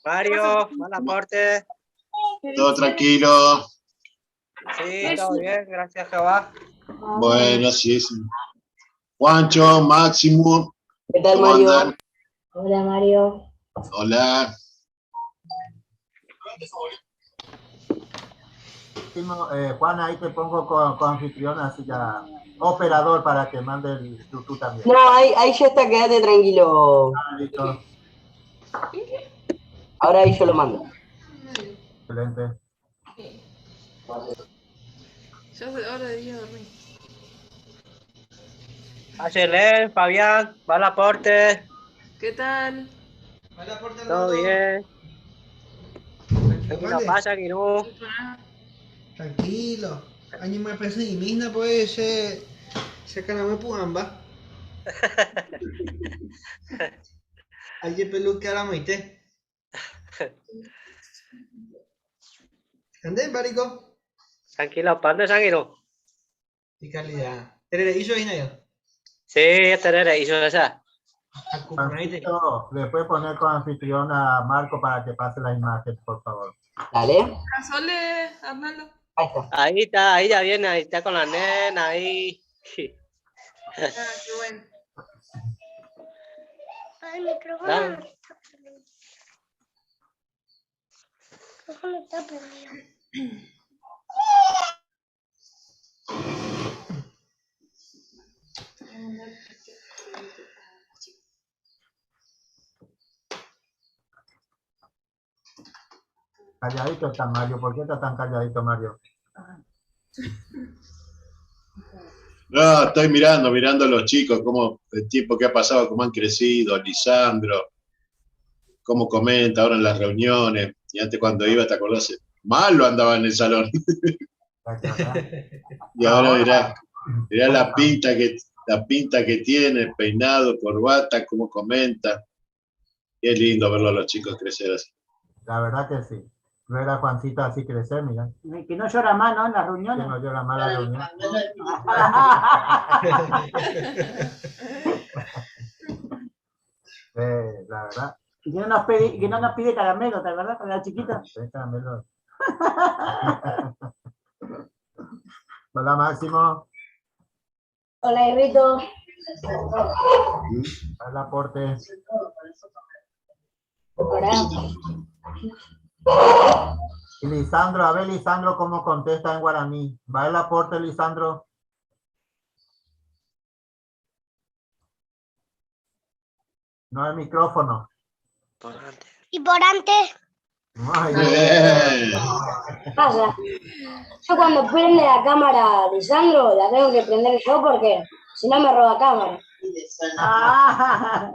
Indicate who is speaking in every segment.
Speaker 1: Mario, buen aporte.
Speaker 2: Todo tranquilo.
Speaker 1: Sí, todo bien, gracias Jehová.
Speaker 2: Bueno, sí, sí. Juancho, Máximo.
Speaker 3: ¿Qué tal,
Speaker 2: ¿Cómo
Speaker 3: Mario?
Speaker 2: andan?
Speaker 3: Hola, Mario.
Speaker 2: Hola.
Speaker 4: Juan, ahí te pongo con anfitrión, así ya. Operador para que mande el YouTube también.
Speaker 3: No, ahí ya está, quédate tranquilo.
Speaker 4: Ah, listo.
Speaker 3: Ahora ahí yo lo mando.
Speaker 4: Excelente.
Speaker 5: Ya es hora de ir a dormir.
Speaker 1: Ayelén, Fabián, va al aporte.
Speaker 5: ¿Qué tal?
Speaker 1: Todo bien. Tranquilo, pasa, Quirú.
Speaker 6: Tranquilo. Año me pensé y misma pues se caname puamba. Ayer peluque a la maite. Andé, marico.
Speaker 1: Tranquilo, pan de sanguino.
Speaker 6: Y calidad. ¿Terere hizo ahí, Nayo?
Speaker 1: Sí, terere hizo esa.
Speaker 4: Juancito, le puedes poner con anfitrión a Marco para que pase la imagen, por favor.
Speaker 3: Dale.
Speaker 5: Sole, Arnaldo.
Speaker 3: Ahí está.
Speaker 1: Ahí está, ahí ya viene, ahí está con la nena, ahí.
Speaker 5: Ah, qué bueno.
Speaker 7: El micrófono
Speaker 1: Dale.
Speaker 7: no está prendido. El micrófono está prendido.
Speaker 4: Calladito está Mario. ¿Por qué está tan calladito, Mario?
Speaker 2: No, estoy mirando a los chicos, cómo el tiempo que ha pasado, cómo han crecido, Lisandro, cómo comenta ahora en las reuniones. Y antes cuando iba, ¿te acordás? Malo andaba en el salón. Y ahora mirá la pinta que tiene, peinado, corbata, cómo comenta. Qué lindo verlo a los chicos crecer así.
Speaker 4: La verdad que sí. Ver a Juancito así crecer, mira.
Speaker 8: Que no llora más, ¿no? En las reuniones.
Speaker 4: Que no llora más en las reuniones. La verdad.
Speaker 8: Y que no nos pide caramelo, ¿te acordás? Cuando era chiquita.
Speaker 4: Sí, caramelo. Hola, Máximo.
Speaker 3: Hola, Irrito.
Speaker 4: Hola, Aporte.
Speaker 3: Hola.
Speaker 4: Y Lisandro, a ver, Lisandro, cómo contesta en guaraní. ¿Va el aporte, Lisandro? No hay micrófono.
Speaker 1: Por antes.
Speaker 7: Y por antes.
Speaker 4: Ay,
Speaker 2: Bien.
Speaker 3: Pasa. Yo cuando prende la cámara, Lisandro, la tengo que prender yo porque si no me roba cámara.
Speaker 8: Ah.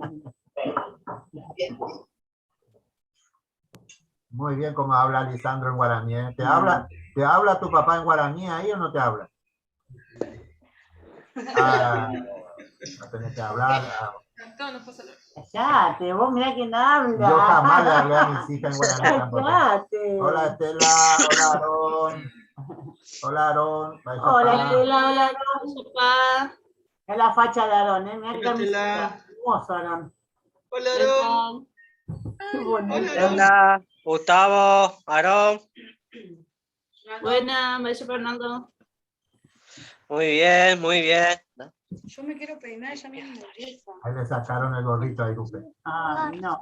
Speaker 4: Muy bien como habla Lisandro en guaraní, ¿eh? ¿Te habla tu papá en guaraní ahí o no te habla? Ah, no tenés que hablar. Ah.
Speaker 5: No, no pasa nada.
Speaker 8: Callate, vos mirá quién habla.
Speaker 4: Yo jamás le hablé a mis hijas en guaraní tampoco.
Speaker 8: Callate.
Speaker 4: Hola Estela, hola Aarón. Hola Aarón. Bye,
Speaker 8: Hola
Speaker 4: papá.
Speaker 8: Estela, hola Aarón.
Speaker 5: Papá.
Speaker 8: Es la facha de Aarón, ¿eh? Mirá qué
Speaker 6: Hola, Estela.
Speaker 8: hermoso Aarón.
Speaker 6: Hola Aarón.
Speaker 8: Qué bonito.
Speaker 6: Hola, Aarón.
Speaker 1: Hola, Gustavo, Aarón.
Speaker 9: Buena, maestro Fernando.
Speaker 1: Muy bien, muy bien.
Speaker 10: Yo me quiero peinar, ya mismo.
Speaker 4: Ahí le sacaron el gorrito a Lupe.
Speaker 8: Ah, no,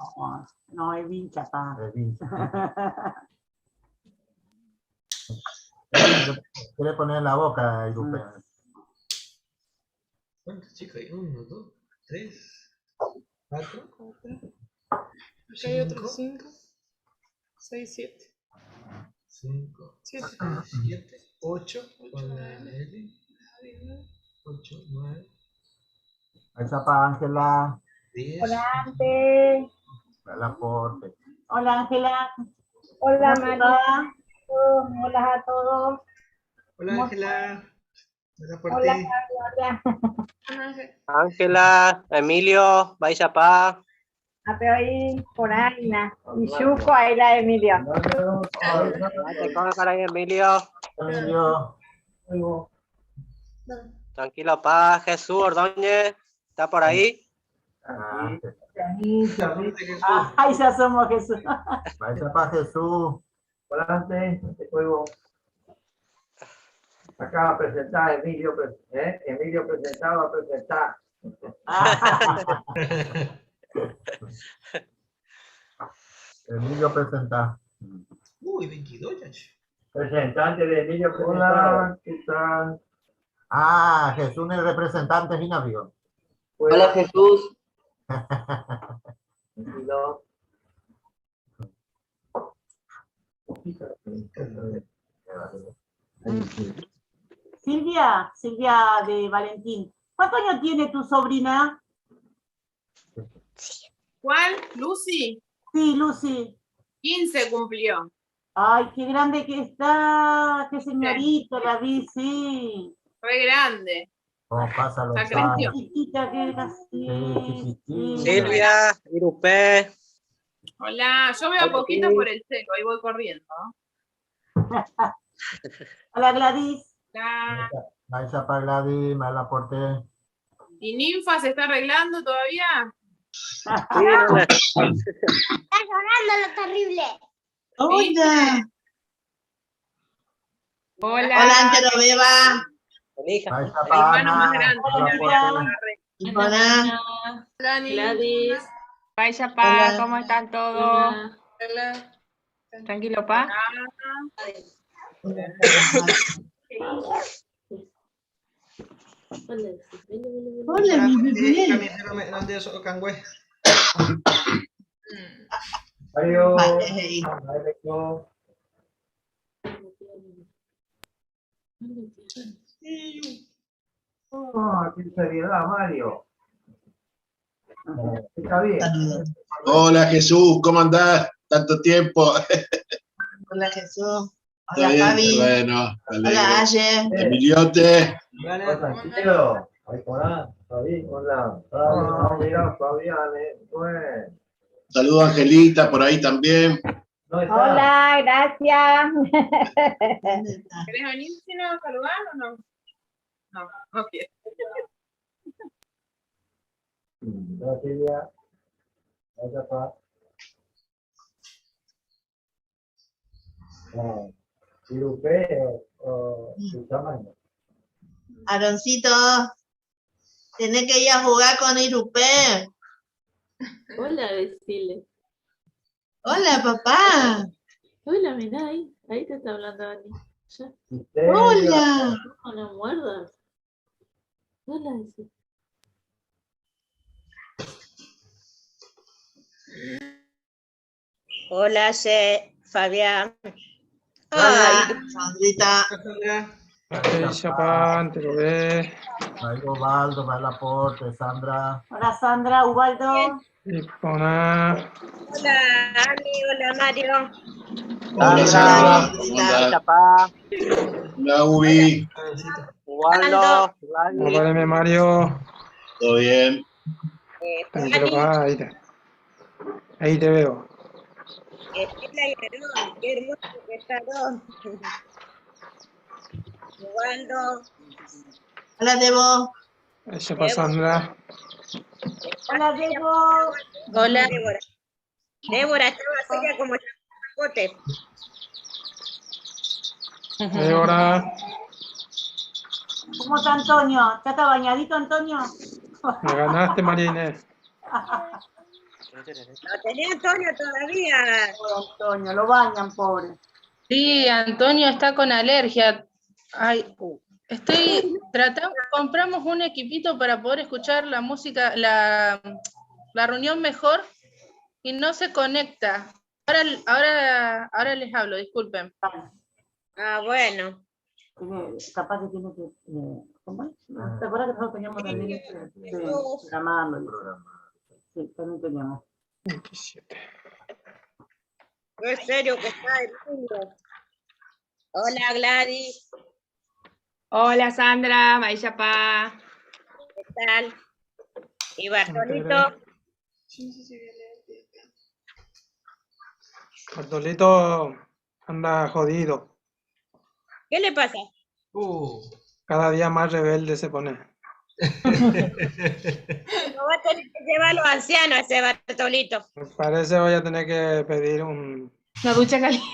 Speaker 8: no, es vincha, pa.
Speaker 4: Es vincha. Quiere poner en la boca, Lupe.
Speaker 6: ¿Cuántos chicos hay? 1, 2, 3, 4.
Speaker 5: 4. Acá hay otros 5, 6, 7.
Speaker 6: 5,
Speaker 5: 7.
Speaker 6: 7, 8,
Speaker 5: 8,
Speaker 6: 9, 8, 9.
Speaker 4: Ahí está para Ángela.
Speaker 6: 10.
Speaker 10: Hola, Ángel.
Speaker 4: Hola, aporte.
Speaker 8: Hola, Ángela.
Speaker 10: Hola,
Speaker 8: ¿Cómo te
Speaker 10: María.
Speaker 8: va?
Speaker 10: Hola a todos.
Speaker 6: Hola, Ángela. Hola, por
Speaker 10: Hola,
Speaker 6: ti.
Speaker 10: hola.
Speaker 1: Ángela, Emilio, vais a pa.
Speaker 10: Ahí por ahí, na. Y Chuco, ahí la Emilio.
Speaker 1: Te coge por ahí, Emilio.
Speaker 4: Emilio.
Speaker 1: Tranquilo, pa. Jesús Ordóñez, ¿está por ahí?
Speaker 4: Ah,
Speaker 8: Ah, ahí se asomó Jesús.
Speaker 4: Vaya para Jesús.
Speaker 9: Adelante, te juego. Acá a presentar, Emilio, ¿eh? Emilio presentado a presentar.
Speaker 4: Emilio presenta.
Speaker 6: Uy, 22 ya. che.
Speaker 9: Presentante de Emilio presentado. Hola, ¿qué tal?
Speaker 4: Ah, Jesús es el representante Ginavío.
Speaker 1: Hola Jesús.
Speaker 9: 22.
Speaker 8: Silvia, Silvia de Valentín. ¿Cuántos años tiene tu sobrina?
Speaker 5: ¿Cuál? Lucy.
Speaker 8: Sí, Lucy.
Speaker 5: 15 cumplió.
Speaker 8: Ay, qué grande que está, qué señorita la vi, sí.
Speaker 5: Fue grande.
Speaker 4: ¿Cómo pasa los
Speaker 5: Ya creció.
Speaker 4: años?
Speaker 8: Chiquitita que era, sí.
Speaker 4: Sí, chiquitita.
Speaker 1: Silvia, Irupé.
Speaker 5: Hola, yo veo
Speaker 1: Hola,
Speaker 5: poquito
Speaker 1: sí.
Speaker 5: por el seco, ahí voy corriendo.
Speaker 8: Hola Gladys.
Speaker 5: Hola.
Speaker 4: Vaya para Gladys, me la aporté.
Speaker 5: ¿Y Ninfa se está arreglando todavía?
Speaker 1: Sí, no,
Speaker 7: Está llorando lo terrible.
Speaker 11: Hola.
Speaker 5: Hola.
Speaker 11: Hola, Antero Beba.
Speaker 1: Vení, hija.
Speaker 4: Vaya
Speaker 5: El
Speaker 4: para
Speaker 5: hermano más
Speaker 4: Ana.
Speaker 5: grande.
Speaker 4: Hola,
Speaker 11: Hola.
Speaker 5: Hola, Ni.
Speaker 12: Gladys.
Speaker 10: Vaya pa,
Speaker 11: Hola.
Speaker 10: ¿cómo están todos?
Speaker 5: Hola.
Speaker 10: Tranquilo, pa.
Speaker 11: Hola, mi bebé.
Speaker 6: ¿Dónde es Ocangüe?
Speaker 9: Adiós.
Speaker 11: Vale, hey.
Speaker 9: Adiós. Oh, qué seriedad, Mario. Está bien.
Speaker 11: Saludos.
Speaker 2: Hola Jesús, ¿cómo andás? Tanto tiempo.
Speaker 11: Hola, Jesús.
Speaker 2: ¿Todo
Speaker 11: Hola,
Speaker 2: bien?
Speaker 11: Fabi.
Speaker 2: Bueno, me
Speaker 11: Hola,
Speaker 2: alegro.
Speaker 11: Aye.
Speaker 2: Emiliote,
Speaker 9: Hola, Tranquilo. Ahí por ahí. Fabi, hola. Ah, mira, Fabián, bueno.
Speaker 2: saludo a Angelita por ahí también.
Speaker 9: No está.
Speaker 10: Hola, gracias.
Speaker 11: ¿Dónde está?
Speaker 5: ¿Querés venir si no a saludar o no? No, no quiero.
Speaker 9: Hola, Silvia. Hola, pa. Ah, Irupé o Susana.
Speaker 11: Aaroncito, tenés que ir a jugar con Irupé.
Speaker 12: Hola, decile.
Speaker 11: Hola, papá.
Speaker 12: Hola, mirá ahí. Ahí te está hablando Ani. Ya.
Speaker 11: Hola.
Speaker 12: No, no muerdas. Hola, decile.
Speaker 10: Hola, Fabián.
Speaker 11: Hola, Sandrita.
Speaker 13: Vaya pa, Antero Beba.
Speaker 4: Vaya Ovaldo, vaya Laporte, Sandra.
Speaker 8: Hola Sandra, Ubaldo.
Speaker 13: Hola.
Speaker 10: Hola, Ani. Hola, Mario.
Speaker 2: Hola Sandra, ¿cómo
Speaker 11: Sandrita.
Speaker 2: andás?
Speaker 1: Chapá,
Speaker 2: Hola Ubi,
Speaker 1: Ubaldo, Gladys.
Speaker 13: Hola, Mario.
Speaker 2: ¿todo bien?
Speaker 13: Tranquilo, pa, ahí te, ahí te veo.
Speaker 10: Estela y Aarón, qué hermoso que está Aarón. Ubaldo.
Speaker 11: Hola, Debo.
Speaker 13: Vaya pa, Sandra.
Speaker 8: Hola Debo.
Speaker 10: Hola. Débora. Débora estaba seria como el chacote.
Speaker 13: Débora,
Speaker 8: ¿Cómo está Antonio? ¿Ya está bañadito Antonio?
Speaker 13: me ganaste, María Inés.
Speaker 10: Lo tenía Antonio todavía.
Speaker 8: Pobre Antonio, lo bañan, pobre.
Speaker 12: Sí, Antonio está con alergia. Ay, estoy tratando, compramos un equipito para poder escuchar la música, la reunión mejor y no se conecta. Ahora, ahora, ahora les hablo, disculpen.
Speaker 10: Ah, bueno.
Speaker 8: Tiene- capaz que tiene que. ¿Cómo es? ¿Te acuerdas que nosotros teníamos también sí, programarlo? Sí, también teníamos.
Speaker 13: 27.
Speaker 10: Qué serio que está Emilio. Hola, Gladys.
Speaker 12: Hola Sandra, Maisha Pa.
Speaker 10: ¿Qué tal? Y Bartolito.
Speaker 13: Bartolito anda jodido.
Speaker 10: ¿Qué le pasa?
Speaker 13: Cada día más rebelde se pone.
Speaker 10: Lo va a tener que llevar a los ancianos ese Bartolito.
Speaker 13: Me parece voy a tener que pedir un,
Speaker 5: Una ducha caliente.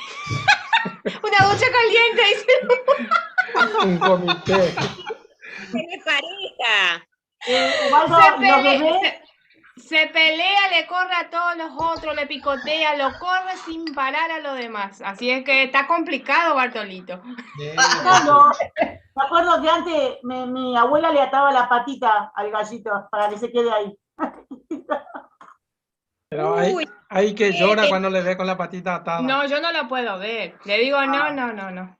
Speaker 5: Una ducha caliente, dice.
Speaker 13: un comité.
Speaker 10: Tiene pareja.
Speaker 8: Ubaldo,
Speaker 5: Se
Speaker 8: ¿los
Speaker 5: pelea,
Speaker 8: bebés?
Speaker 5: se pelea, le corre a todos los otros, le picotea, lo corre sin parar a los demás. Así es que está complicado, Bartolito.
Speaker 8: Ubaldo, me acuerdo que antes mi abuela le ataba la patita al gallito para que se quede ahí.
Speaker 13: Pero hay,
Speaker 10: Uy,
Speaker 13: hay que llora
Speaker 10: eh.
Speaker 13: cuando le ve con la patita atada.
Speaker 5: No, yo no lo puedo ver. Le digo, no, no, no, no.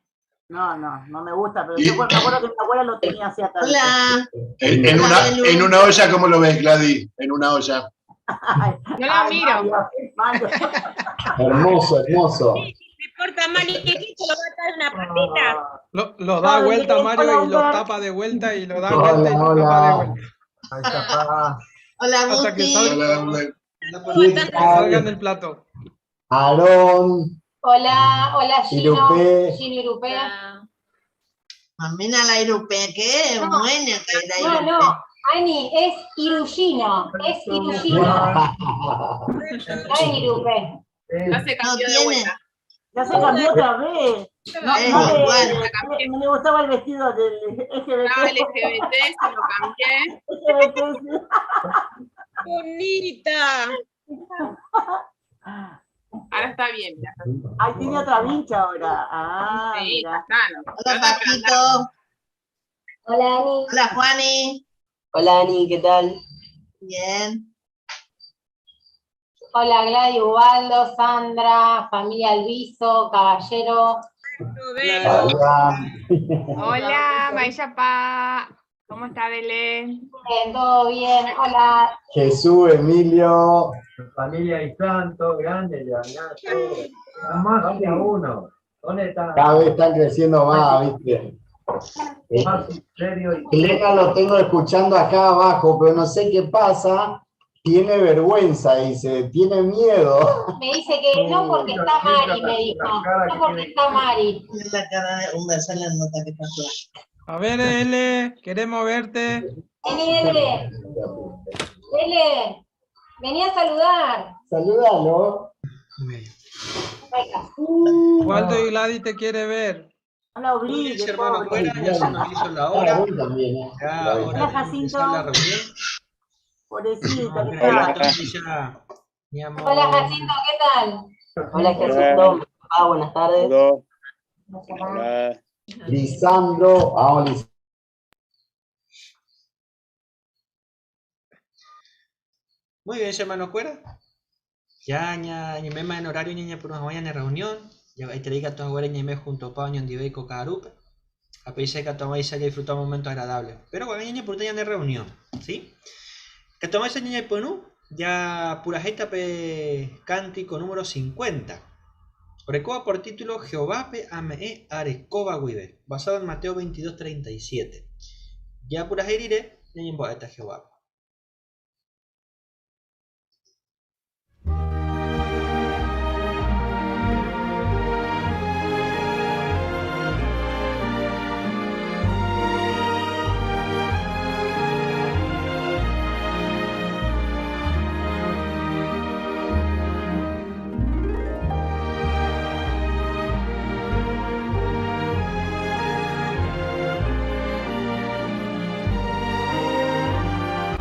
Speaker 8: No, no, no me gusta, pero yo me acuerdo que mi abuela lo tenía así atadito.
Speaker 11: Hola.
Speaker 2: En
Speaker 11: Hola,
Speaker 2: una,
Speaker 11: Belu.
Speaker 2: en una olla, ¿cómo lo ves, Gladys? En una olla.
Speaker 5: No lo
Speaker 8: Ay,
Speaker 5: miro.
Speaker 8: Mario, Mario.
Speaker 14: Hermoso, hermoso.
Speaker 10: Se porta mal y chiquito, lo va a atar una patita.
Speaker 13: Lo da
Speaker 8: Hola,
Speaker 13: vuelta
Speaker 8: hola,
Speaker 13: Mario y lo
Speaker 8: Humber.
Speaker 13: tapa de vuelta y lo da vuelta y
Speaker 14: Hola,
Speaker 13: lo tapa de
Speaker 14: hola.
Speaker 13: vuelta.
Speaker 4: Ahí está, pa.
Speaker 11: Hola,
Speaker 13: Hasta que
Speaker 11: Gusti.
Speaker 13: salga,
Speaker 2: Hola, hola.
Speaker 14: ¿Qué
Speaker 13: que salga en
Speaker 14: tal?
Speaker 13: el plato.
Speaker 14: Aarón,
Speaker 3: Hola, hola Gino,
Speaker 14: Irupé.
Speaker 3: Gino Irupé.
Speaker 11: Mamina la Irupé, qué
Speaker 3: No.
Speaker 11: buena que es la
Speaker 3: No,
Speaker 11: Irupé.
Speaker 3: no, Ani, es Irushino, es Irushino, no es Irupé.
Speaker 5: Ya se
Speaker 11: No
Speaker 5: cambió de
Speaker 11: tiene.
Speaker 5: vuelta.
Speaker 8: Ya se cambió otra vez. No,
Speaker 11: Es
Speaker 8: no le,
Speaker 11: igual.
Speaker 8: no le gustaba el vestido del
Speaker 5: Estaba
Speaker 8: LGBT.
Speaker 5: LGBT, se lo cambié.
Speaker 8: LGBT, sí.
Speaker 10: Bonita.
Speaker 5: Ahora está bien. Ya está.
Speaker 8: Ahí tiene otra vincha ahora. Ah,
Speaker 5: Sí,
Speaker 8: mira.
Speaker 5: está, no.
Speaker 11: Hola, Paquito.
Speaker 3: Hola Ani.
Speaker 11: Hola, Juani.
Speaker 1: Hola Ani, ¿qué tal?
Speaker 11: Bien.
Speaker 3: Hola Gladys, Ubaldo, Sandra, familia Alviso, Caballero.
Speaker 10: Belu.
Speaker 14: Hola.
Speaker 5: Hola, Maisha Pa. ¿Cómo está Belén?
Speaker 3: Bien, todo bien. Hola,
Speaker 14: Jesús, Emilio.
Speaker 9: Familia y Santo, grande ya, ya, todo. Más de uno. ¿Dónde está?
Speaker 14: Cada vez están creciendo más, ¿viste?
Speaker 9: Más serio y
Speaker 14: Elena lo tengo escuchando acá abajo, pero no sé qué pasa. Tiene vergüenza, dice, tiene miedo.
Speaker 3: me dice que no porque está Mari, me dijo. No porque está Mari.
Speaker 11: Mira la cara de Humber, se le nota que pasó.
Speaker 13: A ver, L, queremos verte.
Speaker 3: Vení, L. L, vení a saludar.
Speaker 14: Salúdalo.
Speaker 3: Venga.
Speaker 13: Waldo y Gladys te quiere ver.
Speaker 8: No la obligue,
Speaker 6: Bien, hermano,
Speaker 8: pobre.
Speaker 6: fuera, ya se nos hizo la
Speaker 14: Ah,
Speaker 6: hora.
Speaker 14: voy también, ¿eh?
Speaker 6: Ya,
Speaker 14: La
Speaker 6: hora
Speaker 8: Hola,
Speaker 6: de empezar
Speaker 8: Jacinto.
Speaker 6: la reunión.
Speaker 8: Pobrecita, que
Speaker 6: Hola,
Speaker 8: está.
Speaker 6: entonces ya, mi amor.
Speaker 3: Hola Jacinto, ¿qué tal?
Speaker 1: Hola Jacinto, ah, buenas tardes.
Speaker 15: Hola.
Speaker 14: Lisandro, vamos, Lisandro.
Speaker 6: Muy bien, hermano, cuera. Ya, ña, ña, mema en horario, ña, ña, por una mañana en reunión. Ya, ahí te diga todas ahora, ña, me junto pa, ña, ndive, cocarupe. A pesar que tomáis ya disfrutar un momento agradable. Pero bueno, ña, ña, por ña, en reunión, ¿sí? Que tomáis ña, ña, ponu, ya pura jeta pe cántico número 50. Orecoa por título Jehová pe ame arecoba guibe, basado en Mateo 22, 37. Ya pura jerire, ña, ña, esta Jehová.
Speaker 7: Hola.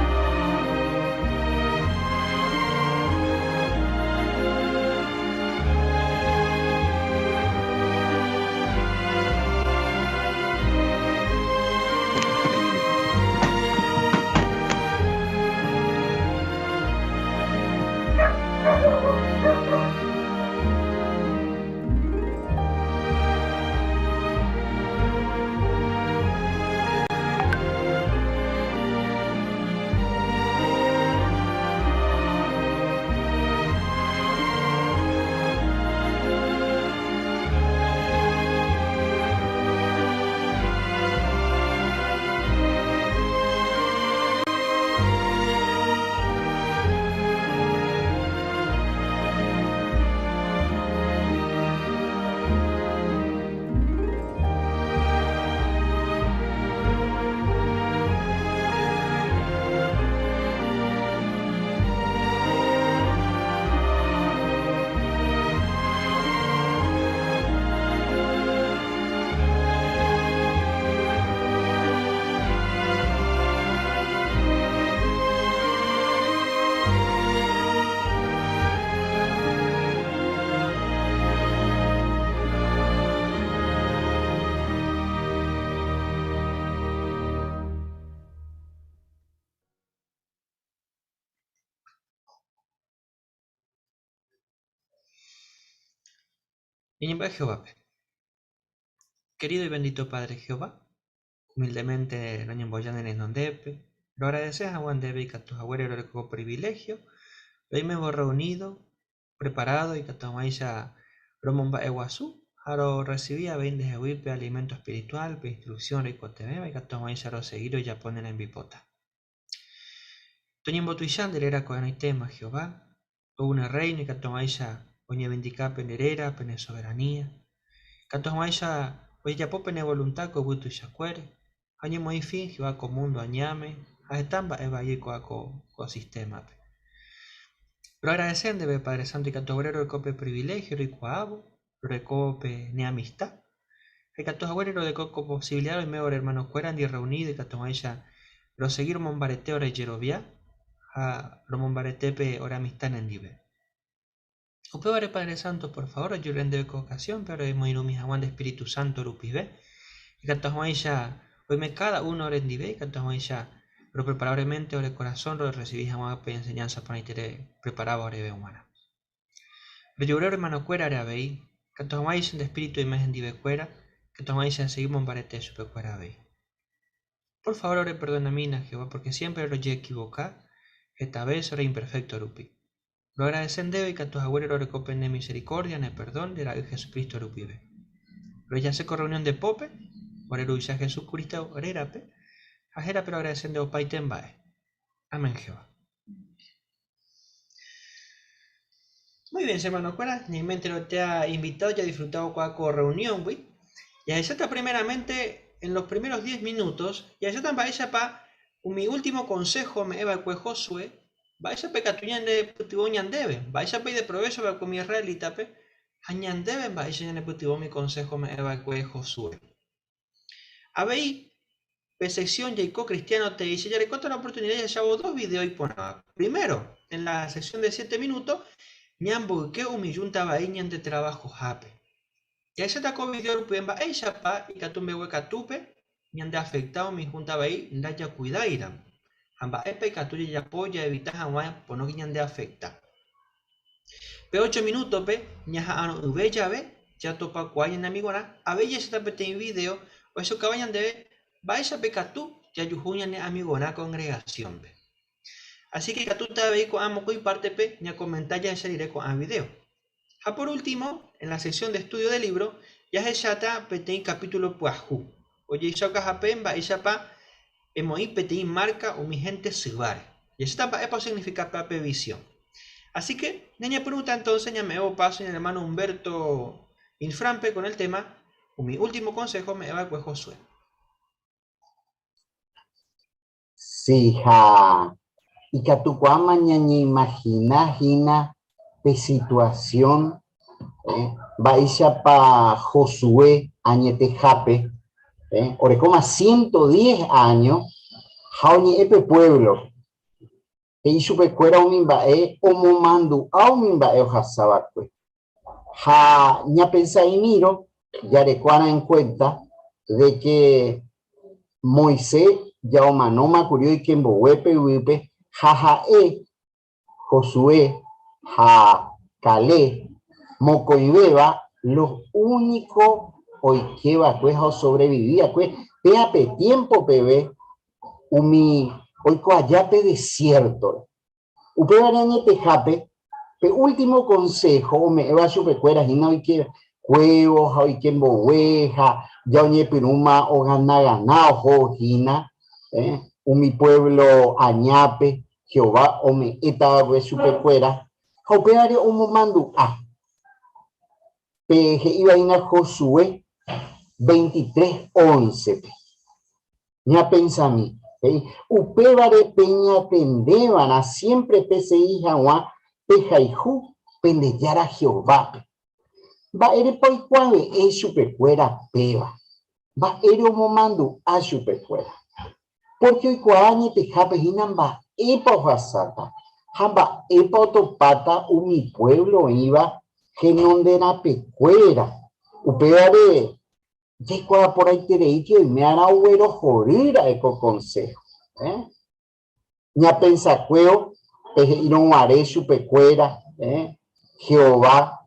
Speaker 6: Ñañembo'e Jehovápe. Querido y bendito Padre Jehová, humildemente roñemboja ne renondépe, roagradece hag̃ua ndéve ikatu haguére roreko privilegio roimévo reunido, preparado ikatu hag̃uáicha romomba'eguasu ha rorrecibi avei ndehegui pe alimento espiritual, pe instrucción roikotevẽva ikatu hag̃uáicha rosegi rojapo ne rembipota. Toñembotuicha nde réra ko'ẽrõitéma, Jehová, ou ne Rréino ikatu hag̃uáicha oñevendika pende réra, pene soveranía, ikatu hag̃uáicha ojejapo pene volunta ko yvy tuichakuére, ha oñemoĩ fin Jehová ko múndo añáme ha heta mba'e vai oikuaa ko ko sistémape. Roagradese ndéve, Padre Santo, ikatu haguére roreko pe priviléhio roikuaávo, rorekóvo pe ne amista, ha ikatu haguére roreko ko posibilida roime ore ermanokuérandi rreunido ikatu hag̃uáicha rosegi romombarete ore jerovia ha romombarete pe ore amista nendive. Upévare Padre Santo, por favor rojerure ndéve ko ocasión-pe oremoirũmi hag̃ua nde Espíritu Santo rupive, ikatu hag̃uáicha oime káda uno orendive, ikatu hag̃uáicha roprepara ore mente, ore korasõ rorresivi hag̃ua pe enseñanza porãite repreparáva oréve g̃uarã. Rojerure ore hermanokuérare avei, ikatu hag̃uáicha nde Espíritu oime hendivekuéra, ikatu hag̃uáicha esegi mombarete chupekuéra avei. Por favor oreperdonamína, Jehová, porque siempre rojeekivoka, heta ves ore imperfecto rupi. Roagradece ndéve ikatu haguére roreko pene misericordia, ne perdón, nde Ra'y Jesucristo rupive. Rohejase ko reunión nde pópe, ore Ruvicha Jesucristo rérape, ha hérape roagradece nde opaite mba'e. Amén, Jehová. Muy bien, che hermanokuéra, ñaime enteroitéa invitado jadisfrutávo kua ko reunión-gui. Jahecháta primeramente en los primeros diez minutos, jahecháta mba'éichapa umi último consejo ome'ẽva'ekue Josué, mba'éichapa ikatu ñanepytyvõ ñandéve, mba'éichapa ideprovécho va'ekue umi israelita-pe ha ñandéve mba'éicha ñanepytyvõ umi consejo ome'ẽva'ekue Josué. Avei, pe sección Jaiko Cristiano teéicha jarekóta la oportunidad jahechávo dos video iporãva. Primero, en la sección de siete minutos, ñamboyke umi júnta vai ñande travahohápe. Jahecháta ko video rupive mba'éichapa ikatu mbeguekatúpe ñandeafekta umi júnta vai ndajakuidáiramo, ha mba'épa ikatu jajapo jaevita hag̃ua ponóke ñandeafekta. Pe ocho minútope ñaha'arõ'ỹve jave jatopakuaa ñane amigorã, avei jahecháta peteĩ vidéo ohechaukáva ñandéve mba'éichapa ikatu jajuhu ñane amigorã kongregasiónpe. Así ke ikatúta avei ko'ã mokõi pártepe ñakomenta jahecha rire ko'ã vidéo. Ha por último, en la sección de estudio de libro jahecháta peteĩ capítulo pyahu, ojehechaukahápe mba'éichapa emoĩ peteĩ márka umi hénte syváre. Jahecháta mba'épa osignifika pe visión. Así que ñañepyrũta entonces ñame'ẽvo paso ñane hermano Humberto Inframpe con el tema Umi último consejo ome'ẽva'ekue Josué.
Speaker 14: Si, ha ikatukuaáma ñañeimagina hína pe situasión, eh, mba'éichapa Josué añetehápe, eh, orekóma 110 áño ha oñe'ẽ pe puévlope. He'i chupekuéra umi mba'e omomandu'a umi mba'e ohasa va'ekue. Ha ñapensa'imírõ jareko'arã en cuenta de que Moisés ja omanóma kuri oike mbogue pe yvýpe ha ha'e, Josué ha Caleb mokõivéva los único oike va'ekue ha osobrevivi va'ekue péa pe tiempo peve umi oiko aja pe desiértore. Upévare añetehápe, pe último konsého ome'ẽva chupekuéra hína oike kuévo ha oike mbogue ha ja oñepyrũma oganagana oho hína umi puévlo añápe Jehová ome'ẽta va'ekue chupekuéra, ha upévare omomandu'a pe he'íva hína Josué 23:11-pe. Ñapensami, he'i, upévare peñatendeva'erã siémpre pesegi hag̃ua pehayhu pende Jára Jehovápe. Mba'érepa oikuave'ẽ chupekuéra péva? Mba'ére omomandu'a chupekuéra? Pórke oikuaa añetehápe hína mba'épa ohasáta ha mba'épa otopáta umi puévlo oĩva henonderãpekuéra. Upévare Jaikuaa porãitereíke oime'arã oguerohory ra'e ko konsého. Eh? Ñapensakuévo pe he'írõ guare chupekuéra, eh? Jehová.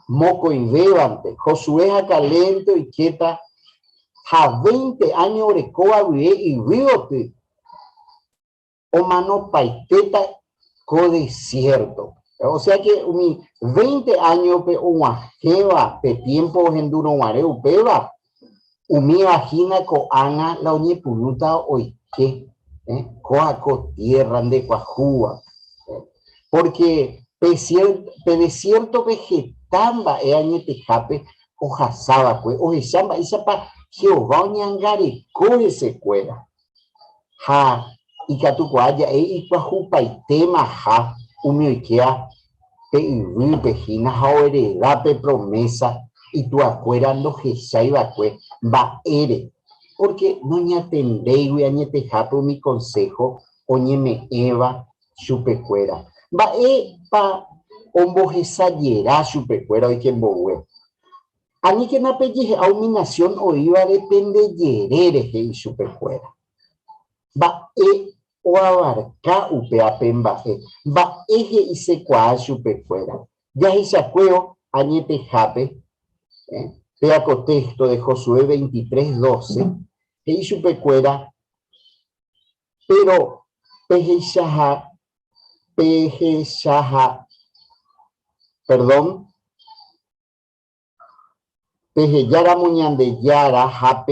Speaker 14: Mokõivévante, Josué ha Calébnte oikéta ha veinte áño orekóva guive yvýoty omanopaitéta ko desiértope. Osea ke umi veinte áñope og̃uahẽva pe tiémpo ohendurõguare upéva, umíva hína ko'ág̃a la oñepyrũta oike kóa ko tiérra ndekuahúvape. Pórke pe desiértope heta mba'e añetehápe ohasa va'ekue, ohecha mba'éichapa Jehová oñangareko hesekuéra. Ha ikatukuaa ja'e ipyahupaitémaha umi oikéva pe yvýpe hína ha ohereda pe promésa ituakuéra ndohechái va'ekue mba'ére, pórke noñatendéigui añetehápe umi konsého oñeme'ẽva chupekuéra. Mba'épa ombohesajera chupekuéra oike mboyve? Aníkena pejehe'a umi nasión oĩvare pende jerére, he'i chupekuéra. Mba'e oavarka upéva pe mba'e? Mba'e he'isekuaa chupekuéra? Jahechakuévo añetehápe, péa ko téxto de Josué 23, 12, he'i chupekuéra, Péro pehechaha, pehechaha, perdón, Pehejáramo Ñandejára ha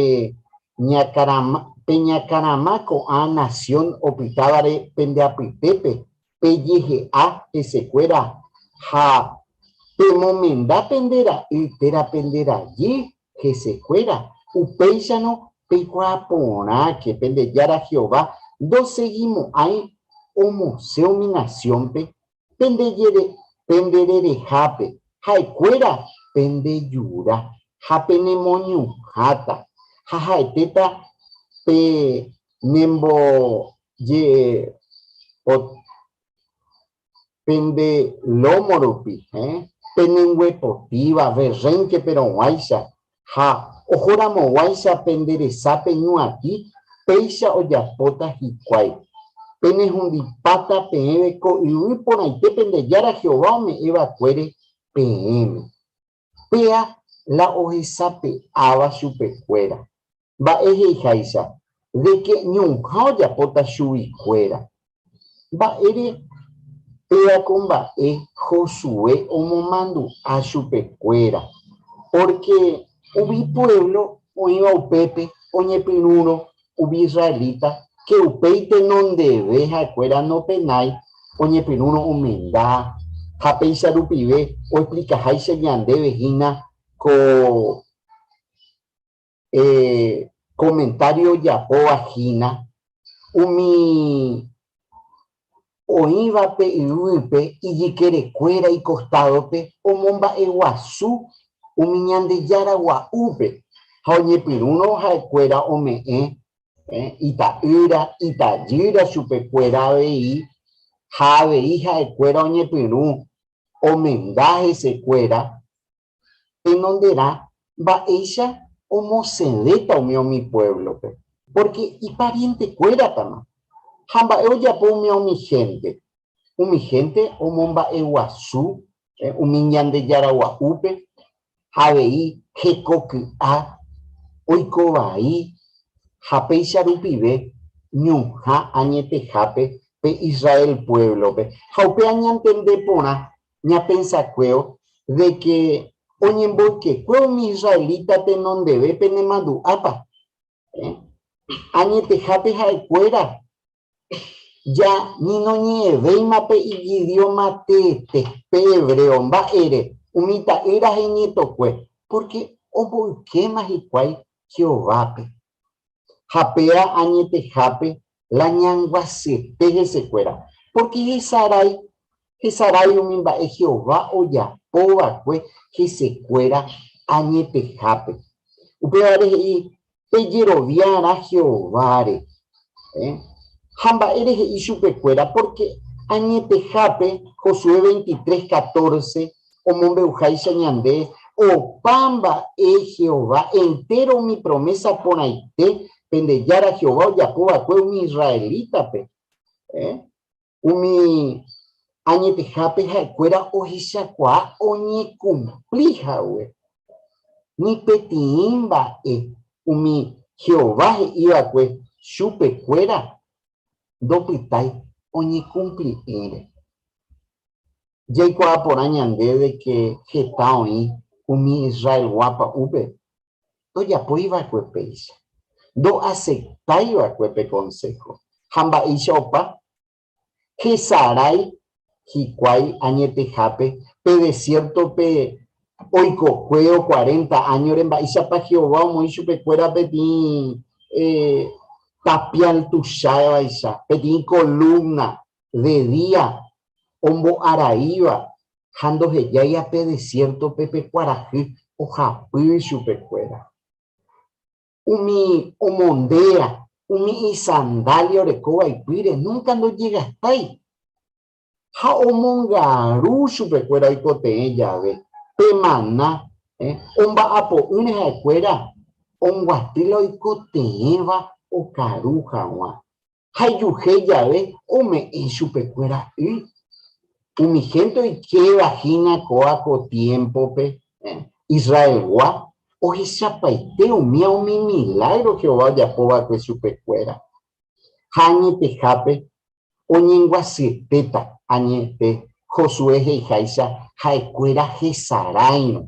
Speaker 14: peñakarama ko'ã nasión opytávare pende apytépe, pejehe'a hesekuéra ha pemomenda pende ra'y térã pende rajy hesekuéra, upéicharõ peikuaa porãke pende Jára Jehová ndosegimo'ãi omosẽ umi nasiónpe Pende jere, pende rerehápe, ha'ekuéra pende jura ha penemoñuhãta, ha ha'etéta pe nemboje pende lómo rupi, penenguepotíva verrénke perõguáicha, ha ohoramoguáicha pende resápe ñuatĩ, péicha ojapóta hikuái. Penehundipáta peẽve ko yvy porãite pende Jára Jehová ome'ẽ va'ekuére peẽme. Péa la ohesape'áva chupekuéra. Mba'e he'iháicha, de ke ñuhã ojapóta chuguikuéra. Mba'ére péa ko mba'e Josué omomandu'a chupekuéra? Pórke umi puévlo oĩva upépe oñepyrũrõ umi israelita ke upéi tenondeve ha'ekuéra nopenái oñepyrũrõ omenda, ha péicha rupive oexplikaháicha ñandéve hína ko komentário ojapóva hína umi oĩva pe yvýpe ijykerekuéra ikostádope omomba'eguasu umi Ñandejára gua'úpe ha oñepyrũrõ ha'ekuéra ome'ẽ ita'ýra, itajýra chupekuéra avei ha avei ha'ekuéra oñepyrũ omenda hesekuéra Tenonderã mba'éicha omosẽvéta umi umi puévlope, pórke iparientekuératama. Ha mba'e ojapo umi umi hénte? Umi hénte omomba'eguasu umi Ñandejára gua'úpe ha avei hekoky'a, oiko vai ha péicha rupive ñuhã añetehápe pe Israel puévlope. Ha upéva ñantende porã Ñapensakuévo de ke oñemboykekue umi israelita tenondeve penemandu'ápa, añetehápe ha'ekuéra ja ni noñe'ẽvéima pe ijidióma teete, pe hebreo. Mba'ére? Umi ta'ýra ha iñetokue, pórke omboykéma hikuái Jehovápe. Ha péa añetehápe la ñanguasyete hesekuéra, pórke hesarái, hesarái umi mba'e Jehová ojapo va'ekue hesekuéra añetehápe. Upévare he'i, Pejeroviarã Jehováre. Ha mba'ére he'i chupekuéra? Pórke añetehápe Josué 23, 14 omombe'uháicha ñande opa mba'e Jehová entéro umi promésa porãite pende Jára Jehová ojapo va'ekue umi israelítape, umi. Añetehápe ha'ekuéra ohechakuaa oñekumpli hague. Ni peteĩ mba'e umi Jehová he'i va'ekue chupekuéra ndopytái oñekumpli'ỹre. Jaikuaa porã ñandéve ke heta oĩ umi Israelgua pa'ũpe ndojapói va'ekue péicha, ndoaseptái va'ekue pe konsého. Ha mba'éicha opa? Hesarái hikuái añetehápe pe desiértope oikokuévo cuarenta áñore mba'éichapa Jehová omoĩ chupekuéra peteĩ tapial tuichavaicha, peteĩ kolúmna de día ombo'araíva ha ndohejáiva pe desiértope pe kuarahy ohapy chupekuéra. Umi omondéa, umi isandália orekóva ipýre núnka ndojegastái. Ha omongaru chupekuéra oikotevẽ jave, pe maná omba'apo'ỹre ha'ekuéra omguaty la oikotevẽva okaru hag̃ua. Ha ijuhe jave ome'ẽ chupekuéra y. Umi hénte oikéva hína kóa ko tiémpope, Israelgua, ohechapaite umíva umi milágro Jehová ojapo va'ekue chupekuéra. Ha añetehápe oñenguasyetéta añete Josué he'iháicha ha'ekuéra hesaráirõ,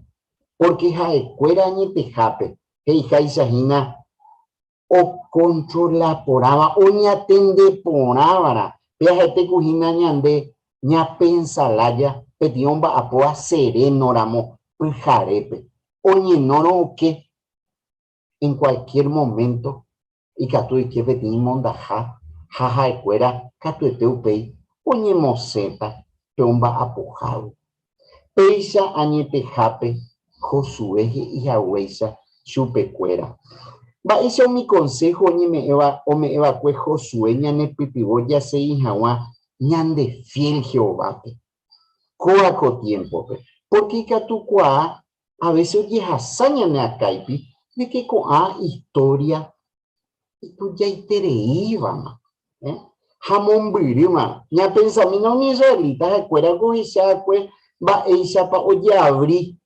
Speaker 14: pórke ha'ekuéra añetehápe he'iháicha hína okontrola porãva, oñatende porãvarã. Péa ha'ete ku hína ñande ñapensa lája peteĩ omba'apóva sereno ramo pyharépe, oñenórõ oke en cualquier momento ikatu oike peteĩ mondaha ha ha'ekuéra katuete upéi oñemosẽta pe omba'apohágui. Péicha añetehápe Josué he'i haguéicha chupekuéra. Mba'éicha umi konsého oñeme'ẽva ome'ẽ va'ekue Josué ñanepytyvõ jasegi hag̃ua ñandefiél Jehovápe kóva ko tiémpope? Pórke ikatukuaa avése ojehasa ñane akãipi de ke ko'ã istória itujaitereívama ha mombyrýma. Ñapensamína umi israelita ha'ekuéra ohecha va'ekue mba'éichapa ojeavri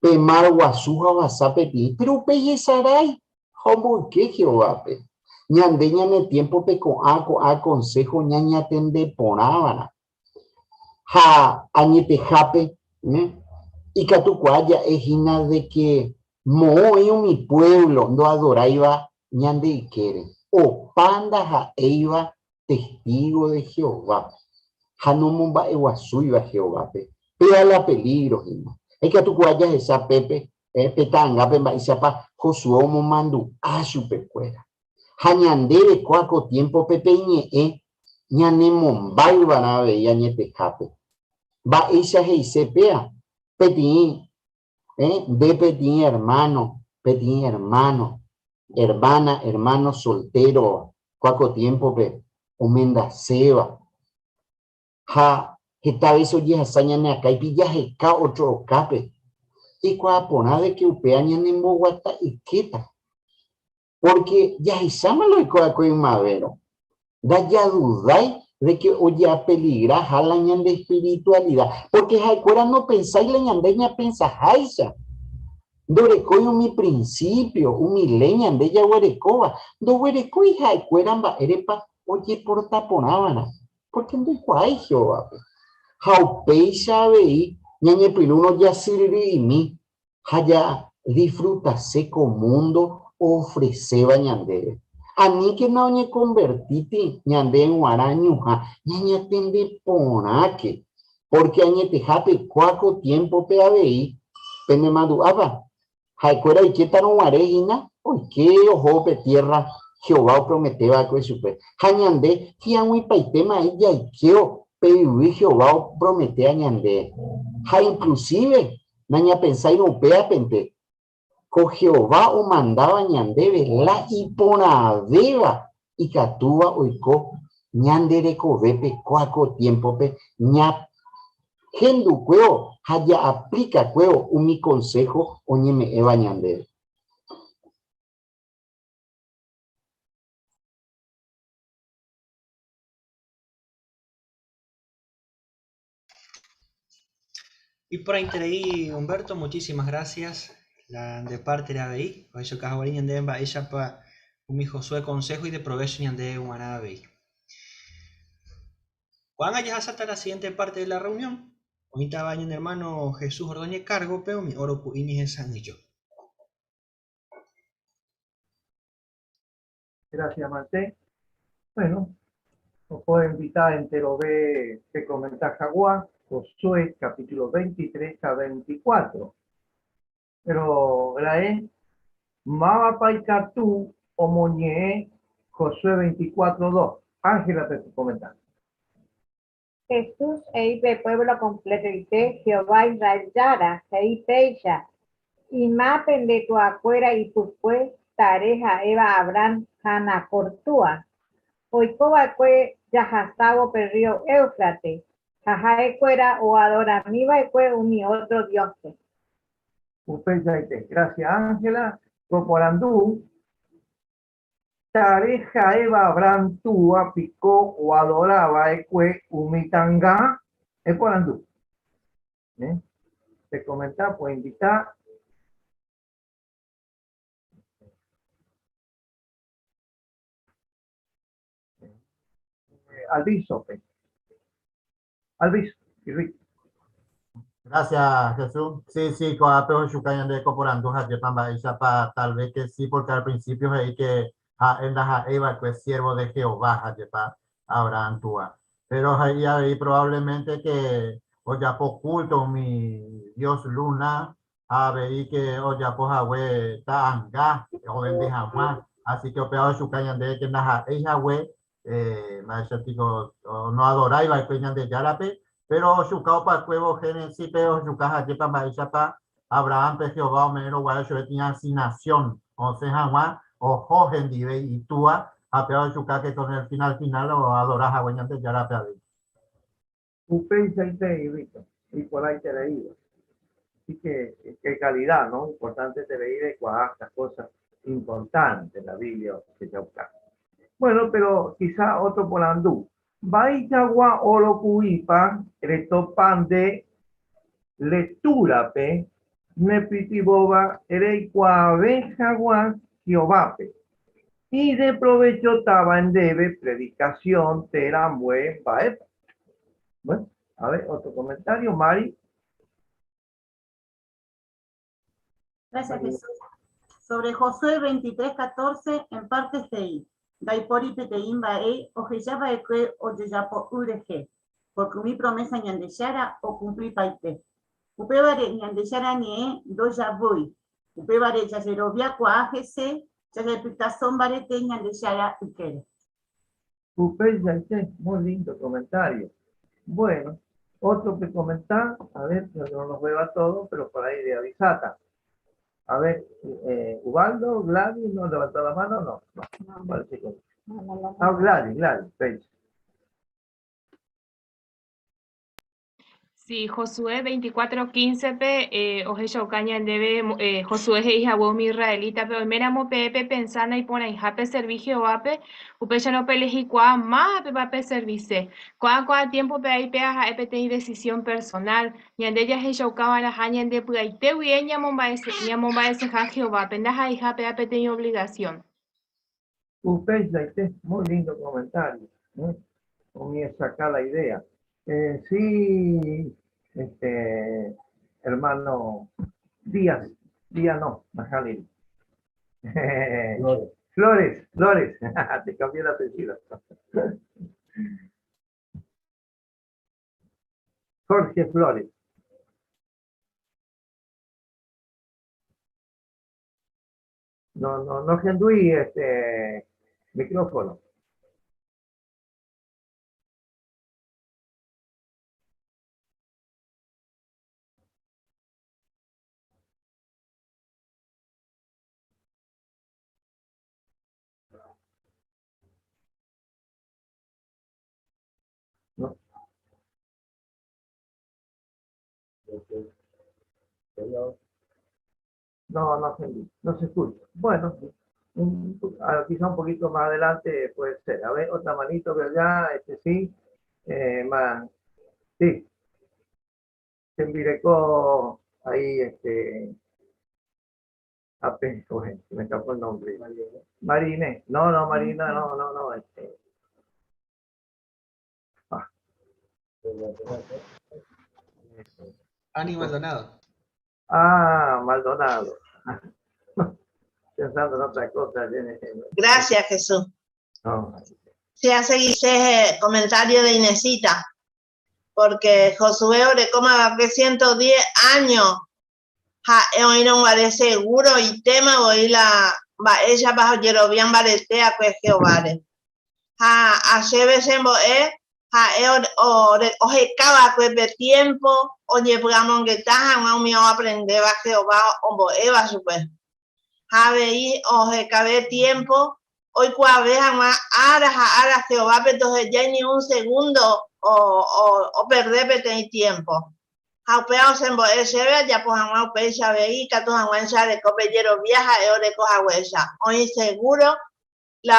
Speaker 14: pe mar guasu ha ohasa peteĩ, péro upéi hesarái ha omboyke Jehovápe. Ñande ñane tiémpope ko'ã ko'ã konsého ñañatende porã va'erã. Ha añetehápe ikatukuaa ja'e hína de ke moõ oĩ umi puévlo ndoadoráiva ñande ykére, opa ndaha'éiva testígo de Jehová ha nomomba'eguasúiva Jehovápe. Péa la pelígro hína. Ikatukuaa jahecha pépe pe ta'angápe mba'éichapa Josué omomandu'a chupekuéra. Ha ñandéve kóa ko tiémpope pe iñe'ẽ ñanemombáyva'erã avei añetehápe. Mba'éicha he'ise péa? Peteĩ, nde peteĩ ermáno, peteĩ ermáno, ermána, ermáno soltérova, kóa ko tiémpope omendaséva. Ha heta vése ojehasa ñane akãipi jaheka ótro okápe. Eikuaa porã de ke upéva ñanemboguata ykéta. Pórke jahecháma la oiko va'ekue ymavérõ, ndajadudái de ke ojeapeligra ha la ñande espiritualida, pórke ha'ekuéra nopensái la ñande ñapensaháicha. Ndorekói umi prinsípio, umi léi ñande jaguerekóva, ndoguerekói ha'ekuéra mba'érepa ojeporta porã va'erã, pórke ndoikuaái Jehovápe. Ha upéicha avei ñañepyrũrõ jasyryry'imi ha jadisfrutase ko múndo oofreséva ñandéve. Aníkena oñekonvertíti ñande g̃uarã ñuhã, ñañatende porãke, pórke añetehápe kóa ko tiémpope avei penemandu'ápa, ha'ekuéra oikétarõ guare hína oike oho pe tiérra Jehová opromete va'ekue chupe. Ha ñande hi'ag̃uipaitéma aĩ jaikévo pe yvy Jehová oprometéva ñandéve. Ha inklusíve Nañapensáirõ upévapente, ko Jehová omandáva ñandéve la iporãvéva ikatúva oiko ñande rekovépe kóa ko tiémpope ñahendukuévo ha jaaplikakuévo umi konsého oñeme'ẽva ñandéve.
Speaker 6: Iporãiterei Humberto, muchísimas gracias. La de parte de avei, ohechuka haguére ñandéve mba'éichapa umi Josué consejo ideprovecho ñandéve g̃uarã avei. Ko'ág̃a jahasáta la siguiente parte de la reunión. Oĩtava ñane hermano Jesús Ordóñez cargo-pe umi oro ku'i ñehesa'ỹijo.
Speaker 9: Gracias, Marte. Bueno, os puedo invitar enterove que comenta Jaguá, Josué, capítulo 23 a 24. Pero rae, mávapa ikatu omoñe'ẽ Josué 24, 2. Ángela te comenta.
Speaker 16: Jesús he'i pe pueblo completoite, Jehová Israel Jára, he'i péicha, Yma pende tuakuéra ipykue Taré ha'éva Abraham ha Nacor túa, oiko va'ekue jahasávo pe rrío Éufrates, ha ha'ekuéra oadorami va'ekue umi ótro dióspe.
Speaker 9: Upeichaite. Gracias, Ángela. Ko porandu, Taré ha'éva Abraham túa piko oadora va'ekue umi ta'anga? Eporandu. Pe comenta, po invita. Alviso, pe. Alviso, Ricky.
Speaker 4: Gracias, Jesús. Sí, sí, ko'ápe ohechuka ñande ko porandu hajépa mba'éichapa tal vez que sí, porque al principio he'i que ha'e ndaha'éi va'ekue siervo de Jehová hajépa Abraham túa. Pero he'i avei probablemente que ojapo culto umi dios luna ha avei que ojapo hague ta'anga ovende hag̃ua. Así que upéva ohechuka ñandéve que ndaha'éi hague mba'éicha piko noadorái va'ekue Ñandejárape, péro ochuka opakuévo Génesispe ochuka hajépa mba'éichapa Abrahánpe Jehová ome'ẽrõ guare chupe peteĩ asignasión osẽ hag̃ua oho hendive itúa, ha péva ochuka ke con el final final oadora hague Ñandejárape avei.
Speaker 9: Upeichaite Irrito, iporãitereíva. Así que, qué calidad, ¿no? Importante tereí reikuaa estas cosas importantes la Biblia ohechauka. Bueno, pero quizá otro porandu. Mba'eichagua oro ku'ípa retopa nde lectura-pe nepytyvõva reikuaave hag̃ua Jehovápe? Ideprovechotava ndéve predicación térã ambue mba'épa? Bueno, a ver, otro comentario, Mari.
Speaker 8: Gracias, Jesús. Sobre Josué 23, 14, en parte he'i, Ndaipóri peteĩ mba'e oheja va'ekue ojejapo'ỹ rehe, pórke umi promésa Ñandejára okumplipaite. Upévare Ñandejára ñe'ẽ ndojavýi, upévare jajerovia kuaa hese jajepytaso mbarete Ñandejára ykére.
Speaker 9: Upeichaite, muy lindo comentario. Bueno, otro que comentar, a ver, no nos veo a todos, pero por ahí de avisata. A ver, eh, Ubaldo, Gladys, ¿no levantó la mano? No, no, parece que no. Ah, Gladys, Gladys, Page.
Speaker 5: Sí, Josué 24:15 pe eh, ohechauka ñandéve eh, Josué he'i hague umi israelítape oiméramo peẽ pepensa naiporãiha peservi Jehovápe, upéicharõ pelehikuaa mávapepa peservise. Ko'ã ko'ã tiémpope aipea ha'e peteĩ decisión personal, ñande jahechauka va'erãha ñande py'aite guive ñamomba'eseha Jehovápe, ndaha'eiha péva peteĩ obligación.
Speaker 9: Upeichaite, muy lindo comentario. ¿eh? Omyesakã la idea. Eh, sí, este, hermano Díaz, Díaz no, Majalil. Flores. Flores, Flores, te cambié el apellido. Jorge Flores. No, no, no hendui este micrófono. No. No, no entendí, no se escucha. Bueno, quizá un poquito más adelante puede ser. A ver, otra manito que allá, este sí. Eh, más. Sí. Tembireko ahí, este, ape, bueno, se me escapó el nombre. Marine, no, no, Marina, no, no, no, este. Ah.
Speaker 6: Ani Maldonado.
Speaker 9: Ah, Maldonado. Pensando en otra cosa.
Speaker 11: Gracias, Jesús.
Speaker 9: No.
Speaker 11: Se hace ese comentario de Inesita, porque Josué orekóma va'ekue 110 años ha'e oĩrõ guare seguro itéma voi la mba'éichapa ojerovia mbarete akue Jehováre. Ha achéve chembo'e ha'e oheka va'ekue pe tiémpo ojepy'amongeta hag̃ua umi oaprendéva Jehová ombo'éva chupe. Ha avei ohekave tiémpo oikuaave hag̃ua ára ha ára Jehovápe ndohejái ni un segúndo operde peteĩ tiémpo. Ha upéva osembo'e chéve ajapo hag̃ua upéicha avei ikatu hag̃uáicha areko pe jerovia ha'e oreko haguéicha. Oĩ segúro la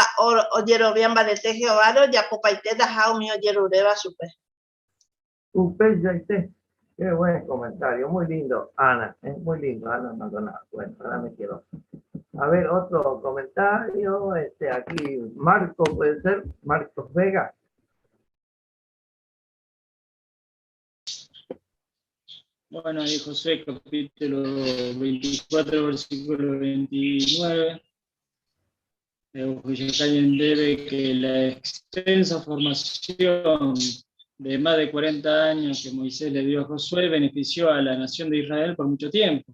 Speaker 11: ojerovia mbarete Jehováre ojapopaitétaha umi ojeruréva chupe.
Speaker 9: Upeichaite, qué buen comentario, muy lindo, Ana, ¿eh? muy lindo, Ana Maldonado. Bueno, ahora me quedo. A ver, otro comentario, este, aquí, Marco, puede ser, Marcos Vega.
Speaker 17: Bueno, ahí Josué, capítulo 24, versículo 29. Debe que la extensa formación de más de 40 años que Moisés le dio a Josué benefició a la nación de Israel por mucho tiempo.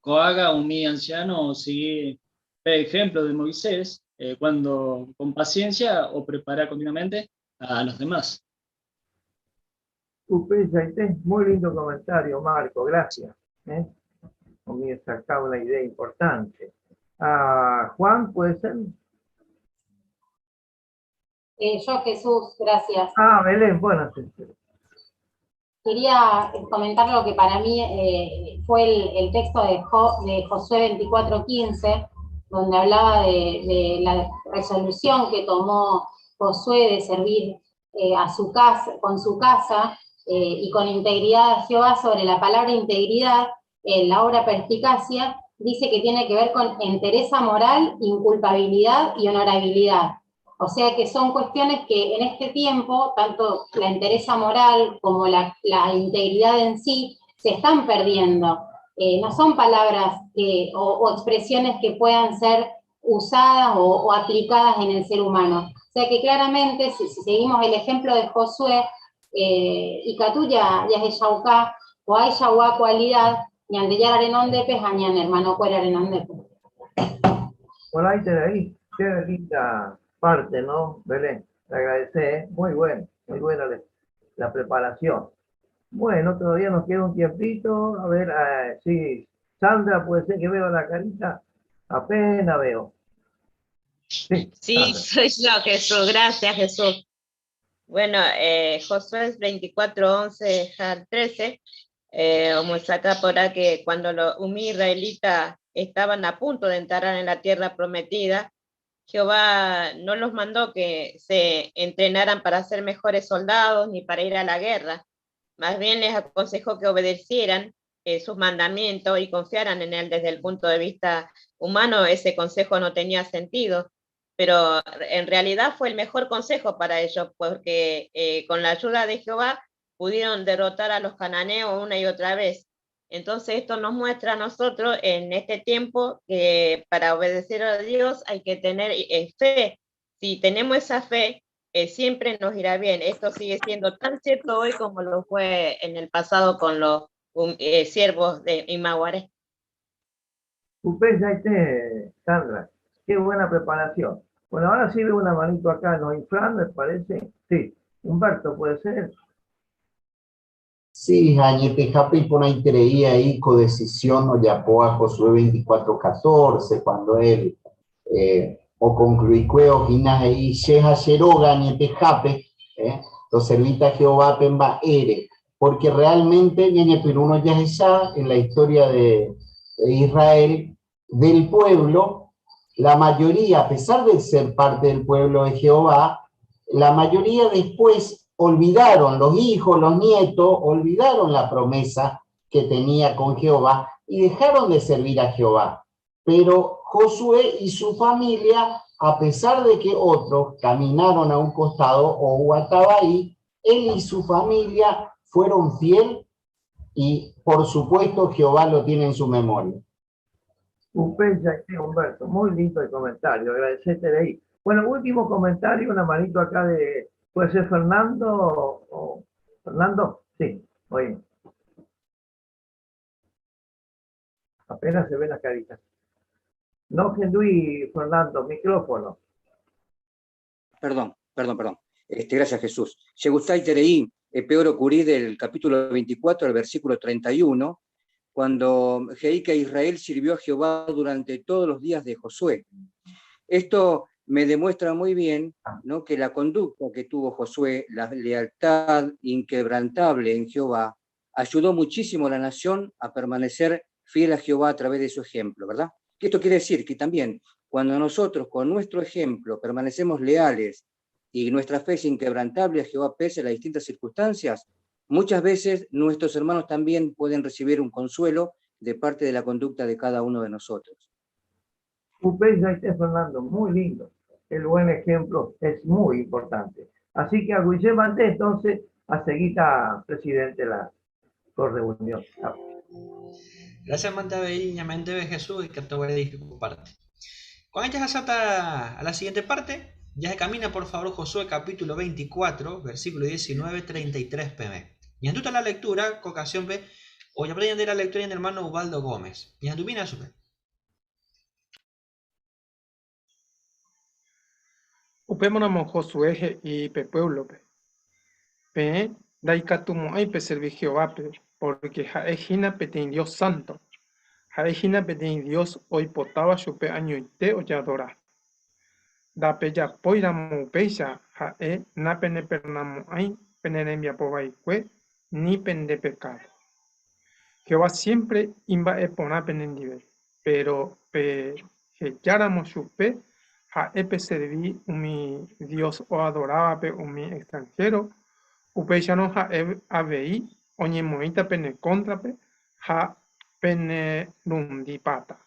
Speaker 17: Ko'ág̃a umi anciano sigue el ejemplo de Moisés cuando con paciencia o prepara continuamente a los demás.
Speaker 9: Upeichaite, muy lindo comentario, Marco, gracias. ¿eh? Me sacado una idea importante. Ah, Juan, ¿puede ser?
Speaker 16: Yo, Jesús, gracias.
Speaker 9: Ah, Belén, bueno, sí, sí.
Speaker 16: Quería comentar lo que para mí fue el texto de Josué 24:15, donde hablaba de la resolución que tomó Josué de servir a su casa, con su casa y con integridad a Jehová. Sobre la palabra integridad, en la obra Perspicacia, dice que tiene que ver con entereza moral, inculpabilidad y honorabilidad. O sea que son cuestiones que en este tiempo, tanto la entereza moral como la integridad en sí, se están perdiendo. No son palabras o expresiones que puedan ser usadas o aplicadas en el ser humano. O sea que claramente, si seguimos el ejemplo de Josué, y Catuya, ya es Yauca, o hay Yahuá cualidad, Ñandeyara Arenondepe, Jañan, hermano Cuera Arenondepe.
Speaker 9: Por ahí te ahí, qué linda parte, ¿no, Belén? Te agradece. Muy bueno, muy buena la preparación. Bueno, todavía nos queda un tiempito. A ver, si Sandra, puede ser que veo la carita, apenas veo. Sí,
Speaker 10: Sí,
Speaker 9: Sandra.
Speaker 10: soy yo, Jesús. Gracias, Jesús. Bueno, Josué 24, 11 al 13, como saca por ahí que cuando los israelitas estaban a punto de entrar en la tierra prometida, Jehová no los mandó que se entrenaran para ser mejores soldados ni para ir a la guerra. Más bien les aconsejó que obedecieran sus mandamientos y confiaran en él. Desde el punto de vista humano, ese consejo no tenía sentido, pero en realidad fue el mejor consejo para ellos, porque con la ayuda de Jehová pudieron derrotar a los cananeos una y otra vez. Entonces esto nos muestra a nosotros en este tiempo que para obedecer a Dios hay que tener fe. Si tenemos esa fe, siempre nos irá bien. Esto sigue siendo tan cierto hoy como lo fue en el pasado con los siervos de Imaguaré.
Speaker 9: Upeichaite, Sandra, qué buena preparación. Bueno, ahora sí veo una manito acá, ¿no? Infran, me parece. Sí, Humberto, ¿puede ser?
Speaker 14: Sí, añetehápe iporãiterei ahí codecisión ojapo a Josué 24:14, cuando él o concluicue ojina ahí, che ha che róga añetehápe toservita Jehová pemba ere, porque realmente ñañepyrũno jahecha en la historia de Israel, del pueblo, la mayoría, a pesar de ser parte del pueblo de Jehová, la mayoría después Olvidaron los hijos, los nietos, olvidaron la promesa que tenía con Jehová y dejaron de servir a Jehová. Pero Josué y su familia, a pesar de que otros caminaron a un costado o Huatabaí, él y su familia fueron fiel y por supuesto Jehová lo tiene en su memoria.
Speaker 9: Upéichaite, Humberto, muy lindo el comentario, agradecete de ahí. Bueno, último comentario, una manito acá de, puede ser Fernando o Fernando, sí, oye. Apenas se ven las caritas. No, Luis, Fernando, micrófono.
Speaker 18: Perdón, perdón, perdón. Este, gracias, Jesús. Chegustaiterei, pe oro kuri del capítulo 24 al versículo 31, cuando he'i que Israel sirvió a Jehová durante todos los días de Josué. Esto me demuestra muy bien, ¿no?, que la conducta que tuvo Josué, la lealtad inquebrantable en Jehová, ayudó muchísimo a la nación a permanecer fiel a Jehová a través de su ejemplo, ¿verdad? Esto quiere decir que también cuando nosotros con nuestro ejemplo permanecemos leales y nuestra fe es inquebrantable a Jehová pese a las distintas circunstancias, muchas veces nuestros hermanos también pueden recibir un consuelo de parte de la conducta de cada uno de nosotros.
Speaker 9: Upéichaite, Fernando, muy lindo. El buen ejemplo es muy importante. Así que aguyje mante entonces a seguir a presidente la reunión.
Speaker 6: Gracias, mante avei, ñame'ẽnteve Jesús y que te comparte. Cuando ya a la siguiente parte, ya se camina por favor Josué capítulo 24, versículo 19, 33 pm. Ñahenduta la lectura, ko ocasión pe, o ya de la lectura en hermano Ubaldo Gómez. Ñahendumína chupe.
Speaker 13: Upémaramo Josué he'i pe puévlope, Peẽ ndaikatumo'ãi peservi Jehovápe, pórke ha'e hína peteĩ Dios sánto. Ha'e hína peteĩ Dios oipotáva chupe añoite ojeadora. Ndapejapóiramo upéicha, ha'e napeneperdonamo'ãi pene rembiapo vaikue ni pende pekádo. Jehová siémpre imba'eporã penendive, péro pehejáramo chupe ha'e peservi umi dios oadorávape umi extranhéro, upéicharõ ha'e avei oñemoĩta pene kóntrape ha penerundipáta.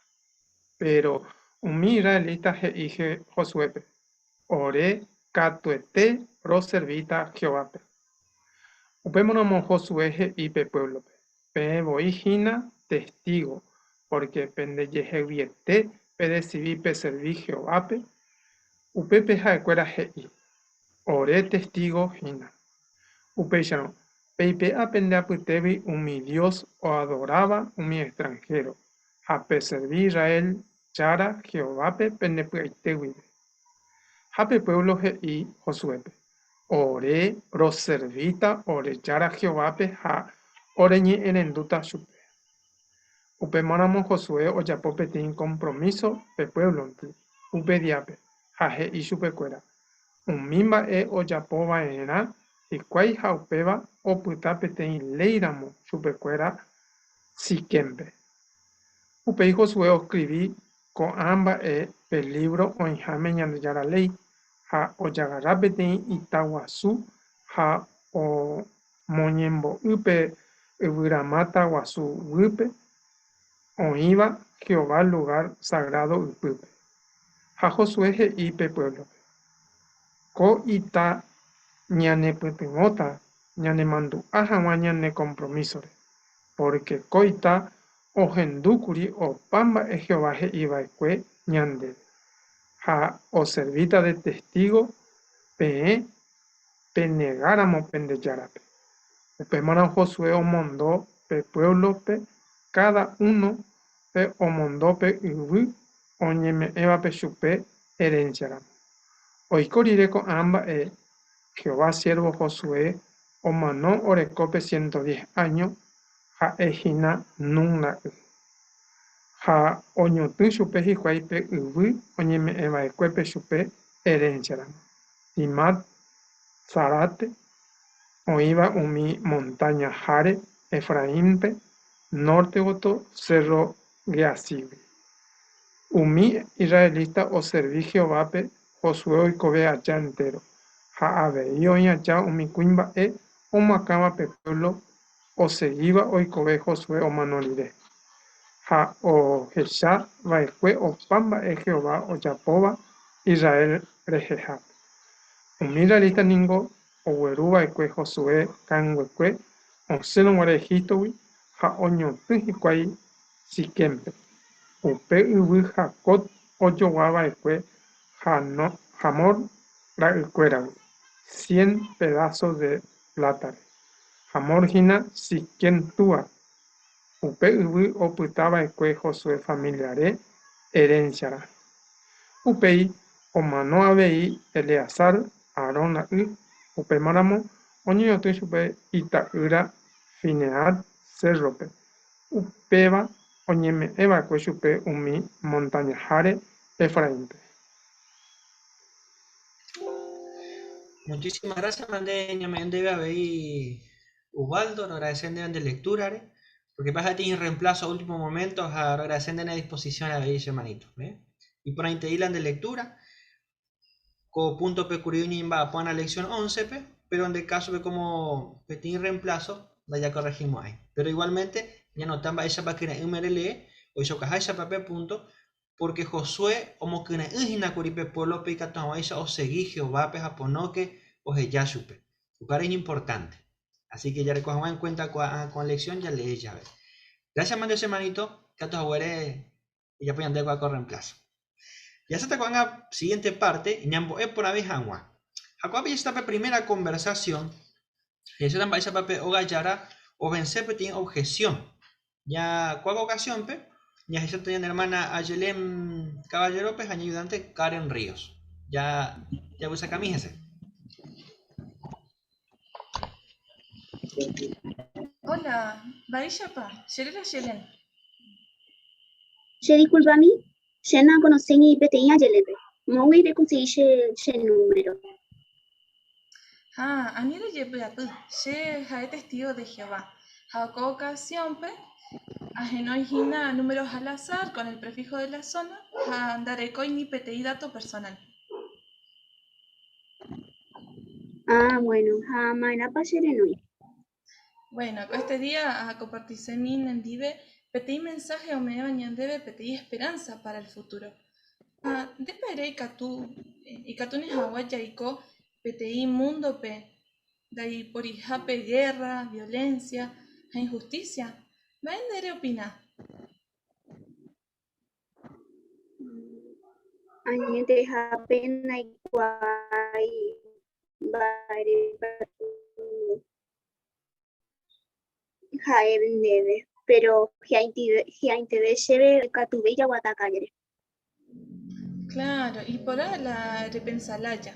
Speaker 13: Péro umi israelita he'i Josuépe, Ore katuete roservíta Jehovápe. Upémaramo Josué he'i pe puévlope, Peẽ voi hína testígo, pórke pendejeheguiete pedesidi peservi Jehovápe. Upépe ha'ekuéra he'i, Ore testígo hína. Upéicharõ, peipe'a pende apytégui umi dios oadoráva umi extranhéro, ha peservi Israel Jára Jehovápe pende py'aite guive. Ha pe puévlo he'i Josuépe, Ore roservíta ore Jára Jehovápe ha oreñe'ẽrendúta chupe. Upémaramo Josué ojapo peteĩ kompromíso pe puévlonte upe díape ha he'i chupekuéra umi mba'e ojapo va'erã hikuái ha upéva opyta peteĩ léiramo chupekuéra Siquémpe. Upéi Josué oskrivi ko'ã mba'e pe lívro oĩháme Ñandejára Léi, ha ojagarra peteĩ ita guasu ha omoñembo'y pe yvyramáta guasu guýpe oĩva Jehová lugár sagrádo ypýpe. Ha Josué he'i pe puévlope, Ko ita ñanepytyvõta ñanemandu'a hag̃ua ñane kompromísore, pórke ko ita ohendúkuri opa mba'e Jehová he'i va'ekue ñandéve, ha oservíta de testígo peẽ penegáramo pende Járape. Upémarõ Josué omondo pe puévlope, káda uno pe omondo pe yvy oñeme'ẽvape chupe erénsiaramo. Oiko rire ko'ã mba'e, Jehová siérvo Josué omano orekópe 110 áño, ha'e hína Nun ra'y. Ha oñotỹ chupe hikuái pe yvy oñeme'ẽva'ekuépe chupe erénsiaramo, Timat Sarate, oĩva umi montáña háre Efraínpe, nórte gotyo sérro Gueasígui. Umi israelita oservi Jehovápe Josué oikove aja entéro, Ha avei oĩ aja umi kuimba'e omoakãva pe puévlo osegíva oikove Josué omano rire, ha ohecha va'ekue opa mba'e Jehová ojapóva Israel rehehápe. Umi israelita ningo ogueru va'ekue Josué kanguekue osẽrõ guare Egíptogui ha oñotỹ hikuái Siquémpe, upe yvy Jacob ojogua va'ekue Hamor ra'ykuéragui, cien pedáso de plátare. Hamor hína Siquem túa, upe yvy opyta va'ekue Josué familiare erénsiarã. Upéi omano avei Eleazar, Aarón ra'y, upémaramo oñeñotỹ chupe ita'ýra Finehás sérrope, upéva oñeme'ẽ va'ekue chupe umi montañaháre Efraínpe.
Speaker 6: Muchísimas gracias, mande ñame'ẽ ndéve avei Ubaldo, roagradece ndéve nde lectura-re, porque pasa ti reemplazo a último momento ha roagradece nde disposición avei che hermanito. ¿eh? Iporãitei la nde lectura, ko punto-pe kuri oñemba'apo la lección 11-pe, pero nde caso-pe como peteĩ reemplazo ndajakorregimo'ãi. Pero igualmente ñanota mba'éichapa kyre'ỹme relee, oichaukaháichapa pe punto, porque Josué omokyre'ỹ hína kuri pe pueblo-pe ikatu hag̃uáicha osegi Jehovápe ha ponóke oheja chupe. Upévare iñimportánte. Así que jareko hag̃ua en cuenta ko'ã lección jalee jave. Gracias mande che hermanito, katu haguére ijapo ñande ko'ã ko reemplazo. Jaháta ko'ág̃a siguiente parte, ñambo'e porãve hag̃ua. Ha ko'ápe jahecháta pe primera conversación, jahecháta mba'éichapa pe óga jára ovense peteĩ objeción. Ja ko'ã ocasión-pe jahecháta ñane hermana Ayelén Caballero-pe ha ña ayudante Karen Ríos. Ja jaguesakami hese.
Speaker 12: Hola, mba'éichapa? Che réra Ayelén.
Speaker 7: Che disculpami, che nakonoséi ni peteĩ Ayelépe. Moõgui rekonsegi che, che número.
Speaker 12: Ha, ani rejepy'apy, che ha'e testigo de Jehová. Ha ko ocasión-pe ahenói hína números al azar con el prefijo de la zona ha ndarekói ni peteĩ dato personal.
Speaker 7: Ah, bueno, ha ma'erãpa che renói?
Speaker 12: Bueno, ko este día akompartisemi nendive peteĩ mensaje ome'ẽva ñandéve peteĩ esperanza para el futuro. Ha ndépa ere ikatu, ikatúne hag̃ua jaiko peteĩ mundo-pe ndaiporihápe guerra, violencia ha injusticia? Mba'e nde reopina?
Speaker 7: Añetehápe ndaikuaái mba'érepa ha'e ndéve, péro hi'ãiteve chéve ikatuvéi jaguata kállere.
Speaker 12: Claro, iporã la repensa lája.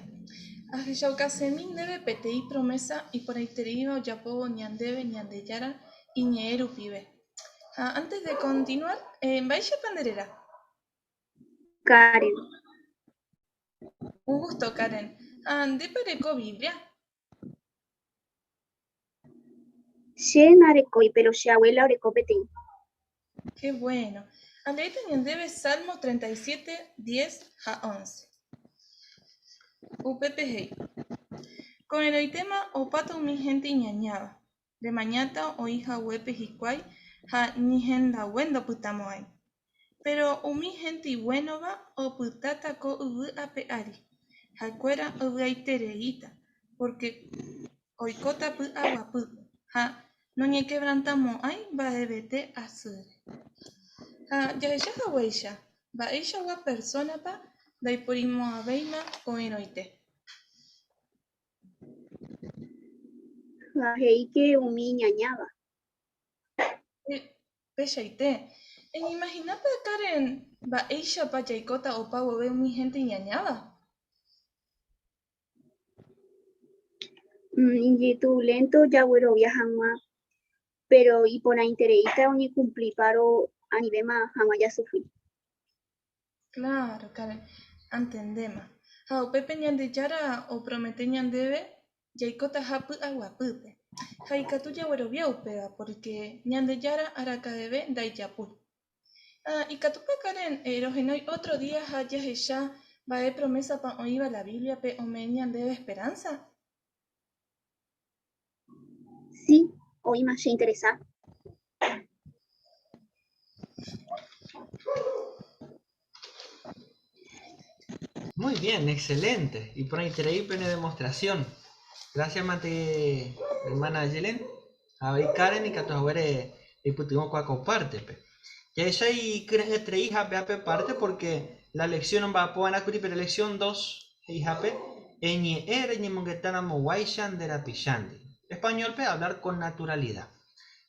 Speaker 12: Ahechaukasemi ndéve peteĩ promesa iporãitereíva ojapóvo ñandéve Ñandejára iñe'ẽ rupive. Ha antes de continuar, eh, mba'éichapa nde réra?
Speaker 7: Karen.
Speaker 12: Un gusto, Karen. Ha ndépa ereko Biblia?
Speaker 7: Che narekói, péro che abuela oreko peteĩ.
Speaker 12: Qué bueno. Aleéta ñandéve Salmo 37, 10 ha 11. Upépe he'i, Ko'ẽrõitéma opáta umi hénte iñañáva, remañáta oĩ haguépe hikuái ha ni hendague ndopytamo'ãi. Péro umi hénte iguénova opytáta ko yvy ape ári, ha'ekuéra ovy'aitereíta, pórke oikóta py'aguapýpe ha noñekevrantamo'ãi mba'evete asýre. Ha jahecha haguéicha, mba'eichagua persónapa ndaiporimo'ãvéima ko'ẽrõite.
Speaker 7: Ha he'íke umi iñañáva.
Speaker 12: Peichaite, eñeimahinápa Karen mba'éichapa jaikóta opa vove umi hénte iñañáva?
Speaker 7: Ijetu'ulénto jaguerovia hag̃ua, péro iporãitereíta oñekumplipárõ anivéma hag̃ua jasufri.
Speaker 12: Claro, Karen, antendéma. Ha upépe Ñandejára opromete ñandéve jaikotaha py'aguapýpe. Ha ikatu jaguerovia upéva, pórke Ñandejára araka'eve ndaijapúi. Ha ikatúpa Karen rohenói ótro día ha jahecha
Speaker 19: Mba'e promésapa oĩva la Bíbliape ome'ẽ ñandéve esperánsa?
Speaker 7: Si, oĩma cheinteresa.
Speaker 6: Muy bien, excelente. Y por ahí pene demostración. Gracias, mate, hermana Yelen. A ver, Karen y Catoaguere, y putimos comparte. Ya esa y tres hija parte porque la lección no va a poder pero lección 2, hija pe, Español pe hablar con naturalidad.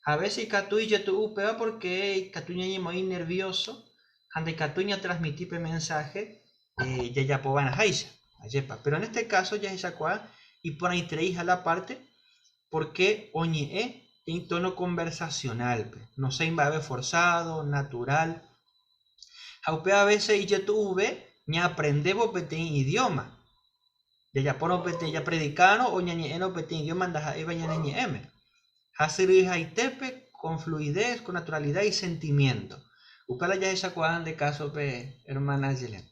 Speaker 6: A veces catu y tu upea porque catuña muy nervioso, ande catuña transmitir pe mensaje, ya ya poban a haisha, ayepa. Pero en este caso ya es y por ahí tres a la parte porque oñe en tono conversacional, pe. No se invabe forzado, natural. Aupea a veces y ya tuve, ni aprendemos pete idioma. Ya ya por pete ya predicano o ñañe no pete idioma anda eba ñañe m. Hasiri haitepe con fluidez, con naturalidad y sentimiento. Upala ya esa cuajan de caso pe hermana Yelen.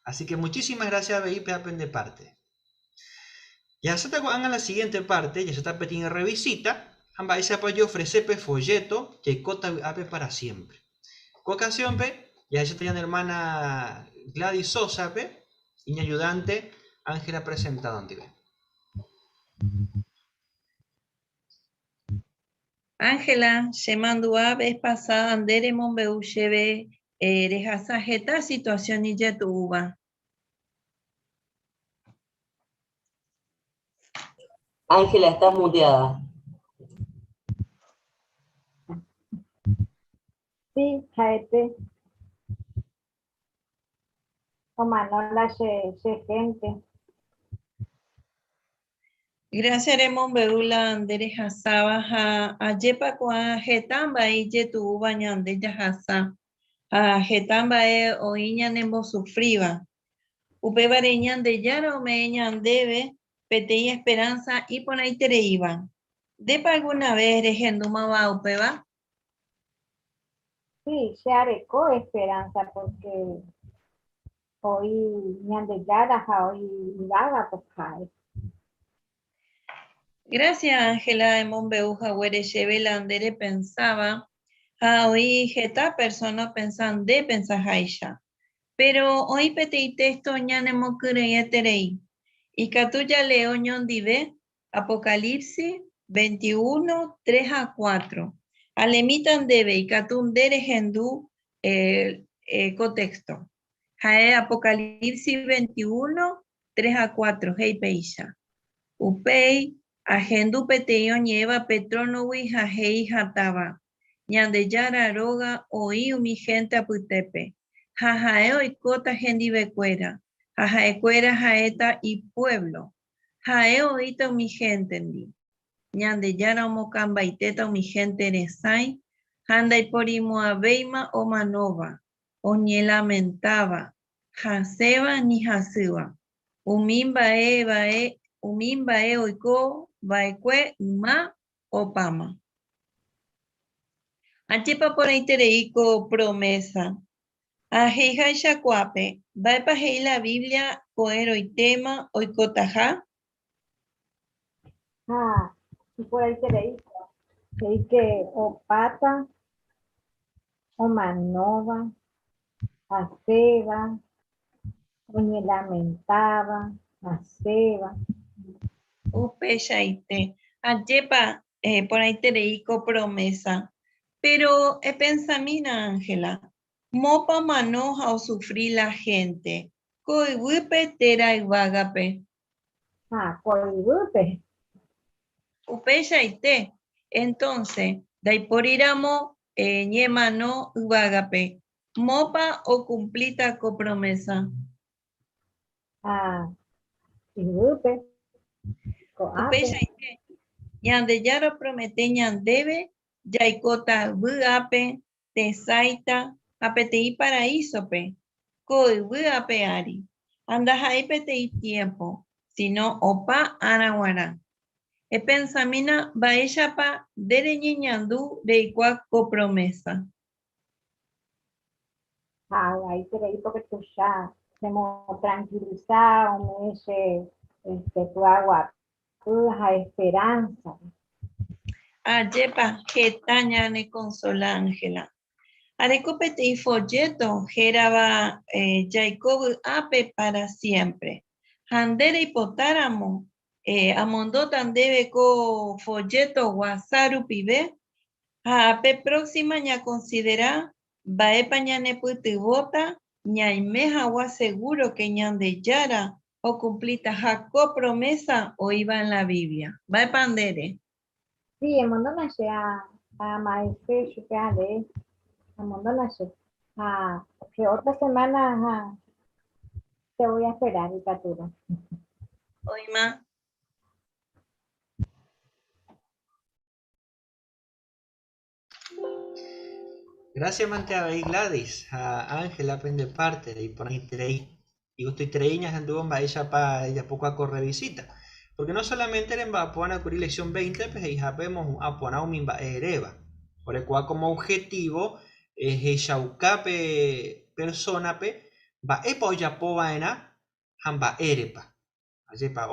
Speaker 6: Así que muchísimas gracias BIP de parte. Ya se te a la siguiente parte, ya se está petiendo revisita, amba ese apoyo ofrece pe folleto que cota ape para siempre. Ocasión pe, ya se está hermana Gladys Sosa pe, y mi ayudante Ángela presentado antive.
Speaker 20: Ángela, xemandua vez pasada andere mombe'u chéve rehasa heta situación ijetu'úva.
Speaker 1: Ángela, estás muteada.
Speaker 16: Sí, ha'ete. Omano la che, che gente.
Speaker 20: Gracias remombe'u la nde rehasáva ha ajépa ko'ã heta mba'e ijetu'úva ñande jahasa ha heta mba'e oĩ ñanembosufríva. Upévare Ñandejára ome'ẽ ñandéve peteĩ esperanza iporãitereíva. Ndépa alguna vez rehendúmava upéva?
Speaker 16: Sí, che areko esperanza porque oĩ Ñandejára ha oĩ yvága poháre.
Speaker 20: Gracias, Ángela, emombe'u haguére chéve la nde repensáva ha oĩ heta persona opensa nde pensaháicha. Pero oĩ peteĩ texto ñanemokyre'ỹeterei. Ikatu jalee oñondive Apocalipsis 21, 3 ha 4. Alemíta ndéve ikatu nde rehendu ko texto. Ha'e Apocalipsis 21, 3 ha 4, he'i péicha. Upéi, ahendu peteĩ oñe'ẽva pe trónogui ha he'i hatãva, Ñandejára róga oĩ umi hénte apytépe, ha ha'e oikóta hendivekuéra, ha ha'ekuéra ha'éta ipuévlo. Ha'e oĩta umi héntendi. Ñandejára omokãmbaitéta umi hénte resãi ha ndaiporimo'ãvéima omanóva, oñelamentáva, hasẽva ni hasýva. Umi mba'e va'e umi mba'e oiko va'ekue yma opáma. Ajépa porãiterei ko promésa. Ha he'iháicha ko'ápe, mba'épa he'i la Biblia ko'ẽrõitéma oikotaha?
Speaker 16: Ha iporãiterei he'i ke opáta omanóva, hasẽva, oñelamentáva, hasẽva.
Speaker 20: Upeichaite. Ajépa porãiterei ko promésa. Péro epensamína Ángela, mópa omano ha osufri la hénte, ko yvýpe térã yvágape?
Speaker 16: Ha, ko yvýpe.
Speaker 20: Upeichaite. Entónse, ndaipóriramo ñemano yvágape, mópa okumplíta ko promésa?
Speaker 16: Ha, yvýpe, ko'ápe.
Speaker 20: Upeichaite, Ñandejára opromete ñandéve jaikóta vy'ápe, tesãita ha peteĩ paraísope, ko yvy ape ári. Ha ndaha'éi peteĩ tiémpo, síno opa ára g̃uarã. Epensamína mba'éichapa nde reñeñandu reikua ko promésa.
Speaker 16: Ha aiterei porque tuicha. Chemotranquiliza ome'ẽ che este py'aguapy ha esperanza.
Speaker 20: Ajépa heta ñanekonsola Ángela. Areko peteĩ folléto hérava Jaiko vy'ápe pára siémpre. Ha nde reipotáramo, amondóta ndéve ko folléto WhatsApp rupive ha pe próxima ñakonsidera mba'épa ñanepytyvõta ñaime hag̃ua segúro ke Ñandejára okumplitaha ko promésa oĩva en la Biblia. Mba'épa nde ere?
Speaker 16: Sí, emondóna che ha ama'ẽse chupe alee. Amondóna che. Ha che otra semana ha te voy a esperar ikatúrõ.
Speaker 20: Oĩma.
Speaker 6: Gracias mante avei Gladys ha Ángela pende parte iporãiterei. Igustoiterei ñahendúvo mba'éichapa ejapókua ko rrevisíta. Porque no solamente remba'apo kuri lección 20-pe he'ihápe emohu'ã porã umi mba'e eréva. Orekuaa como objetivo ehechauka pe persona-pe mba'épa ojapo va'erã ha mba'érepa. Ajépa,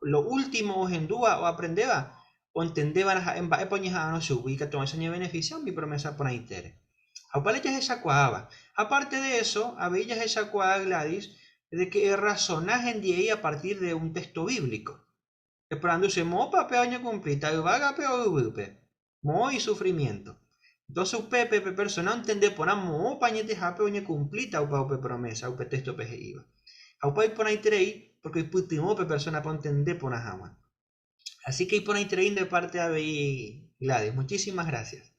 Speaker 6: lo último ohendúva oaprendéva, ontendéva'erã ha'e mba'épa oñeha'arõ chugui ikatu'ãicha oñevenefisia umi promesa porãitére. Ha upévare jahechakuaáva. Aparte de eso, avei jahechakuaa Gladys de que errasona hendiei a partir de un texto bíblico. Eporandu che, moõpa péva oñekumplíta, yvágape o yvýpe? Moõ isufrimiénto. Entonces upépe pe persóna ontende porã moõpa añetehápe oñekumplíta upe upe promésa, upe téxtope he'íva. Ha upéva iporãiterei pórke oipytyvõ pe persónape ontende porã hag̃ua. Así ke iporãiterei nde párte avei Gladys. Muchísimas gracias.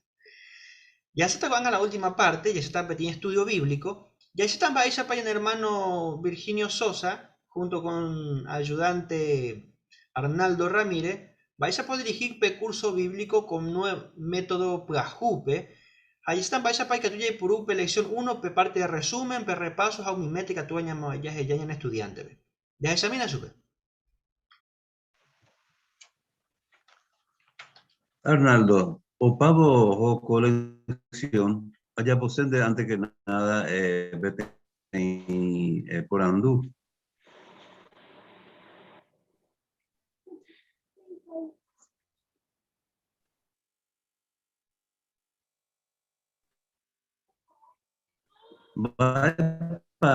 Speaker 6: Jahecháta ko'ág̃a la última párte, jahecháta peteĩ estudio bíblico. Jahecháta mba'éichapa ñane ermáno Virginio Sosa junto con ayudante Arnaldo Ramírez Mba'éichapa odirigi pe curso bíblico ko método pyahúpe? Ha jahecháta mba'éichapa ikatu jaipuru pe lección uno pe parte de resumen, pe repaso ha umi méta ikatúva jaheja ñane estudiántepe. Jahechamína chupe.
Speaker 21: Arnaldo, opávo oho ko lección, ajapose nde ante que nada peteĩ porandu. Mba'épa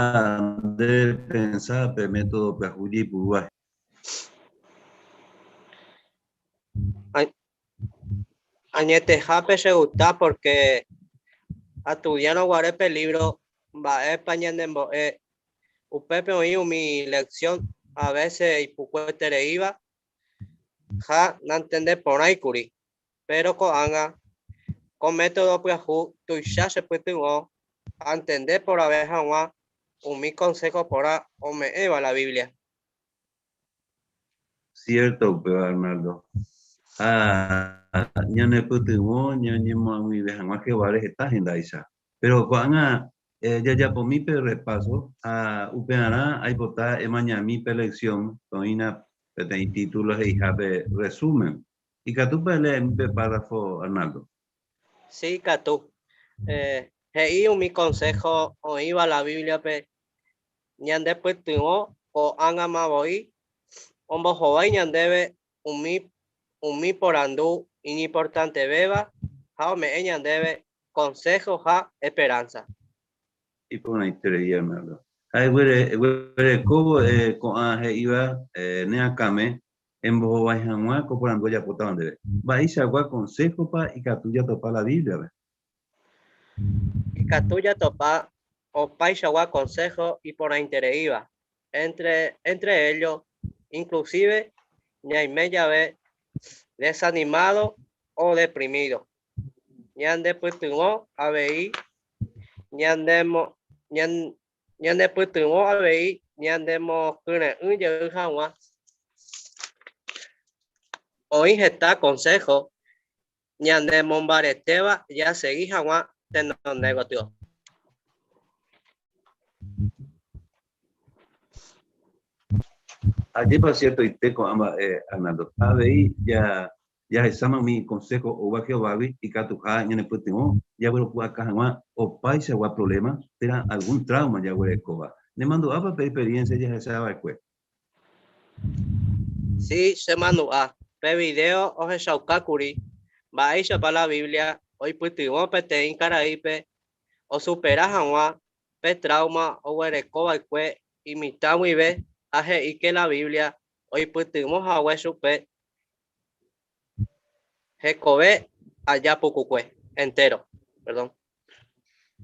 Speaker 21: nde repensa pe método pyahu jeipurúva?
Speaker 1: Añetehápe chegusta pórke astudiárõ guare pe lívro Mba'épa ñanembo'e Upépe oĩ umi lección a vése ipukuetereíva ha nantendeporãikuri, péro ko'ág̃a ko método pyahu tuicha chepytyvõ antende porãve hag̃ua umi konsého porã ome'ẽva la Biblia.
Speaker 21: Cierto upéva Arnaldo. Ha ñanepytyvõ ñañemoag̃uive hag̃ua Jehováre heta hendáicha. Péro ko'ág̃a Jajapomi pe repaso ha upearã aipota emañami pe lección oĩna peteĩ título he'ihápe Resumen. Ikatúpa eleemi pe párrafo, Arnaldo?
Speaker 1: Si ikatu. He'i umi konsého oĩva la Bíbliape ñandepytyvõ ko'ág̃ama voi ombohovái ñandéve umi porandu iñimportantevéva ha ome'ẽ ñandéve Consejo ha esperanza.
Speaker 21: Iporãiterei Arnaldo. Ha eguerekóvo ko'ã he'íva ne akãme embohovái hag̃ua ko porandu ojapótava ndéve. Mba'eichagua konséhopa ikatu jatopa la Bíbliape?
Speaker 1: Ikatu jatopa opaichagua konsého iporãitereíva, entre ellos, inclusive ñaime jave desanimado o deprimido. Ñandepytyvõ avei ñandepytyvõ avei ñanemokyre'ỹ jey hag̃ua. Oĩ heta konsého ñanemombaretéva jasegi hag̃ua tenonde gotyo.
Speaker 21: Ajépa siertoite ko'ã mba'e, Arnaldo. Avei jahecháma umi konsého oúva Jehovágui ikatuha ñanepytyvõ jagueropu'aka hag̃ua opaichagua provléma térã algún tráuma jaguerekóva. Nemandu'ápa pe experiencia jahechava'ekue?
Speaker 1: Si, chemandu'a. Pe video ohechaukákuri mba'éichapa la Biblia oipytyvõ peteĩ karaípe osupera hag̃ua pe trauma oguerekova'ekue imitã guive ha he'íke la Biblia oipytyvõ hague chupe hekove aja pukukue entero. Perdón.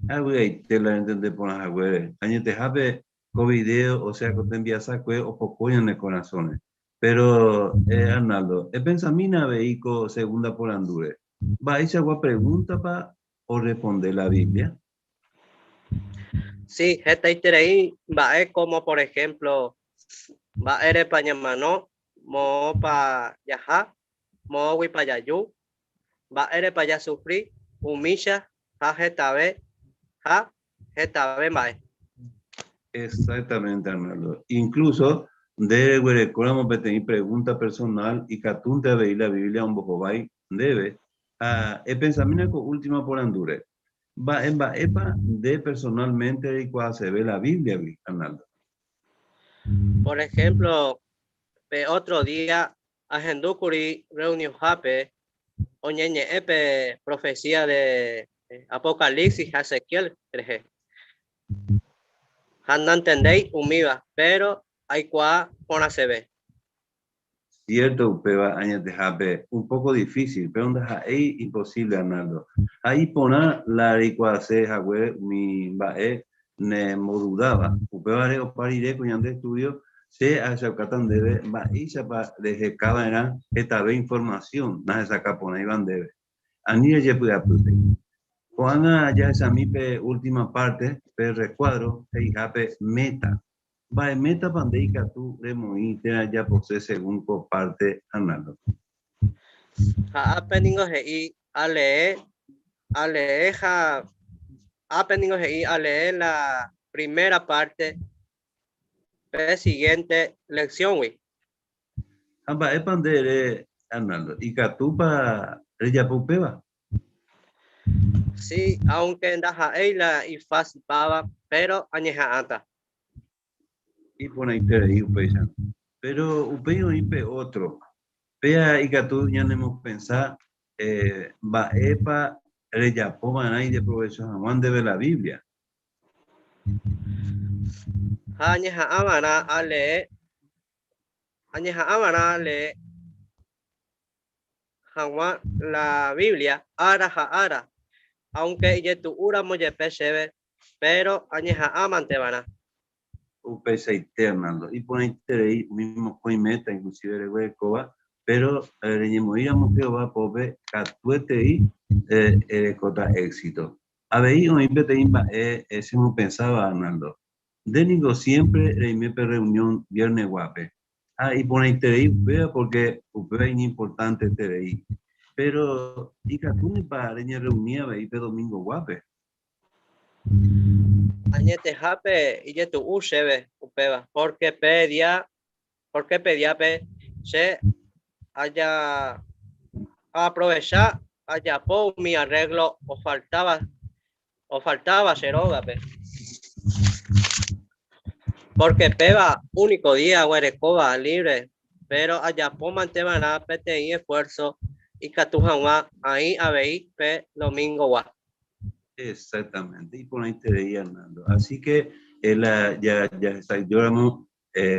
Speaker 21: Avy'aite la rentende porã haguére. Añetehápe ko video, o sea ko tembiasakue opoko ñane korasõre. Pero, Arnaldo, epensamína avei ko segunda porandúre, Mba'eichagua pregúntapa orresponde la Biblia?
Speaker 1: Sí, hetaiterei mba'e como por ejemplo, mba'érepa ñamano, moõpa jaha, moõguipa jaju, mba'érepa jasufri, umícha ha hetave ha hetave mba'e.
Speaker 21: Exactamente, Arnaldo. Incluso nde reguerekóramo peteĩ pregunta personal ikatúnte avei la Biblia ombohovái ndéve. Ha epensamína ko última porandúre. Mba'e mba'épa nde personalmente reikuaaseve la Bíbliagui, Arnaldo?
Speaker 1: Por ejemplo, pe otro día ahendúkuri reunionhápe oñeñe'ẽ pe profecía de Apocalipsis ha Ezequiel rehe. Ha nantendéi umíva, pero aikuaa porãseve.
Speaker 21: Cierto upéva añetehápe un poco difícil, pero ndaha'éi imposible, Arnaldo. Ha iporã la reikuaase hague umi mba'e nembodudáva. Upévare opa rire ko ñande estudio, che ahechaukáta ndéve mba'éichapa reheka va'erã hetave informasión nahesakã porãiva ndéve. Ani rejepy'apýpe. Ko'ág̃a jahechami pe última parte, pe rrecuadro he'ihápe Meta. Mba'e métapa nde ikatu remoĩ térã ejapose según ko parte, Arnaldo?
Speaker 1: Ha ápe ningo he'i alee, alee ha ápe ningo he'i alee la primera parte pe siguiente lección-gui.
Speaker 21: Ha mba'épa nde ere, Arnaldo? Ikatúpa rejapo upéva?
Speaker 1: Sí, aunque ndaha'éi la ifásilpava, pero añeha'ãta.
Speaker 21: Iporãiterei upéicha. Péro upéi oĩ pe ótro. Péa ikatu ñanemopensa mba'épa rejapo va'erã ideprovécho hag̃ua ndéve la Biblia.
Speaker 1: Ha añeha'ã va'erã alee, añeha'ã va'erã alee hag̃ua la Biblia ára ha ára, aunque ijetu'úramo jepe chéve, péro añeha'ãmante va'erã.
Speaker 21: Upeichaite, Arnaldo. Iporãiterei umi mokõi méta inclusive reguerekóva, péro reñemoĩramo Jehová pópe katuetei erekóta éxito. Avei oĩ peteĩ mba'e chemopensáva, Arnaldo. Nde ningo siémpre reime pe rreunión vierneguápe. Ha iporãiterei upéva pórke upéva iñimportanteterei. Péro ikatúnepa reñerreuni avei pe domingoguápe?
Speaker 1: Añetehápe ijetu'u chéve upéva, pórke pe día, pórke pe díape che aja aaprovecha ajapo umi arréglo ofaltáva, ofaltáva che rógape. Pórke péva úniko día aguerekóva lívre, péro ajapómante va'erã peteĩ esfuérso ikatu hag̃ua aĩ avei pe domingogua.
Speaker 21: Exactamente, iporãiterei Arnaldo. Así que la ya jahesa'ỹijóramo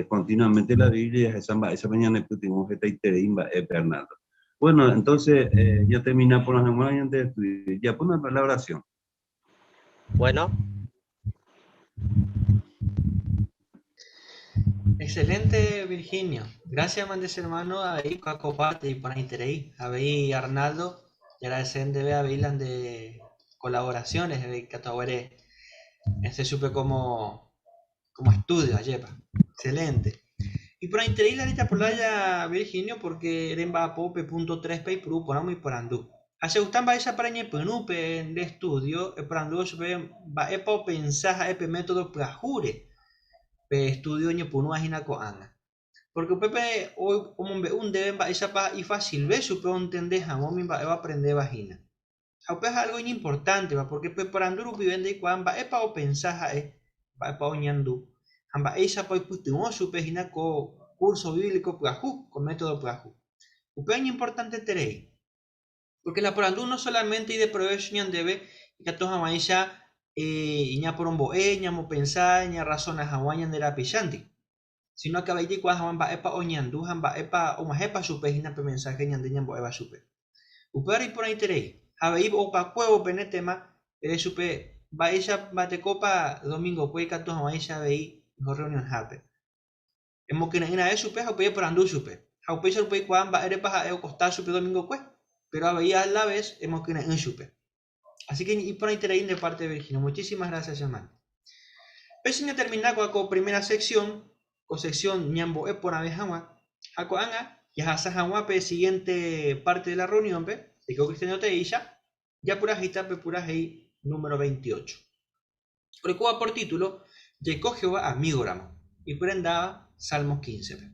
Speaker 21: continuamente la Biblia jahecha mba'éichapa ñanepytyvõ hetaiterei mba'épe Arnaldo. Bueno, entonces ñatermina porã hag̃ua ñande estudio, japóna la oración.
Speaker 1: Bueno.
Speaker 6: Excelente, Virginio. Gracias, mandes hermano, avei ko'ápe iporãiterei. Avei Arnaldo, jagradece ndéve avei la nde colaboraciones ikatu haguére ese chupe como como estudio, ajépa. Excelente. Iporãiterei la rejapo Virginio porque remba'apo pe punto 3 pe eipuru porã umi porandu. Ha chegusta mba'éichapa reñepyrũ pe nde estudio eporandúvo chupe mba'épa opensa ha'e pe método pyahúre pe estudio oñepyrũva hína ko'ág̃a. Porque upépe omombe'u ndéve mba'éichapa ifacilve chupe ontende hag̃ua umi mba'e oaprendéva hína. Ha upéva ha'e algo iñimportánteva porque pe porandu rupive ndeikuaa mba'épa opensa ha'e, mba'épa oñandu. Ha mba'éichapa oipytyvõ chupe hína ko curso bíblico pyahu, ko método pyahu. Upéva iñimportanteterei. Porque la porandu no solamente ideprovécho ñandéve ikatu hag̃uáicha ñaporombo'e, ñamopensa, ñarrasona hag̃ua ñande rapichándi, sino que avei jaikuaa hag̃ua mba'épa oñandu ha mba'épa og̃uahẽpa chupe hína pe mensaje ñande ñambo'éva chupe. Upévare iporãiterei. Ha avei opakuévo pene tema ere chupe mba'éicha mba'etekópa domingokue ikatu hag̃uáicha avei oho reunionhápe. Emokyre'ỹ raẽ chupe ha upéi eporandu chupe. Ha upéicha rupi eikuaa mba'érepa ha'e okosta chupe domingokue, péro avei a la ves emokyre'ỹ chupe. Así que iporãiterei nde parte Virginia. Muchísimas gracias hermano. Péicha ñatermina ko'ã ko primera sección, ko sección ñambo'e porãve hag̃ua. Ha ko'ág̃a jahasa hag̃ua pe siguiente parte de la reunión-pe, Teko Cristiano Teéicha, japurahéita pe purahéi número 28. Orekóva por título Jaiko Jehová amígoramo, ipyrendáva Salmos 15-pe.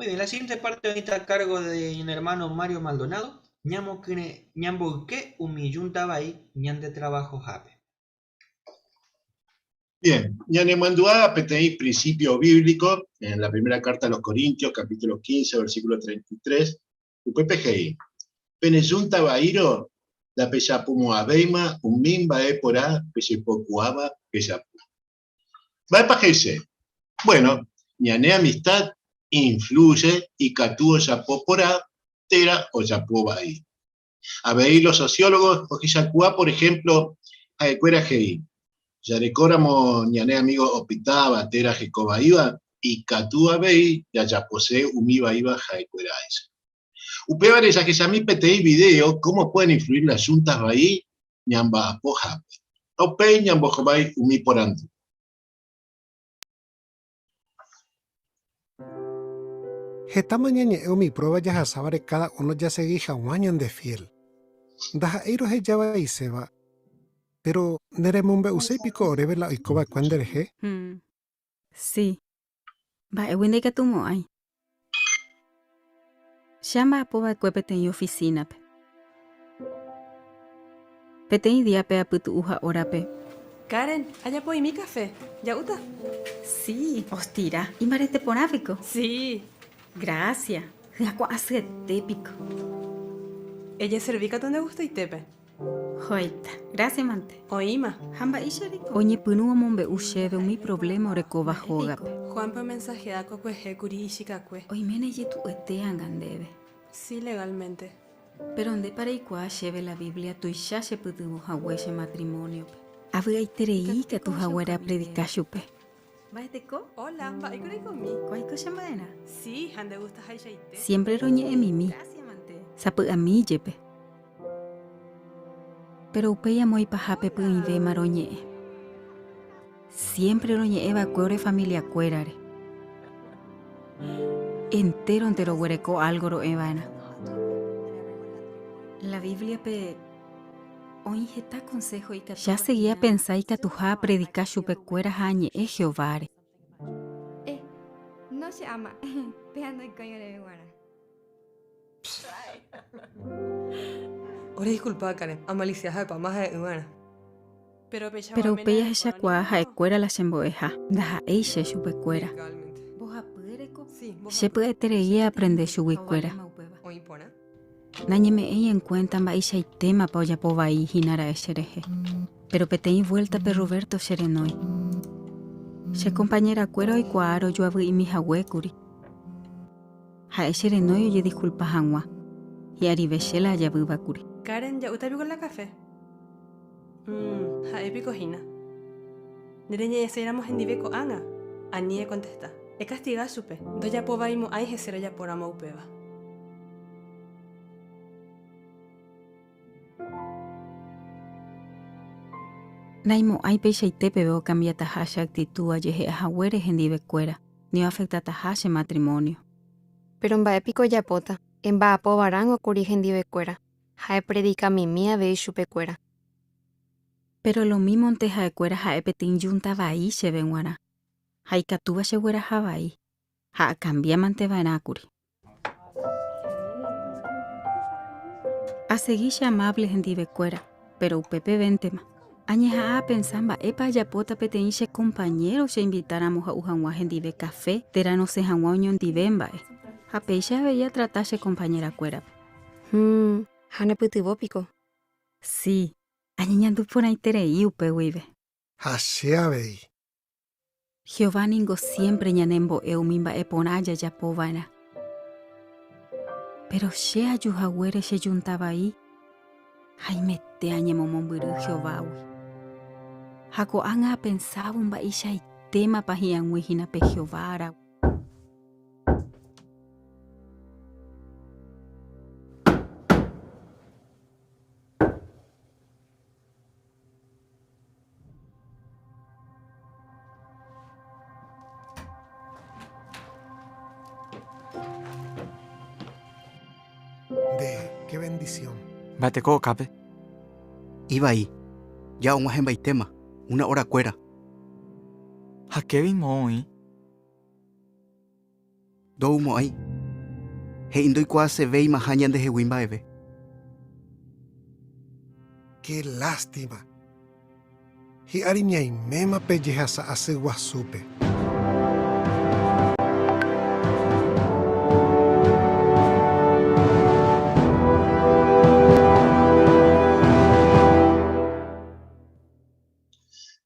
Speaker 6: Muy bien, la siguiente parte está a cargo de mi hermano Mario Maldonado. Ñamboyke umi yunta vai ñande trabajohápe.
Speaker 2: Bien, ñanemandu'a peteĩ principio bíblico en la primera carta a los Corintios, capítulo 15, versículo 33, upépe he'i, Pene yunta vaírõ ndapejapumo'ãvéima umi mba'e porã pejepokuaáva pejapo. Mba'épa he'ise? Bueno, ñane amistad influye ikatu ojapo porã térã ojapo vai. Avei los sociólogos ohechakuaa, por ejemplo, ha'ekuéra he'i, jarekóramo ñane amigo opitáva térã heko vaíva, ikatu avei jajapose umi vaíva ha'ekuéraicha. Upévare jahechami peteĩ video cómo pueden influir las juntas vai ñamba'apo hápe. Ha upéi ñambohovái umi porandu.
Speaker 22: Hetáma ñañe'ẽ umi prueba jahasávare káda uno jasegi hag̃ua ñandefiél. Ndaha'éi roheja vaiséva, péro neremombe'uséi piko oréve la oiko va'ekue nderehe?
Speaker 23: Si. Mba'égui ndaikatumo'ãi. Che amba'apo va'ekue peteĩ ofisínape. Peteĩ díape apytu'u ha órape.
Speaker 19: Karen, ajapo'imi kafe. Ja'úta?
Speaker 23: Si, ostira. Imbarete porã piko?
Speaker 19: Si.
Speaker 23: Gracia. Hyakuã asyete piko.
Speaker 3: Ejeservi katu nde gustoitépe.
Speaker 23: Joaita. Gracias mante.
Speaker 3: Oĩma.
Speaker 23: Ha mba'éicha reko? Oñepyrũ omombe'u chéve umi problema orekóva hógape.
Speaker 3: Juanpe omensajea kokuehe kuri ichikakue.
Speaker 23: Oiméne ijetu'uete anga ndéve.
Speaker 3: Sí, legalmente.
Speaker 23: Péro ndépa reikuaa chéve la Biblia tuicha chepytyvõ hague che matrimóniope. Avy'aiterei ikatu haguére apredika chupe. Mba'eteko?
Speaker 3: Hola, mba'éiko reikomi?
Speaker 23: Kuaiko che mba'erã?
Speaker 3: Sí, ha nde gustahaichaite.
Speaker 23: Siémpre roñe'ẽmimi, sapy'ami jepe. Péro upéi amo ipahápe py'ỹivéma roñe'ẽ. Siémpre roñe'ẽ va'ekue ore familiakuérare. Entéronte roguereko álgo ro'e va'erã. La Bíbliape oĩ heta konsého ikatúva. Che asegi apensa ikatuha apredika chupekuéra ha añe'ẽ Jehováre. Péro upéi ahechakuaa ha'ekuéra la chembo'eha, ndaha'éi che chupekuéra. Che pya'eterei aaprende chuguikuéra. Nañeme'ẽi enkuénta mba'eichaitémapa ojapo vai hína ra'e cherehe. Péro peteĩ vuéltape Roberto cherenói. Che kompañerakuéra oikuaa rojoavy'imi hague kuri. Ha'e cherenói ojediskulpa hag̃ua. Hi'arive che la ajavýva kuri.
Speaker 3: Karen, ja'úta piko la kafe? Ha'e piko hína. Nereñe'ẽséiramo hendive ko'ág̃a, ani ekontesta. Ekastiga chupe, ndojapovaimo'ãi hese rojapóramo upéva.
Speaker 23: Naimo'ãi peichaite peve okambiataha che actitu ajehe'a haguére hendivekuéra, ni oafectataha che matrimonio.
Speaker 4: Péro mba'e piko ojapóta? Emba'apo varãngo kuri hendivekuéra, ha epredika mimi avei chupekuéra.
Speaker 23: Péro lomímonte ha'ekuéra ha'e peteĩ júnta vai chéve g̃uarã, ha ikatúva chegueraha vai, ha akambiámante va'erã kuri. Asegi che amávle hendivekuéra, péro upepevéntema. Añeha'ã apensa mba'épa ajapóta peteĩ che kompañéro cheinvitáramo ha'u hag̃ua hendive kafe térã rosẽ hag̃ua oñondive mba'e. Ha péicha avei atrata che kompañerakuérape.
Speaker 4: Hũm, ha nepytyvõ piko?
Speaker 23: Si, añeñandu porãiterei upe guive.
Speaker 22: Ha che avei.
Speaker 23: Jehová ningo siémpre ñanembo'e umi mba'e porã jajapo va'erã. Péro che aju haguére chejunta vai, haimete añemomombyry Jehovágui. Ha ko'ág̃a apensávo mba'eichaitémapa hi'ag̃ui hína pe Jehová ára.
Speaker 22: Nde, qué bendición.
Speaker 15: Mba'eteko okápe?
Speaker 24: Ivai. Ja og̃uahẽmbaitéma, una hora-kuéra.
Speaker 15: Ha Kevin moõ oĩ?
Speaker 24: Ndoumo'ãi. He'i ndoikuaasevéimaha ñandehegui mba'eve.
Speaker 22: Qué lástima. Hi'ári ñaiméma pe jehasa asy guasúpe.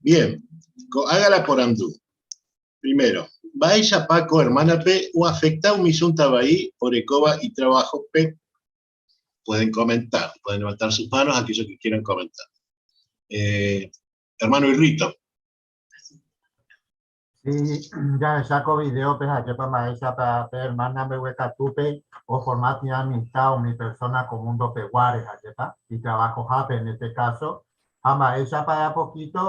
Speaker 2: Bien, ko'ág̃a la porandu. Primero, mba'éichapa ko ermánape oafekta umi júnta vai orekóva itraváhope? Pueden comentar, pueden levantar sus manos aquellos que quieran comentar. Eh, hermano Irrito.
Speaker 14: Sí, jahecha ko videópe ha'épa mba'éichapa pe hermana mbeguekatúpe oforma térã amistad umi persona ko mundo peguáre ha'épa itrabajohápe en este caso Ha mba'éichapa de a poquito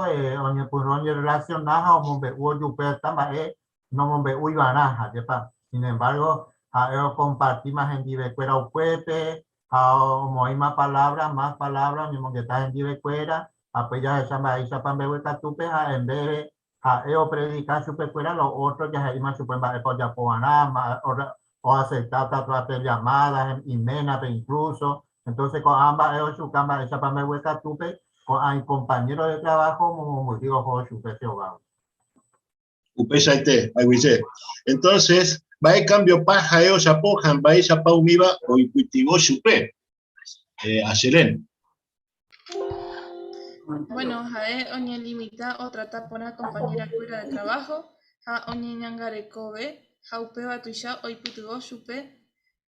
Speaker 14: oñepyrũ oñerrelaciona ha omombe'u ojupe heta mba'e nomombe'úi va'erã, ajépa? Sin embargo, ha'e okompartíma hendivekuéra upépe ha omoĩma palabra, más palabra oñemongeta hendivekuéra, ha upéi jahecha mba'éichapa mbeguekatúpe ha en vez de ha'e opredika chupekuéra, lo otro jahe'íma chupe mba'épa ojapo va'erã, oaceptáta pe llamada, iménape incluso, Entonces ko'ã mba'e ochuka mba'éichapa mbeguekatúpe ko'ã icompañero de trabajo omomombyry oho chupe Jehovágui.
Speaker 2: Upeichaite, aguyje. Entonces, mba'e cambio-pa ha'e ojapo ha mba'éichapa umíva oipytyvõ chupe? Eh, Ayelén.
Speaker 19: Bueno, ha'e oñelimita otrata porã compañera-kuéra de trabajo ha oñeñangarekove ha upéva tuicha oipytyvõ chupe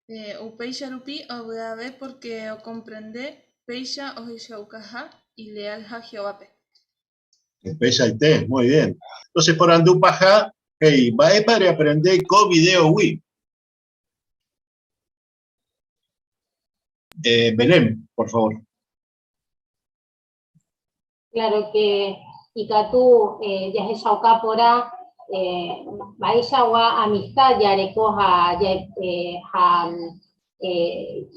Speaker 19: eh, upéicha rupi ovy'ave porque okomprende péicha ohechaukaha ilealha Jehovápe.
Speaker 2: Upeichaite, muy bien. Entonces, porandu paha, he'i, mba'épa reaprende ko videogui? Eh, Belén, por favor.
Speaker 16: Claro que ikatu eh, jahechauka porã eh, mba'eichagua amistad jareko ha, eh, ha eh,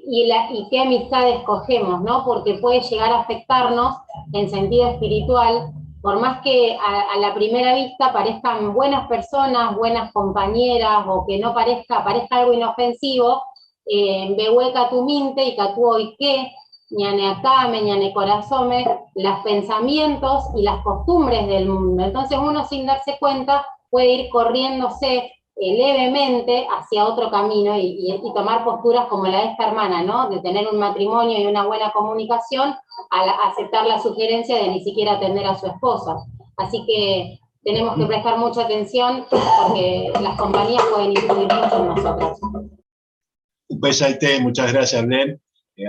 Speaker 16: y, la, y qué amistad escogemos, ¿no? Porque puede llegar a afectarnos en sentido espiritual, por más que a, a la primera vista parezcan buenas personas, buenas compañeras, o que no parezca, parezca algo inofensivo, eh, katu minte y katu oike, ñane akãme, ñane korasõme, los pensamientos y las costumbres del mundo. Entonces uno sin darse cuenta puede ir corriéndose eh, levemente hacia otro camino y, y, y tomar posturas como la de esta hermana, ¿no? De tener un matrimonio y una buena comunicación, al aceptar la sugerencia de ni siquiera atender a su esposa. Así que tenemos que prestar mucha atención porque las compañías pueden influir mucho en nosotros.
Speaker 2: Upeichaite, muchas gracias, Belén. Eh,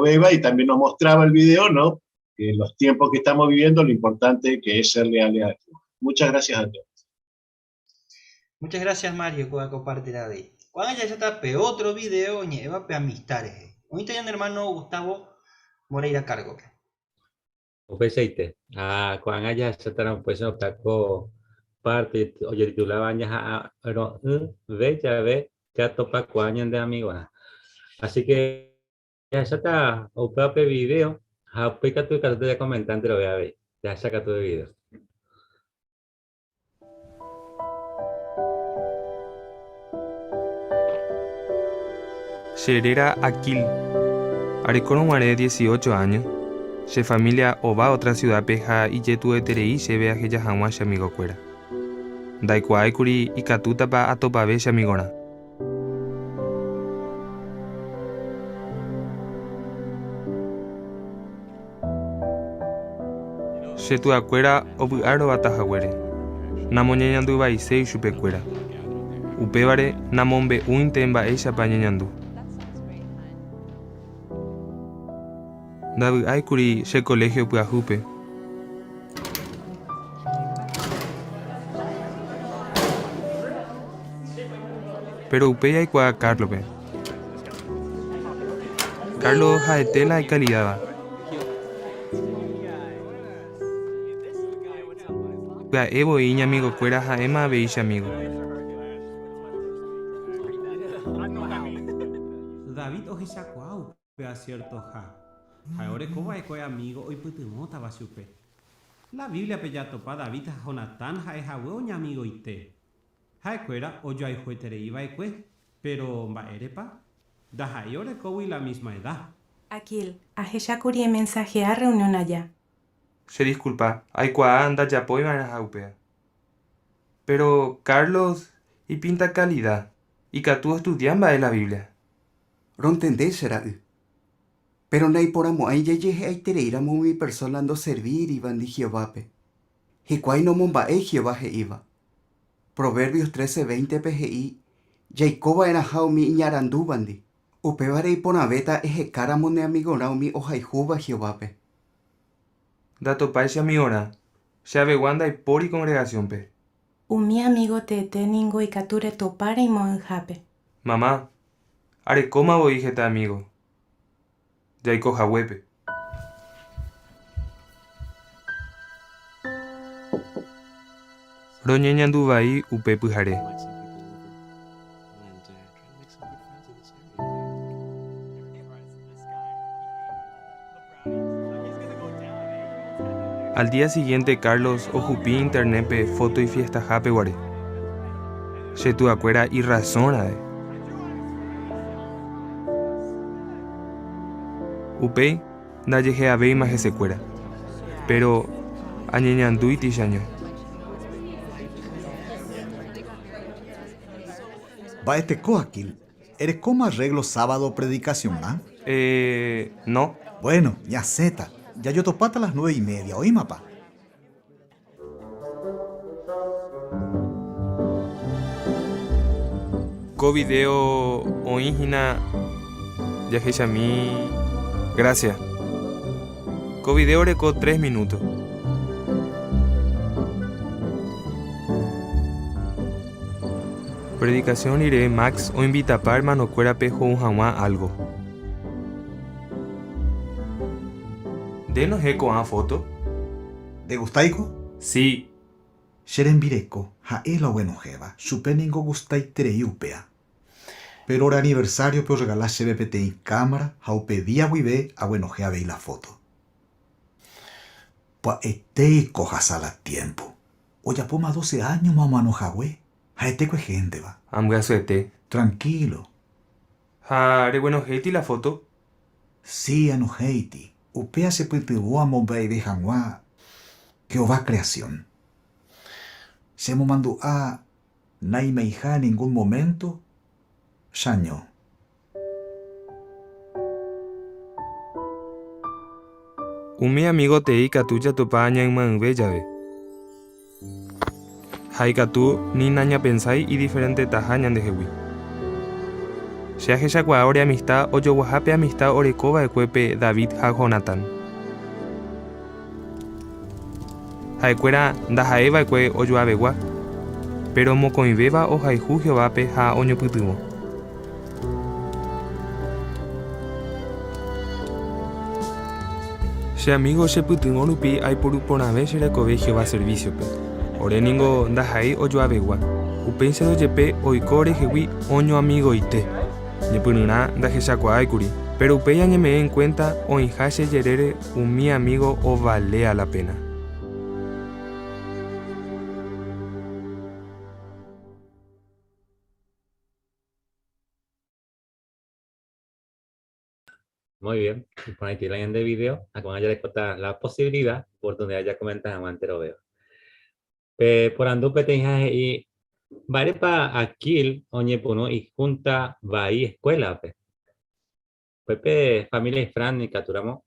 Speaker 2: Beba, y también nos mostraba el video, ¿no? Que en los tiempos que estamos viviendo, lo importante que es ser leales a Dios. Muchas gracias a todos.
Speaker 6: Muchas gracias Mario kóva ko parte avei. Ko'ág̃a jahecháta pe otro video oñe'ẽva pe amistad rehe. Oĩta ñane hermano Gustavo Moreira cargo-pe.
Speaker 5: Upeichaite. Ha ko'ág̃a jahechátarõ upéicha opyta ko parte ojetituláva Ñaha'arõ'ỹve jave jatopakuaa ñande amigorã. Así que jahecháta upéva pe video ha upéi katu ikatúta jakomenta enterove avei. Jahecha katu pe video.
Speaker 8: Che réra Akil. Arekórõ guare 18 áño, che família ova ótra siudápe ha ijetu'ueterei chéve aheja hag̃ua che amigokuéra. Ndaikuaáikuri ikatútapa atopave che amigorã. Che tuakuéra ovy'a rovata haguére, namoñeñanduvaiséi chupekuéra. Upévare namombe'úinte mba'éichapa añeñandu. Ndavy'áikuri che koléhio pyahúpe. Péro upéi aikuaa Cárlospe. Carlos ha'ete la ikalidáva. Pya'e voi iñamigokuéra ha'éma avei che amigo.
Speaker 11: David ohechakuaa upéva siertoha. Ha'e oreko va'ekue amígo oipytyvõtava chupe. La Bíbliape jatopa David ha Jonatán ha'e hague oñamigoite. Ha'ekuéra ojoayhueterei va'ekue, péro mba'érepa? Ndaha'éi orekógui la mísma eda.
Speaker 3: Akil, ahechákuri emensahea reunión aja.
Speaker 8: Che disculpa, aikuaa ndajapói va'erãha upéva. Péro Carlos ipinta kalida, ikatu ostudia mba'e la Biblia.
Speaker 24: Rontende che ra'y. Péro naiporãmo'ãi jajehe'aitereíramo umi persóna ndoservírivandi Jehovápe. Hikuái nomomba'éi Jehová he'íva. Proverbios trece, véintepe he'i jaiko va'erãha umi iñarandúvandi. Upévare iporãvéta ehekáramo ne amigorã umi ohayhúva Jehovápe.
Speaker 8: Ndatopái che amigorã, che avegua ndaipóri kongregasiónpe.
Speaker 3: Umi amígo teete ningo ikatu retopa reimo'ã'ỹhápe.
Speaker 8: Mama, arekóma voi heta amígo. Jaiko haguépe. Roñeñandu vai upe pyhare. Al día siguiente Carlos ohupi internet-pe foto ifiestahápe guare. Che tuakuéra irrazón ra'e. Upéi ndajehe'avéima hesekuéra. Péro añeñandúiti cheaño.
Speaker 17: Mba'eteko Akil.
Speaker 9: Erekóma arreglo sábado predicacionrã?
Speaker 8: Eh, no.
Speaker 9: Bueno, ñasẽta. Jajotopáta las nueve y media, oĩmapa?
Speaker 8: Ko video oĩ hína jahechami. Gracias. Ko video oreko tres minuto. Predikasión rire Max oinvitapa ermanokuérape ho'u hag̃ua álgo. Nde nohẽ ko'ã fóto?
Speaker 9: Ndegustáiko?
Speaker 8: Si.
Speaker 9: Che rembireko, ha'e la oguenohẽva, chupe ningo ogustaiterei upéa. Péro ore aniversáriope orregala chéve peteĩ kámara ha upe día guive aguenohẽ avei la fóto. Pya'etéiko ohasa la tiémpo. Ojapóma doce áñoma omano hague, ha'etéko ehénteva.
Speaker 8: Ambyasyete.
Speaker 9: Trankílo.
Speaker 8: Ha reguenohẽiti la fóto?
Speaker 9: Si, anohẽiti. Upéa chepytyvõ amomba'eve hag̃ua Jehová kreasión. Chemomandu'a naimeiha ningún moménto chaño.
Speaker 8: Umi amigo tee ikatu jatopa ñayma'ỹve jave. Ha ikatu ni nañapensái idiferentetaha ñandehegui. Che ahechakuaa ore amista ojoguaha pe amista oreko va'ekue pe David ha Jonatán. Ha'ekuéra ndaha'éi va'ekue ojoavegua, péro mokõivéva ohayhu Jehovápe ha oñopytyvõ. Che amígo chepytyvõ rupi aiporu porãve che rekove Jehová servísiope. Ore ningo ndaha'éi ojoavegua, upéicharõ jepe oiko orehegui oñoamigoite. Ñepyrũrã ndahechakuaáikuri, péro upéi añeme'ẽ enkuénta oĩha che jerére umi amígo ovalea la péna.
Speaker 5: Muy bien, iporãite la ñande video, ha ko'ág̃a jarekóta la posibilida, oportunidad jakomenta hag̃ua enterovéva. Pe porandu peteĩha he'i, Mba'érepa Akil oñepyrũ ijunta vai escuela-pe? Upépe familia Ifrán ikatúramo.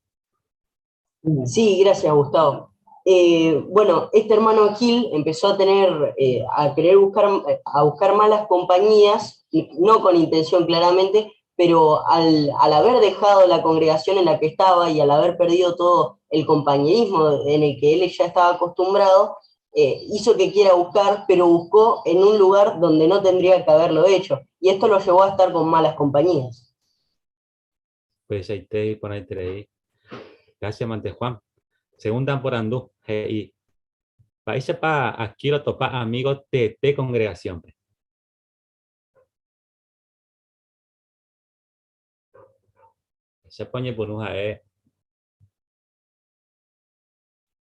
Speaker 10: Sí, gracias Gustavo. Eh, bueno, este hermano Gil empezó a tener, eh, a querer buscar, a buscar malas compañías, no con intención claramente, pero al, al haber dejado la congregación en la que estaba y al haber perdido todo el compañerismo en el que él ya estaba acostumbrado, eh, hizo que quiera buscar, pero buscó en un lugar donde no tendría que haberlo hecho. Y esto lo llevó a estar con malas compañías.
Speaker 5: Upeichaite iporãiterei. Gracias mante Juan. Segunda porandu he'i, Mba'éichapa Akil otopa amigo teete congregación-pe? Mba'éichapa oñepyrũ ha'e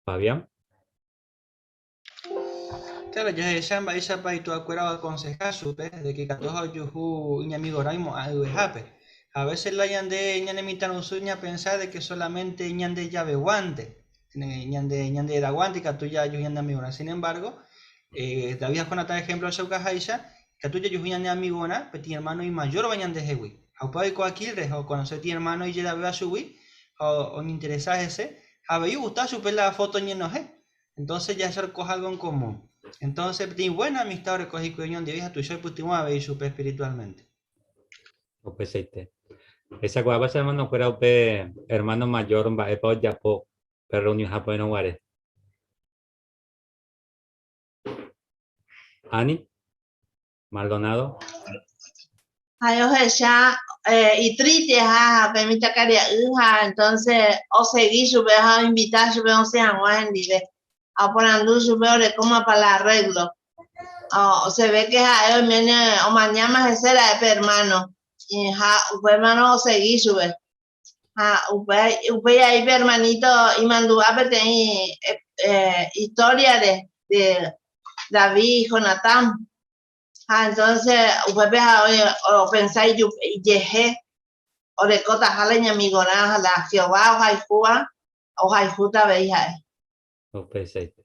Speaker 5: Fabián?
Speaker 6: Claro, jahecha mba'éichapa ituakuéra oakonseha chupe de que ikatuha ojuhu iñamigorã oimo'ã yvyhápe. A veces la ñande ñane mitãrusu ñapensa de que solamente ñande javeguánte, ñande ñande edaguánte ikatu jajuhu ñane amigorã. Sin embargo, eh, David ha Jonatán ejemplo ohechaukaháicha, ikatu jajuhu ñane amigorã peteĩ hermano imayorva ñandehegui. Ha upéva oiko Aquil rehe, okonoce peteĩ hermano ijedavéva chugui ha oñeinteresa hese ha avei ogusta chupe la foto ñenohẽ. Entonces jahecha orekoha algo en común. Entonces peteĩ buena amistad oreko hikuái oñondive ha tuicha oipytyvõ avei chupe espiritualmente.
Speaker 5: Upeichaite. Ehechakuaápa che hermanokuéra upe hermano mayor mba'épa ojapo pe reunionhápe oĩrõ guare? Ani? Maldonado.
Speaker 17: Ha'e ohecha eh, itriste ha pe mitãkaria'y ha entonces osegi chupe ha oinvita chupe osẽ hag̃ua hendive. Ha oporandu chupe orekómapa la arreglo. Oh, se ve que ha'e oiméne omañáma hese ra'e pe hermano. Ha upe hermano osegi chupe. Ha upe, upéi aí pe hermanito imandu'a peteĩ eh, historia-re de David y Jonatán. Ha entonces upépe ha'e opensa ijehe orekotaha la iñamigorã ha la Jehová ohayhúva ohayhúta avei ha'e.
Speaker 5: Upeichaite.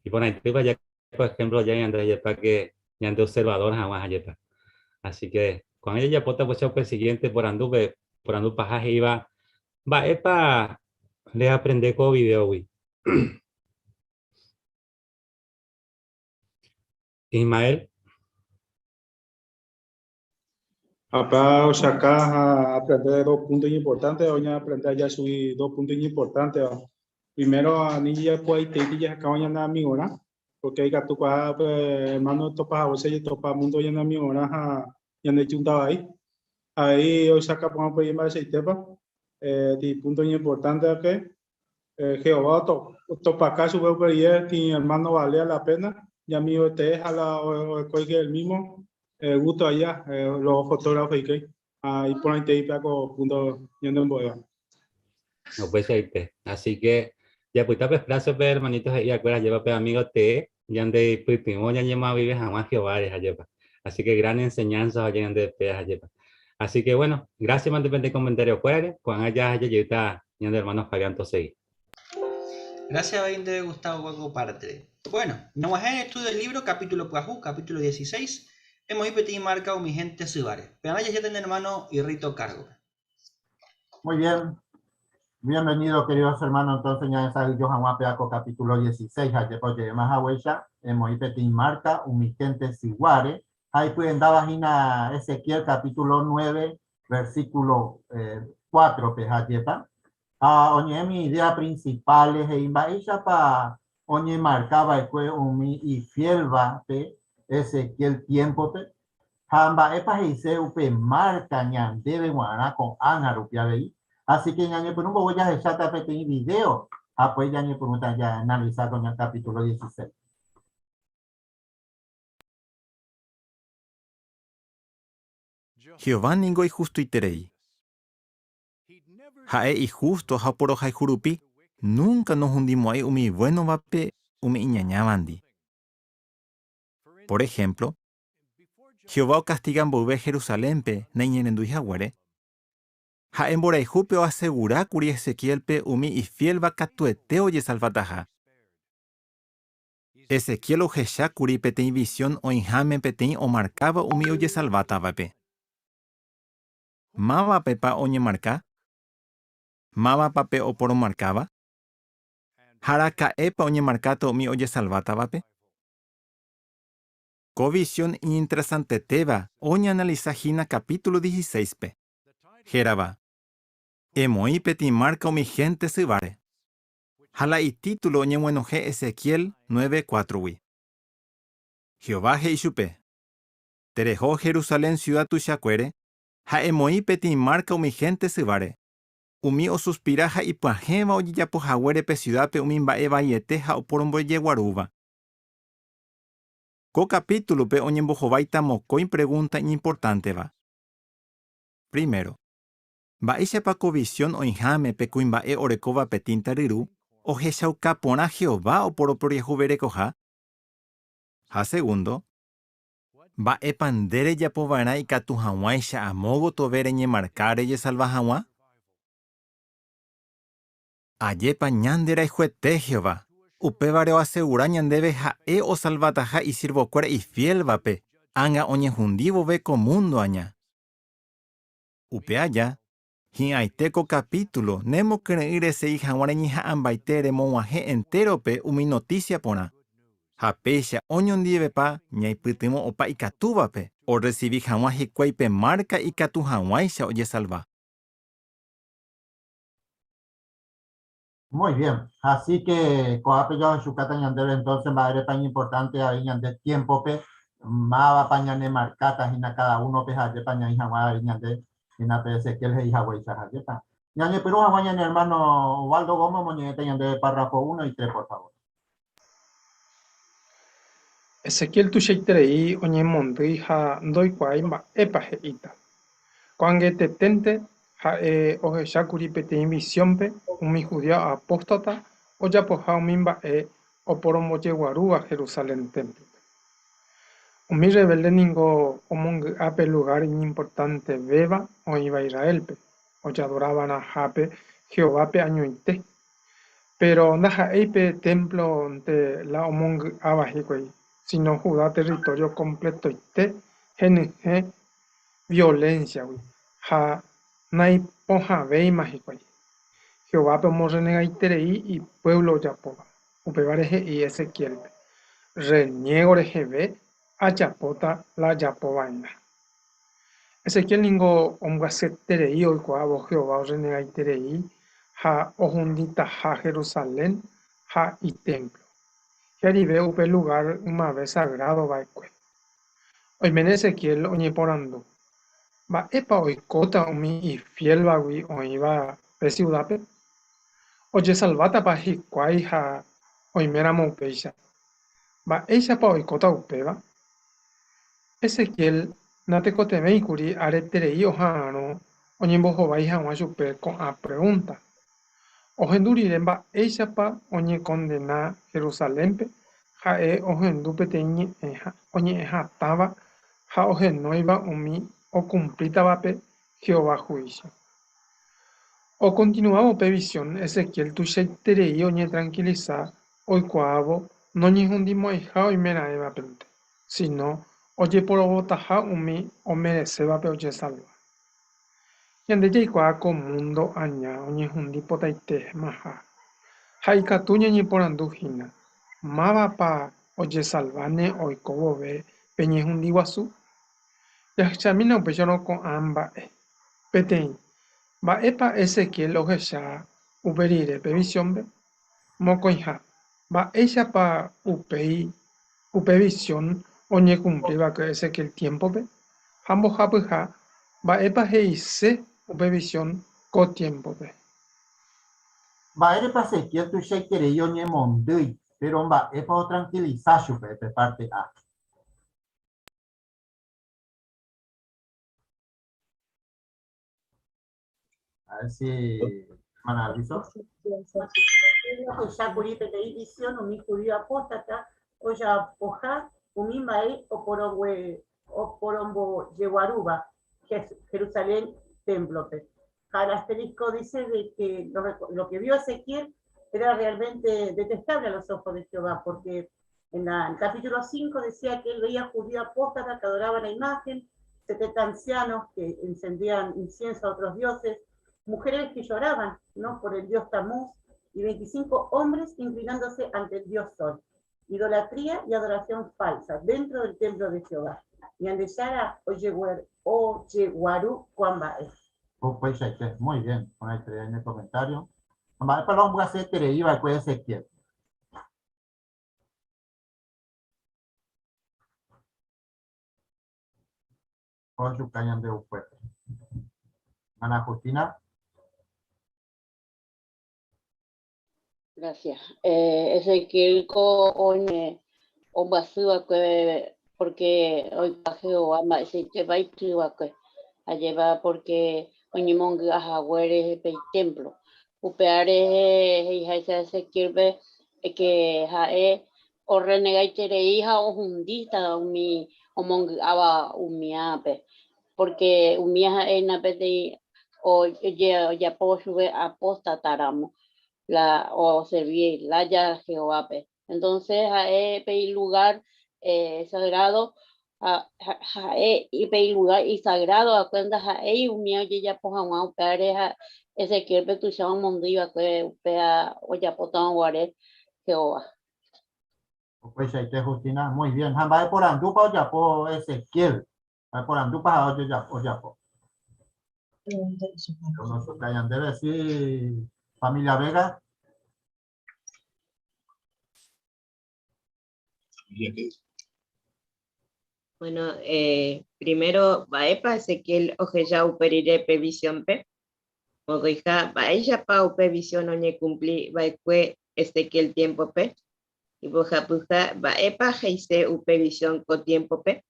Speaker 5: Iporãitýpa ja ko ejemplo ja ñande jepa que ñande observador hag̃ua jepa. Así que Ko'ág̃a jajapóta upéicha upe siguiente porandúpe, porandu paha he'íva, Mba'épa reaprende ko videógui? Ismael.
Speaker 7: Apa osaca ha aprende dos puntos importantes, oña aprende allá subir dos puntos importantes. Primero, ani jakuaaiteíti jahecávo ñane amigorã, porque ikatu kuaa pe hermano topa haguéicha jetopa mundo ñane amigorã ha ñande junta vai. Avei osaca porã upe mba'eichaitépa, eh, punto importante que Jehová otopaka chupe upe rire ti hermano valía la pena, ñamigoite ha la oikóike el mismo gusto allá, los fotógrafos hikuái, ha iporãitei pe ko punto ñanembo'éva.
Speaker 5: Upeichaite. Así que japyta pe frase-pe hermanito he'i va'ekue ajépa pe amigo tee ñande pytyvõ ñañemoavive hag̃ua Jehováre ajépa. Así que gran enseñanza oje ñande péa ajépa. Así que bueno, gracias mante pende comentario kuérare, ko'ág̃a jajeýta ñande hermano Fabián tosegi.
Speaker 6: Gracias avei ndéve Gustavo ko parte. Bueno, ñag̃uahẽ estudio del libro capítulo pyahu, capítulo 16, emoĩ peteĩ marca umi hénte syváre. Pearã jahecháta ñane hermano Irrito cargo-pe.
Speaker 14: Muy bien. Bienvenido, queridos hermanos. Entonces, ya yo peaco capítulo 16, ajepa oje'éma haguéicha, emoĩ peteĩ marca umi hénte syguáre. Ha ipyendava hína Ezequiel capítulo 9, versículo 4 pe ajépa. Ha oñe'ẽ mi idea principales he'i mba'éichapa oñemarka va'ekue umi ifielva pe Ezequiel tiempo-pe ha mba'épa he'ise upe marca ñandéve g̃uarã ko'ág̃a rupi avei. Así que ñañepyrũ mbogue jahecháta peteĩ video ha pues ñañepyrũta jaanalisa ko capítulo 16.
Speaker 15: Jehová ningo ihustoiterei. Ha'e ihústo ha oporohayhu rupi, núnka nohundimo'ãi umi ivuénovape umi iñañávandi. Por ehémplo, Jehová okastiga mboyve Jerusalénpe naiñerendúi haguére, ha'e mborayhúpe oasegura kuri Ezequiélpe umi ifiélva katuete ojesalvataha. Ezequiel ohecha kuri peteĩ visión oĩháme peteĩ omarkáva umi ojesalvátavape. Mávapepa oñemarka? Mávapa pe oporomarkáva? Ha araka'épa oñemarkáta umi ojesalvátavape? Ko visión iñinteresantetéva oñeanalisa hína capítulo dieciséispe, hérava, Emoĩ peteĩ márka umi hénte syváre. Ha la itítulo oñeguenohẽ Ezequiel 9:4-gui. Jehová he'i chupe, Tereho Jerusalén siuda tuichakuére ha emoĩ peteĩ márka umi hénte syváre, umi osuspira ha ipyahẽva ojejapo haguére pe siudápe umi mba'e vaiete ha oporombojeguarúva. Ko kapítulope oñembohováita mokõi pregúnta iñimportánteva. Primero, Mba'éichapa ko visión oĩháme pe kuimba'e orekóva pe tínta ryru ohechauka porã Jehová oporoporiahuverekoha? Ha segundo, mba'épa nde rejapo va'erã ikatu hag̃uáicha amo gotyove reñemarka rejesalva hag̃ua? Ajépa ñanderayhuete Jehová! Upévare oasegura ñandéve ha'e osalvataha isiervokuéra ifiélvape ág̃a oñehundi vove ko múndo aña. Upe aja, hi'ãite ko kapítulo nemokyre'ỹ resegi hag̃ua reñeha'ãmbaite remog̃uahẽ entérope umi notísia porã, ha péicha oñondivepa ñaipytyvõ opa ikatúvape orresivi hag̃ua hikuái pe márka ikatu hag̃uáicha ojesalva.
Speaker 14: Muy bien, así que ko'ápe jahechukáta ñandéve entonces mba'érepa iñimportante avei ñande tiempo-pe mávapa ñanemarkáta hína cada uno-pe ha ajépa ñaĩ hag̃ua avei ñande hína pe Ezequiel he'i haguéicha ha ajépa. Ñañepyrũ hag̃ua ñane hermano Osvaldo Gómez omoñe'ẽta ñandéve párrafo uno y tres, por favor.
Speaker 12: Ezequiel tuichaiterei oñemondýi ha ndoikuaái mba'épa he'íta. Ko'ag̃aiteténte ha'e ohechákuri peteĩ visiónpe umi judío apóstata ojapoha umi mba'e oporombojeguarúva Jerusalén témplope. Umi rrebélde ningo omongy'a pe lugár iñimportantevéva oĩva Israélpe, ojadorava'erãhápe Jehovápe añoite. Péro ndaha'éi pe témplonte la omongy'áva hikuái, síno Judá território kompletoite henyhẽ violénsiagui ha naipohãvéima hikuái. Jehovápe omorrenegaiterei ipuévlo ojapóva, upévare he'i Ezequiélpe, Rreniégo reheve ajapóta la ajapova'erã. Ezequiel ningo ombyasyeterei oikuaávo Jehová orrenegaiterei ha ohunditaha Jerusalén ha itémplo. Hi'arive upe lugár ymave sagrádo va'ekue. Oiméne Ezequiel oñeporandu, Mba'épa oikóta umi ifiélvagui oĩva pe siudápe? Ojesalvátapa hikuái ha oiméramo upéicha, mba'éichapa oikóta upéva? Ezequiel natekotevẽi kuri areterei oha'arõ oñembohovái hag̃ua chupe ko'ã pregúnta. Ohendu rire mba'éichapa oñekondena Jerusalénpe, ha'e ohendu peteĩ ñe'ẽ oñe'ẽ hatãva ha ohenóiva umi okumplítavape Jehová huísio. Okontinuávo pe visión, Ezequiel tuichaiterei oñetrankilisa oikuaávo noñehundimo'ãiha oimeraẽvapente, síno ojeporavotaha umi omeresévape ojesalva. Ñande jaikuaa ko múndo aña oñehundi potaitémaha, ha ikatu ñañeporandu hína, Mávapa ojesalváne oiko vove pe ñehundi guasu? Jahechamína upéicharõ ko'ã mba'e. Peteĩ, mba'épa Ezequiel ohecha upe rire pe visiónpe? Mokõiha, mba'éichapa upéi upe visión oñekumpli va'ekue Ezequiel tiémpope? Ha mbohapyha, mba'épa he'ise upe visión ko tiémpope?
Speaker 13: Mba'érepa Ezequiel tuichaiterei oñemondýi, péro mba'épa otrankilisa chupe pe párte A? A ver si, hermana Alviso.
Speaker 18: Ohecha kuri peteĩ visión umi judío apóstata ojapoha umi mba'e oporombojeguarúva Jerusalén témplope. Ha el asterisco dice de que lo que vio Ezequiel era realmente detestable a los ojos de Jehová, porque en el capítulo 5 decía que él veía judíos apóstatas que adoraban la imagen, 70 ancianos que encendían incienso a otros dioses, mujeres que lloraban, ¿no?, por el dios Tamuz, y 25 hombres inclinándose ante el dios Sol. Idolatría y adoración falsa dentro del templo de Jehová. Ñandejára ojeguaru ko'ã mba'e.
Speaker 13: Upeichaite, muy bien, porãiterei ne comentario. Mba'épa la ombyasyeterei va'ekue Ezequiel? Ojuka ñande upépe. Ana Justina.
Speaker 20: Gracias. Eh, Ezequiel ko oñe ombyasy va'ekue porque oikuaa Jehová mba'eichaitépa ity va'ekue. Ajépa porque oñemongy'a haguére pe itemplo. Upévare he'iháicha Ezequiel-pe que ha'e orrenegaiterei ha ohundíta umi omongy'áva umíape, pórke umía ha'e hína peteĩ ojapo chupe apóstata ramo la oservi lája Jehovápe. Entonces ha'e pe ilugár sagrádo, ha'e pe ilugár isagrádo va'ekue ndaha'éi umía ojejapo hag̃ua upévare ha Ezequiélpe tuicha omondýi va'ekue upéva ojapótarõ guare Jehová.
Speaker 13: Upeichaite Justina, muy bien. Ha mba'e porandúpa ojapo Ezequiel? Mba'e porandúpa ha'e ojapo? Onosuka ñandéve sí, familia Vega.
Speaker 21: Bueno, eh, primero, mba'épa Ezequiel oheja upe rire pe visiónpe? Mokõiha, mba'éichapa upe visión oñekumpli va'ekue Ezequiel tiémpope? Mbohapyha, mba'épa he'ise upe visión ko tiémpope?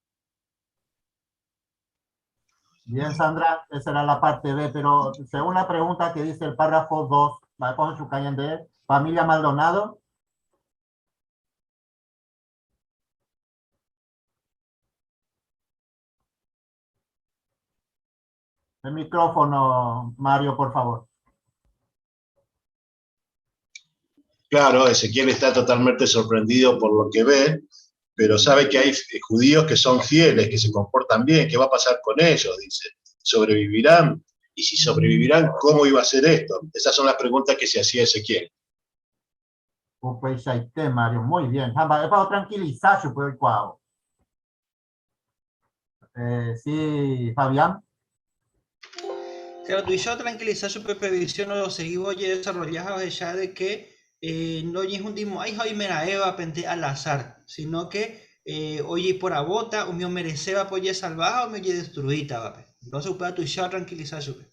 Speaker 13: Bien, Sandra, esa era la parte B, pero según la pregunta que dice el párrafo 2, mba'épa ohechuka ñande familia Maldonado? El micrófono, Mario, por favor.
Speaker 2: Claro, Ezequiel está totalmente sorprendido por lo que ve. Pero sabe que hay judíos que son fieles, que se comportan bien, ¿qué va a pasar con ellos? Dice, ¿sobrevivirán? Y si sobrevivirán, ¿cómo iba a ser esto? Esas son las preguntas que se hacía Ezequiel.
Speaker 13: Upeichaite, Mario, muy bien. Ha mba'épa otranquiliza chupe oikuaávo. Eh, sí, Fabián.
Speaker 6: Claro, tuicha otranquiliza chupe pe visión oseguívo ojedesarrolla ha ohecha de que eh, noñehundimo'ãi ha oimeraẽvapente al azar, sino que eh, ojeiporavóta umi omeresévape ojesalva ha umi ojedestruítavape. Entonces upéva tuicha otranquiliza chupe.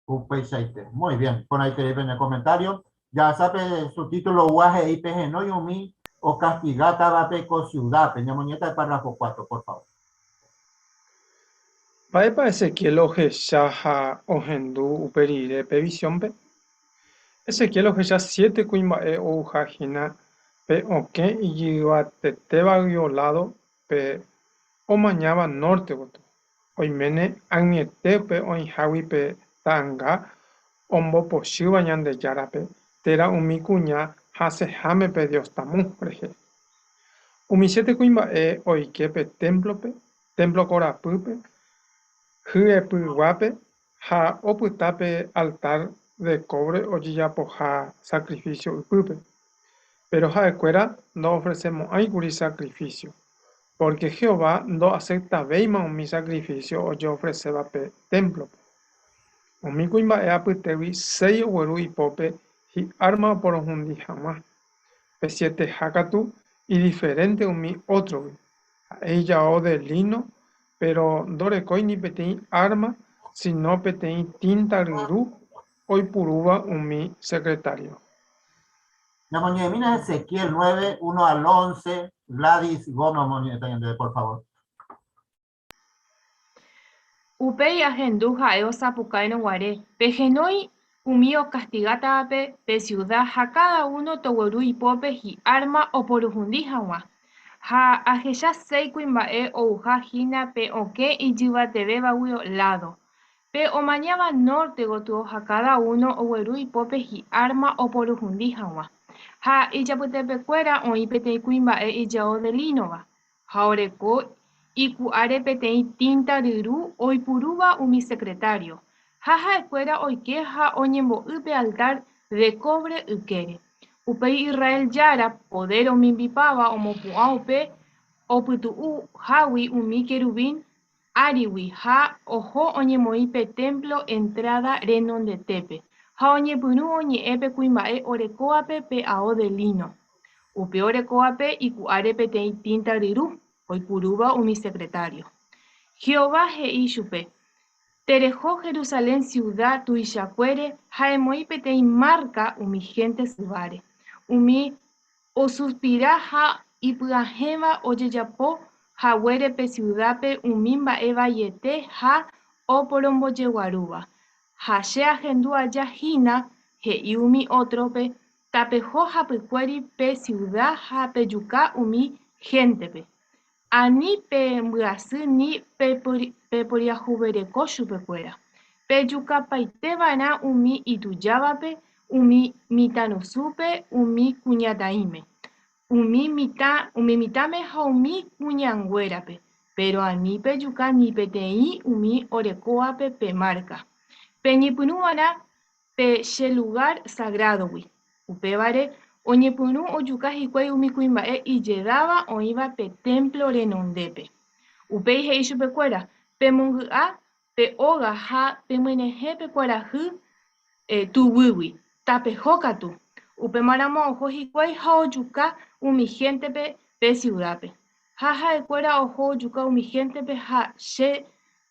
Speaker 13: Upeichaite. Muy bien. Porãiterei pene comentario. Jahasa pe subtítulo oúva he'i pehenói umi okastigátavape ko ciudápe. Ñamoñe'ẽta el párrafo 4, por favor.
Speaker 12: Mba'épa Ezequiel ohecha ha ohendu upe rire pe visiónpe? Ezequiel ohecha siete kuimba'e ouha hína pe okẽ ijyvatetévaguio ládo pe omañáva nórte gotyo. Oiméne ag̃uiete upe oĩhágui pe ta'anga ombopochýva Ñandejárape térã umi kuña hasẽháme pe dios Tamuz rehe. Umi siete kuimba'e oike pe témplope, témplo korapýpe, hyepyguápe ha opyta pe altár de kóvre ojejapoha sakrifísio ypýpe. Péro ha'ekuéra ndoofresemo'ãikuri sakrifísio, pórke Jehová ndoaseptavéima umi sakrifísio ojeofreséva pe témplope. Umi kuimba'e apytégui séi ogueru ipópe hi'árma oporohundi hag̃ua. Pe sieteha katu idiferénte umi ótrogui. Ha'e ijao de líno, péro ndorekói ni peteĩ árma, síno peteĩ tínta ryru oipurúva umi sekretário.
Speaker 13: Ñamoñe'ẽmína Ezequiel 9, 1 al 11, Gladys Gómez omoñe'ẽta ñandéve, por favor.
Speaker 1: Upéi ahendu ha'e osapukáirõ guare, Pehenói umi okastigátavape pe siuda ha káda uno togueru ipópe hi'árma oporuhundi hag̃ua. Ha ahecha séi kuimba'e ouha hína pe okẽ ijyvatevévaguio ládo. Pe omañáva nórte gotyo ha káda uno ogueru ipópe hi'árma oporuhundi hag̃ua. Ha ijapytepekuéra oĩ peteĩ kuimba'e ijao de línova, ha oreko iku'áre peteĩ tínta ryru oipurúva umi sekretário, ha ha'ekuéra oike ha oñembo'y pe altár de kóvre ykére. Upéi Israel Jára podér omimbipáva omopu'ã upe opytu'uhágui umi keruvín árigui ha oho oñemoĩ pe témplo entráda renondetépe, ha oñepyrũ oñe'ẽ pe kuimba'e orekóvape pe ao de líno. Upe orekóvape iku'áre peteĩ tínta ryru, oipurúva umi sekretário. Jehová he'i chupe, Tereho Jerusalén siuda tuichakuére ha emoĩ peteĩ márka umi hénte syváre, umi Osuspira ha ipyahẽva ojejapo haguére pe siudápe umi mba'e vaiete ha oporombojeguarúva. Ha che ahendu aja hína, he'i umi ótrope, Tapeho hapykuéri pe siuda ha pejuka umi héntepe. Ani pembyasy ni peporiahuvereko chupekuéra. Pejukapaiteva'erã umi itujávape, umi mitãrusúpe, umi kuñataĩme, umi mitã, umi mitãme ha umi kuñanguérape, péro ani pejuka ni peteĩ umi orekóvape pe márka. Peñepyrũva'erã pe che lugár sagrádogui. Upévare, oñepyrũ ojuka hikuái umi kuimba'e ijedáva oĩva pe témplo renondépe. Upéi he'i chupekuéra, Pemongy'a pe óga ha pemyenyhẽ pe kuarahy tuguýgui, tapeho katu. Upémaramo oho hikuái ha ojuka umi héntepe pe siudápe. Ha ha'ekuéra oho ojuka umi héntepe ha che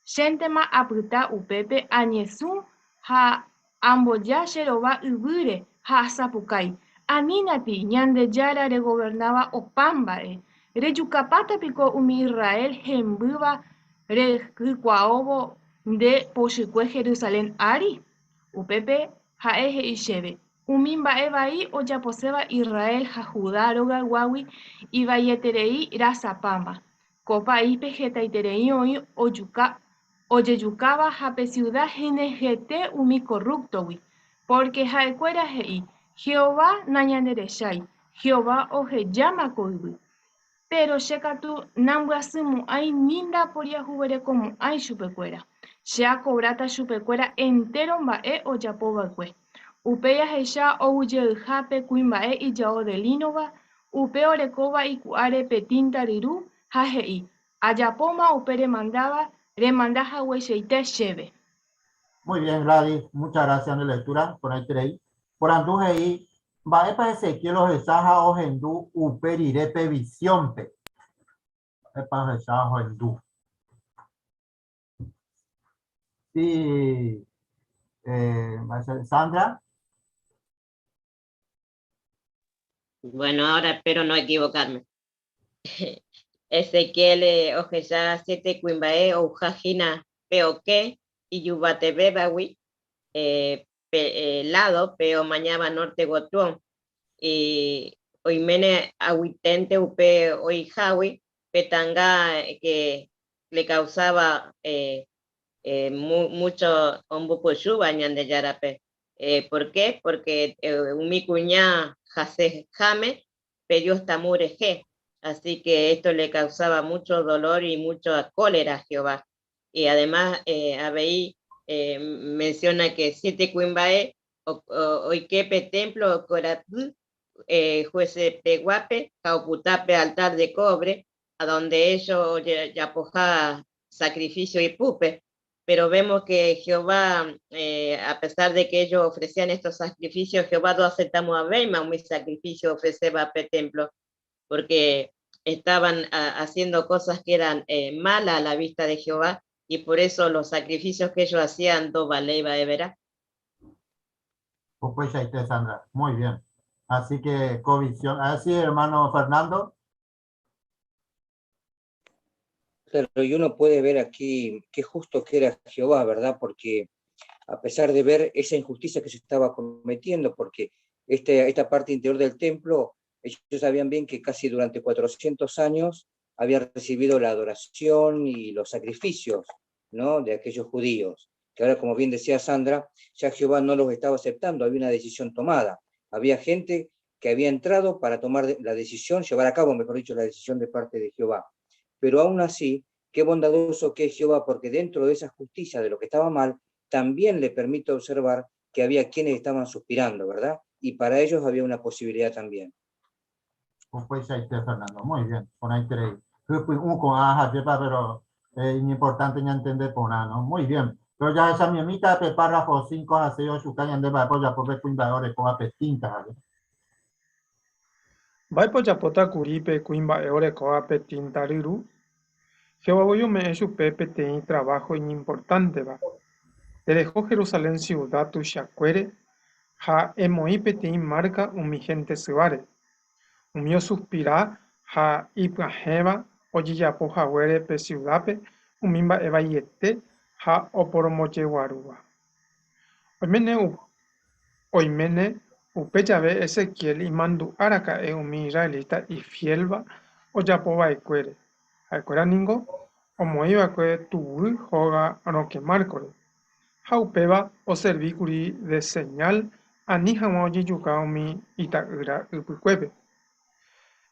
Speaker 1: Chéntema apyta upépe añesũ ha amboja che rova yvýre ha asapukái, Anínati, Ñandejára regovernáva opa mba'e! Rejukapáta piko umi Israel hembýva rehykuaóvo nde pochykue Jerusalén ári? Upépe ha'e he'i chéve, Umi mba'e vai ojaposéva Israel ha Judá rogayguágui ivaieterei rasapáma. Ko paíspe hetaiterei oĩ ojuka ojejukáva ha pe siuda henyhẽte umi korrúktogui, pórke ha'ekuéra he'i, 'Jehová nañanderechái, Jehová ohejáma ko yvy'. Péro che katu nambyasymo'ãi ni ndaporiahuverekomo'ãi chupekuéra. Che akovráta chupekuéra entéro mba'e ojapo va'ekue. Upéi ahecha oujeyha pe kuimba'e ijao de línova, upe orekóva iku'áre pe tínta ryru, ha he'i, Ajapóma upe remandáva, remanda hagueichaite chéve.
Speaker 13: Muy bien, Gladys, muchas gracias nde lectura, porãiterei. Porandu he'i, Mba'épa Ezequiel ohecha ha ohendu upe rire pe visiónpe? Mba'épa ohecha ha ohendu? Sí, eh, Sandra.
Speaker 21: Bueno, ahora espero no equivocarme. Ezequiel eh, ohecha siete kuimba'e ouha hína pe okẽ ijyvatevévagui, eh, pe eh, lado pe omañáva norte gotyo. Y oiméne ag̃uiténte upe oĩhágui pe ta'anga que le causaba eh, eh, mu, mucho ombopochýva Ñandejárape. Eh, ¿Por qué? Porque eh, umi kuña hasẽháme pe dios Tamuz rehe. Así que esto le causaba mucho dolor y mucha cólera a Jehová. Y además eh, avei eh, menciona que siete kuimba'e oike pe templo korapy eh, juezepeguápe ha opyta pe altar de cobre, a donde ellos ojapoha sacrificio ipype. Pero vemos que Jehová, eh, a pesar de que ellos ofrecían estos sacrificios, Jehová no aceptamo'ãvéima umi sacrificio ofreceba pe templo, porque estaban haciendo cosas que eran eh, malas a la vista de Jehová, y por eso los sacrificios que ellos hacían no valéiva verá.
Speaker 13: Upeichaite, Sandra. Muy bien. Así que, covisión. Así, hermano Fernando.
Speaker 4: Claro, y uno puede ver aquí qué justo que era Jehová, ¿verdad? Porque a pesar de ver esa injusticia que se estaba cometiendo, porque este, esta parte interior del templo, ellos sabían bien que casi durante 400 años había recibido la adoración y los sacrificios, ¿no? de aquellos judíos, que ahora, como bien decía Sandra, ya Jehová no los estaba aceptando, había una decisión tomada. Había gente que había entrado para tomar la decisión, llevar a cabo, mejor dicho, la decisión de parte de Jehová. Pero aún así, qué bondadoso que es Jehová, porque dentro de esa justicia de lo que estaba mal, también le permite observar que había quienes estaban suspirando, ¿verdad? Y para ellos había una posibilidad también.
Speaker 13: Upeichaite, Fernando. Muy bien. Porãiterei. Hypy'ũ ko'ã hajépa, pero eh, iñimportante ñantende porã, no? Muy bien. Pero jahechamiemíta pe párrafo 5 ha 6 ochuka ñande mba'épa ojapo pe kuimba'e orekóva pe tínta ha'e.
Speaker 12: Mba'épa ojapóta kuri pe kuimba'e orekóva pe tínta ryru? Jehová voi ome'ẽ chupe peteĩ traváho iñimportánteva, Tereho Jerusalén siuda tuichakuére ha emoĩ peteĩ márka umi hénte syváre. Umi osuspira ha ipyahẽva ojejapo haguére pe siudápe umi mba'e vaiete ha oporombojeguarúva. Oiméne upe jave Ezequiel imandu'a raka'e umi israelita ifiélva ojapo va'ekuére, ha'ekuéra ningo omoĩ va'ekue tuguy hóga rokẽ márkore, ha upéva oservi kuri de señál ani hag̃ua ojejuka umi ita'ýra ypykuépe.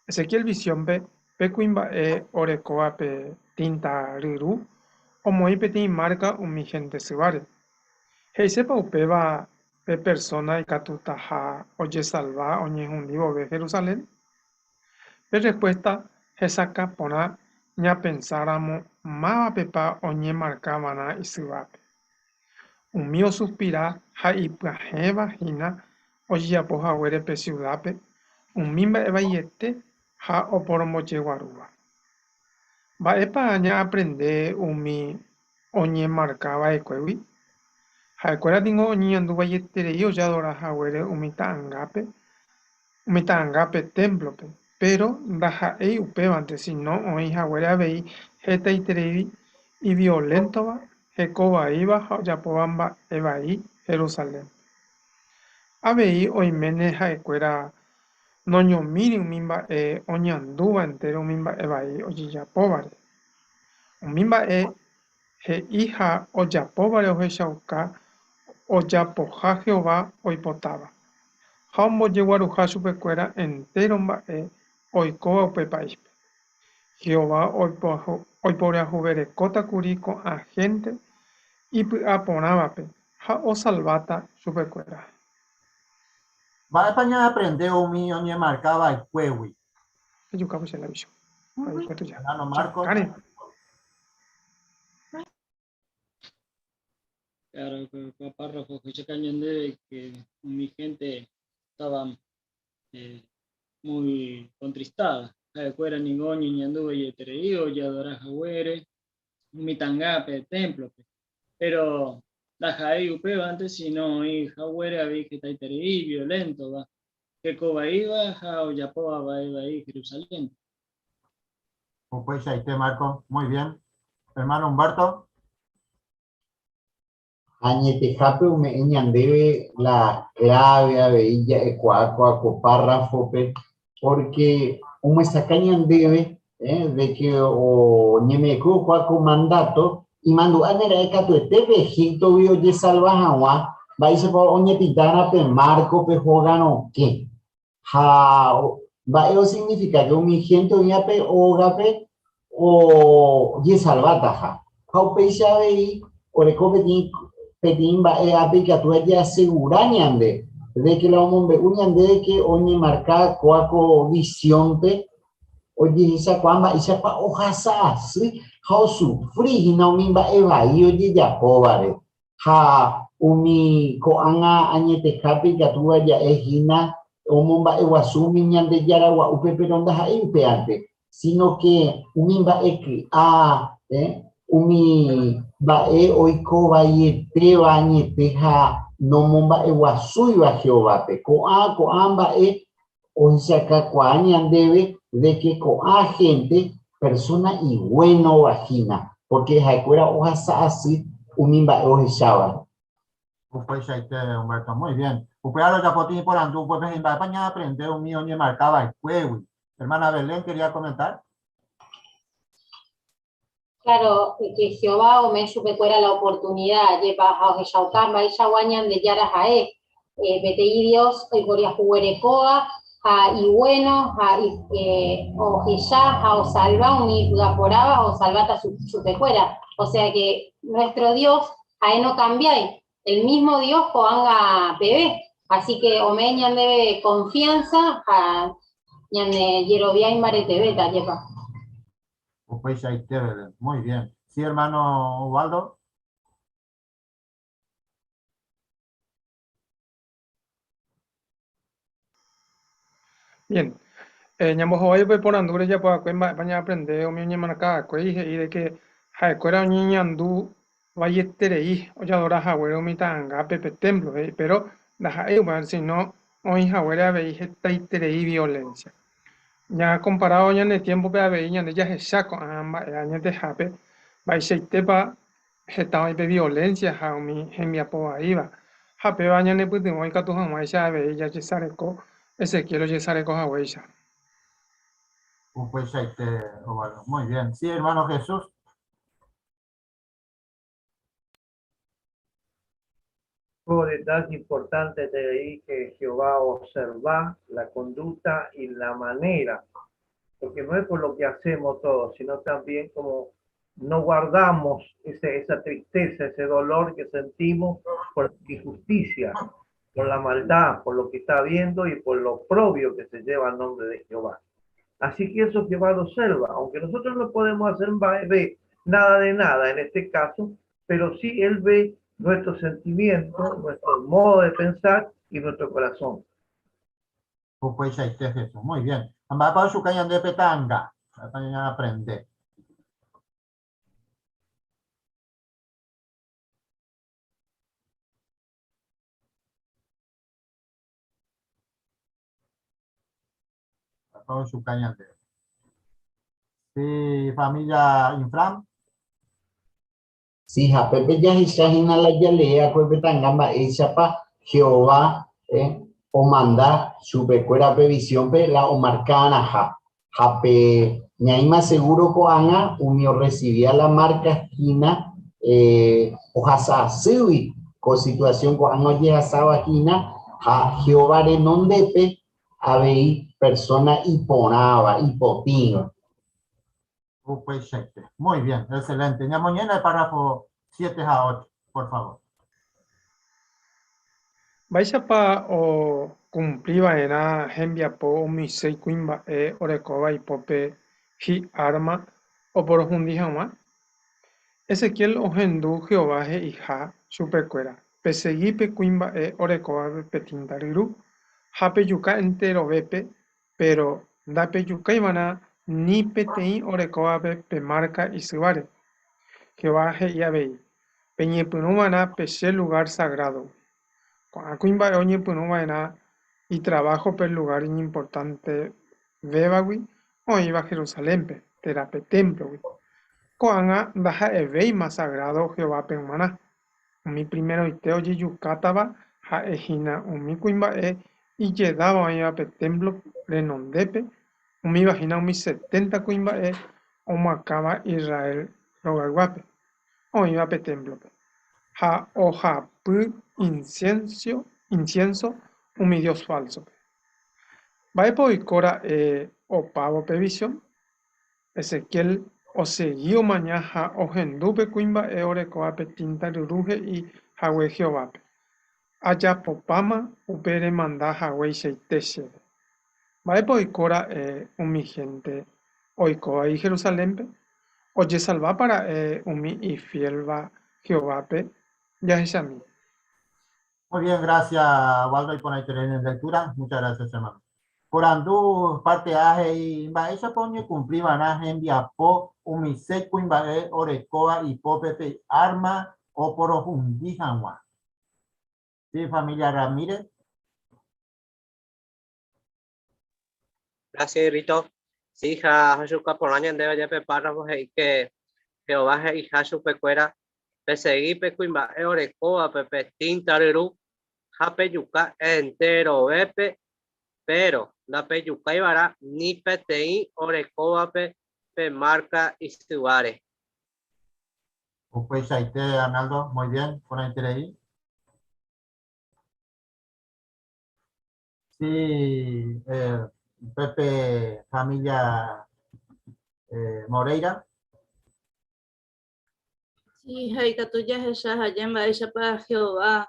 Speaker 12: Ezequiel visiónpe pe kuimba'e orekóva pe tínta ryru omoĩ peteĩ márka umi hénte syváre. He'isépa upéva pe persóna ikatutaha ojesalva oñehundi vove Jerusalén? Pe rrespuésta hesakã porã ñapensáramo mávapepa oñemarka va'erã isyvápe. Umi osuspira ha ipyahẽva hína ojejapo haguére pe siudápe umi mba'e vaiete ha oporombojeguarúva. Mba'épa ñaaprende umi oñemarka va'ekuégui? Ha'ekuéra ningo oñeñandu vaieterei ojeadora haguére umi ta'angápe, umi ta'anga pe témplope, péro ndaha'éi upévante, síno oĩ haguére avei hetaiterei ivioléntova, heko vaíva ha ojapóva mba'e vai Jerusalénpe. Avei oiméne ha'ekuéra noñomíri umi mba'e oñandúva entéro umi mba'e vai ojejapóvare. Umi mba'e he'i ha ojapóvare ohechauka ojapoha Jehová oipotáva, ha ombojeguaruha chupekuéra entéro mba'e oikóva upe paíspe. Jehová oiporiahuverekóta kuri ko'ã hénte ipy'aporãvape ha osalváta chupekuéra.
Speaker 13: Mba'épa ñaaprende umi oñemarka va'ekuégui?
Speaker 12: Ejukávo che la vicho.
Speaker 13: Hermano Marcos.
Speaker 16: Claro, ko párrafo ohechauka ñandéve que umi gente estaba muy contristada. Ha'ekuéra ningo oñeñandu vaieterei ojeadora haguére umi ta'angápe, témplope. Péro ndaha'éi upévante, síno oĩ haguére avei hetaiterei violéntova, heko vaíva ha ojapóva mba'e vai Jerusalénpe.
Speaker 13: Upeichaite, Marco. Muy bien. Hermano Humberto.
Speaker 14: Añetehápe ome'ẽ ñandéve la clave avei ja'ekuaa kóa ko párrafope, pórke omyesakã ñandéve de ke oñeme'ẽkue kóa ko mandáto, imandu'áne ra'e katuete pe Egíptogui ojesalva hag̃ua, mba'éichapa oñepintárã pe márkope hóga rokẽ. Ha mba'e osignifika ke umi hénte oĩva pe ógape ojesalvataha. Ha upéicha avei oreko peteĩ peteĩ mba'e ápe ikatu ajeasegura ñande de ke la omombe'u ñandéve ke oñemarka kóa ko visiónpe ojehechakuaa mba'éichapa ohasa asy ha osufri hína umi mba'e vai ojejapóvare. Ha umi ko'ág̃a añetehápe ikatúva ja'e hína omomba'eguasu umi Ñandejára gua'úpe, péro ndaha'éi upévante, síno ke umi mba'e ky'a, umi mba'e oiko vaietéva añete ha nomomba'eguasúiva Jehovápe. Ko'ã ko'ã mba'e ohechakakuaa ñandéve de ke ko'ã hénte persóna iguénova hína, pórke ha'ekuéra ohasa asy umi mba'e ohechávare.
Speaker 13: Upeichaite, Humberto, muy bien. Upéva rojapo iporandu upépe he'i mba'épa ñaaprende umi oñemarka va'ekuégui. Hermana Belén quería comentar.
Speaker 19: Claro, que Jehová ome'ẽ chupekuéra la oportunida, ajépa, ha ohechauka mba'eichagua Ñandejára ha'e, peteĩ Dios oiporiahuguerekóva ha iguéno ha ohecha ha osalva umi ipy'aporãva ha osalváta chupekuéra. O sea que nuestro Dios ha'e nokambiái, el mismo Dios ko'ág̃a peve. Así que ome'ẽ ñandéve confianza ha ñande jerovia imbaretevéta, ajépa.
Speaker 13: Upeichaite, Belén. Muy bien. Sí, hermano Ubaldo.
Speaker 12: Bien. Ñambohovái upe porandu rejapo va'ekue mba'épa ñaaprende umi oñemarka va'ekue y he'i de que ha'ekuéra oñeñandu vaieterei ojadora haguére umi ta'angápe pe témplo, he'i, péro ndaha'éi upéva, sino oĩ haguére avei hetaiterei violénsia. Ñakomparávo ñane tiémpope avei ñande jahecha ko'ã mba'e añetehápe mba'eichaitépa heta oĩ pe violénsia ha umi hembiapo vaíva, ha péva ñanepytyvõ ikatu hag̃uáicha avei jajesareko Ezequiel ojesareko haguéicha.
Speaker 13: Upeichaite, Osvaldo. Muy bien. Sí, hermano Jesús.
Speaker 22: Otro detalle importante de ahí que Jehová observa la conducta y la manera, porque no es por lo que hacemos todos, sino también como no guardamos ese, esa tristeza, ese dolor que sentimos por la injusticia, por la maldad, por lo que está viendo y por lo propio que se lleva al nombre de Jehová. Así que eso Jehová lo observa, aunque nosotros no podemos hacer nada de nada en este caso, pero sí Él ve nuestro sentimiento, nuestro modo de pensar y nuestro corazón.
Speaker 13: Upeichaite Jesús. Muy bien. Mba'épa ochuka ñande pe ta'anga? Mba'épa ñaaprende? Mba'épa ochuka ñandéve? Sí, familia Infran.
Speaker 14: Si ha pépe jahecha hína la jalee akue pe ta'anga mba'éichapa Jehová omanda chupekuéra pe visiónpe la omarka'arãha. Ha pe ñaĩma segúro ko'ág̃a umi orresivía la márka hína ohasa asýgui ko situasión ko'ág̃a ojehasáva hína ha Jehová renondépe avei persóna iporãva, ipotĩva.
Speaker 13: Upeichaite. Muy bien, excelente. Ñamoñe'ẽna el párrafo 7 ha 8, por favor.
Speaker 12: Mba'éichapa okumpli va'erã hembiapo umi séi kuimba'e orekóva ipópe hi'árma oporohundi hag̃ua? Ezequiel ohendu Jehová he'iha chupekuéra, Pesegi pe kuimba'e orekóvape pe tínta ryru, ha pejuka enterovépe, péro ndapejukaiva'erã ni peteĩ orekóvape pe márka isyváre. Jehová he'i avei, Peñepyrũva'erã pe che lugár sagrádogui. Ko'ã kuimba'e oñepyrũva'erã itraváho pe lugár iñimportantevévagui oĩva Jerusalénpe, térã pe témplogui. Ko'ág̃a ndaha'evéima sagrádo Jehovápe g̃uarã. Umi primeroite ojejukátava ha'e hína umi kuimba'e ijedáva oĩva pe témplo renondépe, umíva hína umi setenta kuimba'e omoakãva Israel rogayguápe, oĩva pe témplope, ha ohapy insiénso umi dios fálsope. Mba'épa oiko ra'e opávo pe visión? Ezequiel osegi omaña ha ohendu pe kuimba'e orekóva pe tínta ryru he'i hague Jehovápe, Ajapopáma upe remanda hagueichaite chéve. Mba'épa oiko ra'e umi hénte oikóvagui Jerusalénpe? Ojesalvápa ra'e umi ifiélva Jehovápe? Jahechami.
Speaker 13: Muy bien, gracias, Waldo, iporãiterei ne lectura. Muchas gracias, hermano. Porandu parte A he'i, Mba'éichapa oñekumpli va'erã hembiapo umi seis kuimba'e orekóva ipópe pe árma oporohundi hag̃ua? Sí, familia Ramírez.
Speaker 3: Gracias, Rito. Sí, ja, jachuka porã ñandéve jepe párrafo he'i que Jehová he'iha chupekuéra pesegi pe kuimba'e orekóvape pe tínta ryru ha pejuka enterovépe, péro ndapejukáiva'erã ni peteĩ orekóvape pe márka isyváre.
Speaker 13: Upeichaite, Arnaldo, muy bien, porãiterei. Sí, eh, Pepe familia eh, Moreira.
Speaker 11: Sí, ha ikatu jahecha haje mba'éichapa Jehová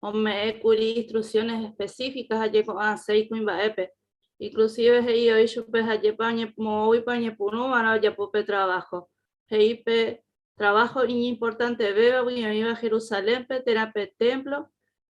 Speaker 11: ome'ẽkuri instrucciones específicas haje ko'ã séi kuimba'épe. Inclusive he'i oĩ chupe hajépa moõguipa oñepyrũva'erã ojapo pe trabajo. He'i pe trabajo iñimportantevévagui oĩva Jerusalénpe térã pe templo,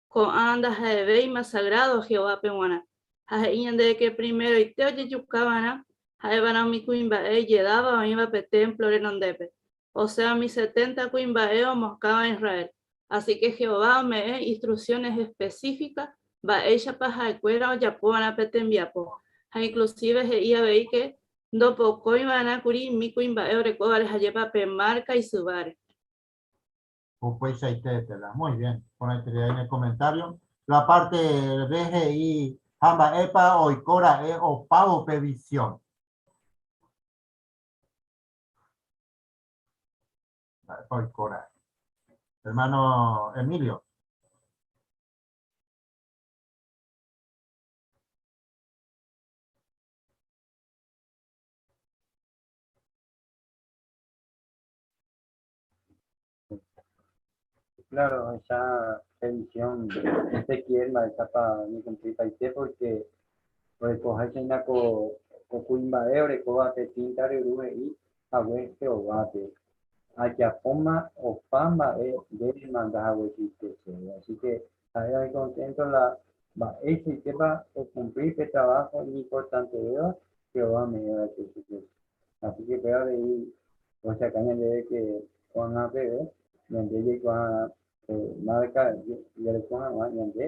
Speaker 11: ko'ã ndaha'evéima sagrado Jehovápe g̃uarã. Ha he'i ñandéve ke primeroite ojejukava'erã ha'eva'erã umi kuimba'e ijedáva oĩva pe témplo renondépe, osea umi setenta kuimba'e omoakãva Israel. Así ke Jehová ome'ẽ instrucciones específicas mba'éichapa ha'ekuéra ojapova'erã pe tembiapo. Ha inclusive he'i avei ke ndopokóiva'erã kuri umi kuimba'e orekóvare hajépa pe márka isyváre.
Speaker 13: Upeichaite, Estela. Muy bien. Porãiterei ne comentario. La parte B he'i ha mba'épa oiko ra'e opávo pe visión. Mba'épa oiko ra'e. Hermano Emilio.
Speaker 23: Claro, esa revisión Ezequiel mba'éichapa oñekumplipaite porque orekoháicha ko ko kuimba'e orekóva pe tínta ryru he'i hague Jehovápe, Ajapóma opa mba'e nde remanda haguechaite chéve. Así que ha'e oĩ contento la mba'eichaitépa okumpli pe trabajo iñimportantevéva Jehová ome'ẽ va'ekue chupe. Así que péva avei ohechauka ñandéve que ko'ág̃a peve ñande jaikuaa márka jareko hag̃ua ñande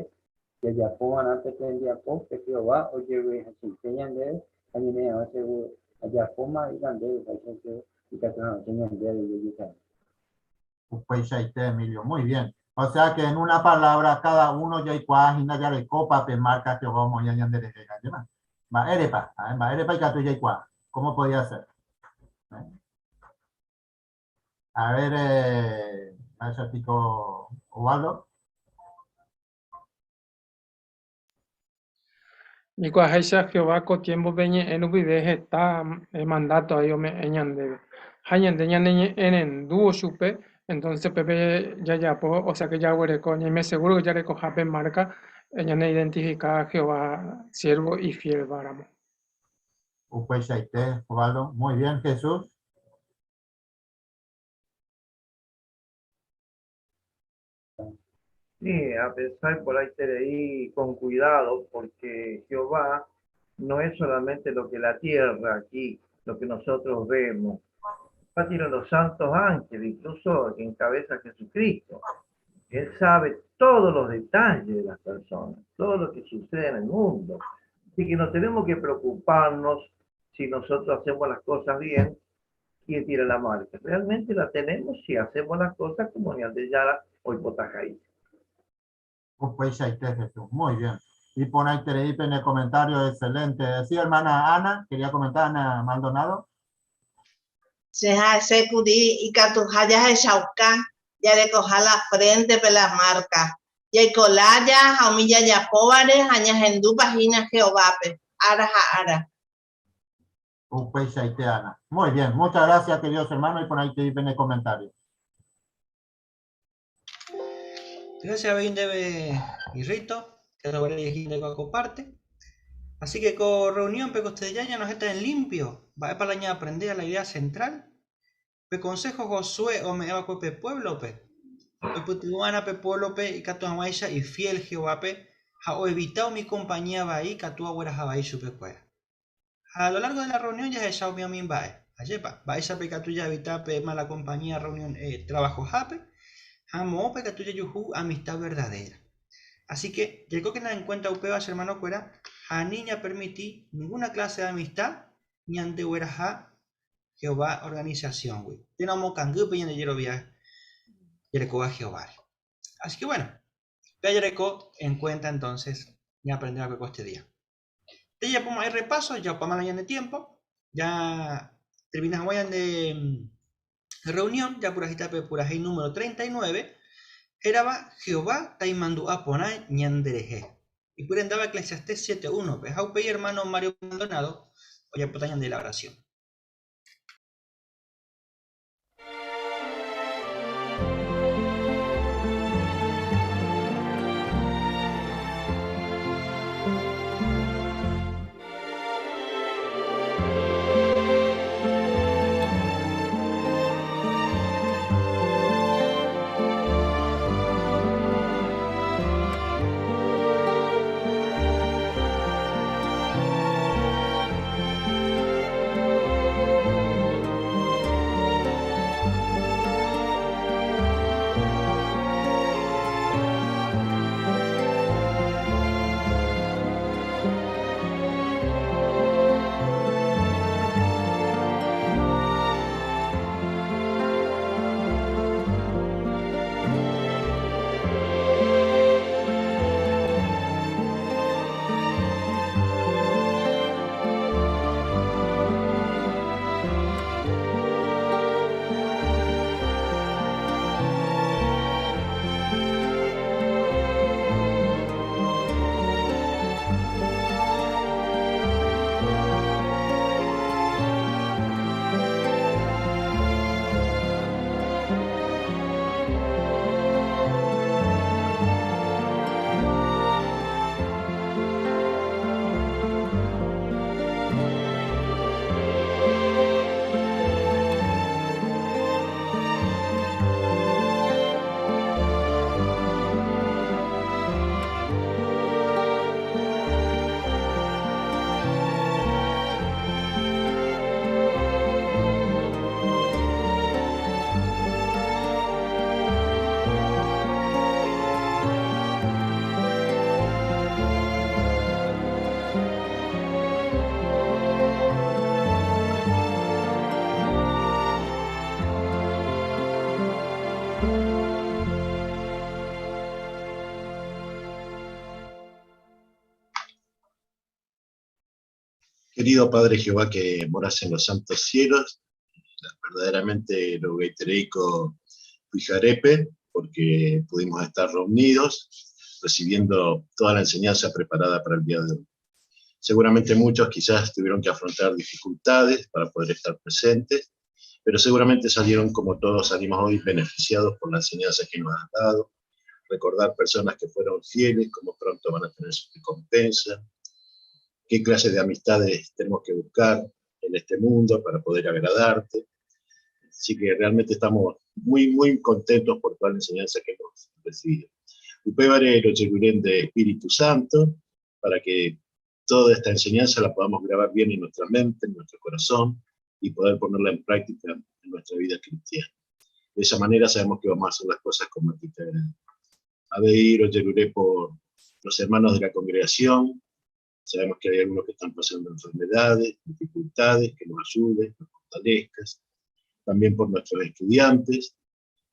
Speaker 23: jajapo va'erã pe tembiapo pe Jehová ojerurehachaite ñandéve ha ñaime hag̃ua seguro ajapóma ikandéve upéicha che ikatu hag̃uáicha ñande avei jajesalva.
Speaker 13: Upeichaite, Emilio. Muy bien. O sea que en una palabra cada uno jaikuaa hína jarekópa pe marca Jehová omoĩva ñanderehe. Ajépa? Mba'érepa? A ver, mba'érepa ikatu jaikuaa? ¿Cómo podía ser? ¿Eh? A ver, eh, Osvaldo.
Speaker 12: Jaikuaaháicha Jehová ko tiémpope ñe'ẽ rupive heta mandáto avei ome'ẽ ñandéve. Ha ñande ñaneñe'ẽrendúvo chupe, entonces upépe jajapo, osea que jaguereko, ñaime seguro que jarekoha pe márka ñaneidentifika Jehová siérvo ifiélvaramo.
Speaker 13: Upeichaite, Osvaldo. Muy bien, Jesús.
Speaker 22: Sí, a pensar por ahí ahí con cuidado, porque Jehová no es solamente lo que la tierra aquí, lo que nosotros vemos. Jehová tiene los santos ángeles, incluso que encabeza Jesucristo. Él sabe todos los detalles de las personas, todo lo que sucede en el mundo. Así que no tenemos que preocuparnos si nosotros hacemos las cosas bien, quién tira la marca. Realmente la tenemos si hacemos las cosas como Ñandeyara hoy Potajaí.
Speaker 13: Upeichaite, Jesús. Muy bien. Y pon ahí en el comentario, excelente. Sí, hermana Ana, quería comentar, Ana Maldonado.
Speaker 17: Che ha'ese kuri ikatuha jahechauka jarekoha la fréntepe la márka, jaiko lája ha umi jajapóvare ha ñahendúpa hína Jehovápe ára ha ára.
Speaker 13: Upeichaite, Ana. Muy bien, muchas gracias, queridos hermanos, y por ahí te en el comentario.
Speaker 6: Gracias, debe y Rito, que de parte. Así que con reunión, pero ustedes ya, ya nos está en limpio. Va para la aprender a la idea central. Pe consejo Josué o me pe pueblo pe. Pe pe pueblo pe y y fiel Jehová pe. Ha o evitado mi compañía va ahí catua supe cuera. A lo largo de la reunión ya he mi omin bae. Ayepa, bae pe katu ya evita pe mala compañía reunión trabajo jape. Jamo pe katu ya yuhu amistad verdadera. Así que, llegó que nada en cuenta upeba hermano cuera, a niña permití ninguna clase de amistad, ni ande ja Jehová organización, güey. Tenemos cangupe y en el Jehová Jehová. Así que bueno, ya en cuenta entonces, ya aprender a que este día. Te ya pongo ahí repaso, ya para mañana de tiempo, ya terminas de reunión, ya purajita purajei número 39, era Jehová taimandu aponai ñandereje. Y por andaba Eclesiastés 7.1, pues hermano Mario Maldonado, o ya potañan de la oración.
Speaker 2: Querido Padre Jehová que moras en los santos cielos, verdaderamente lo gaitereico Puijarepe, porque pudimos estar reunidos recibiendo toda la enseñanza preparada para el día de hoy. Seguramente muchos quizás tuvieron que afrontar dificultades para poder estar presentes, pero seguramente salieron como todos salimos hoy beneficiados por la enseñanza que nos has dado. Recordar personas que fueron fieles, como pronto van a tener su recompensa, qué clase de amistades tenemos que buscar en este mundo para poder agradarte. Así que realmente estamos muy, muy contentos por toda la enseñanza que hemos recibido. Upévare lo de Espíritu Santo, para que toda esta enseñanza la podamos grabar bien en nuestra mente, en nuestro corazón, y poder ponerla en práctica en nuestra vida cristiana. De esa manera sabemos que vamos a hacer las cosas como a ti te agrada. Abeir o por los hermanos de la congregación. Sabemos que hay algunos que están pasando enfermedades, dificultades, que nos ayudes, nos fortalezcas. También por nuestros estudiantes,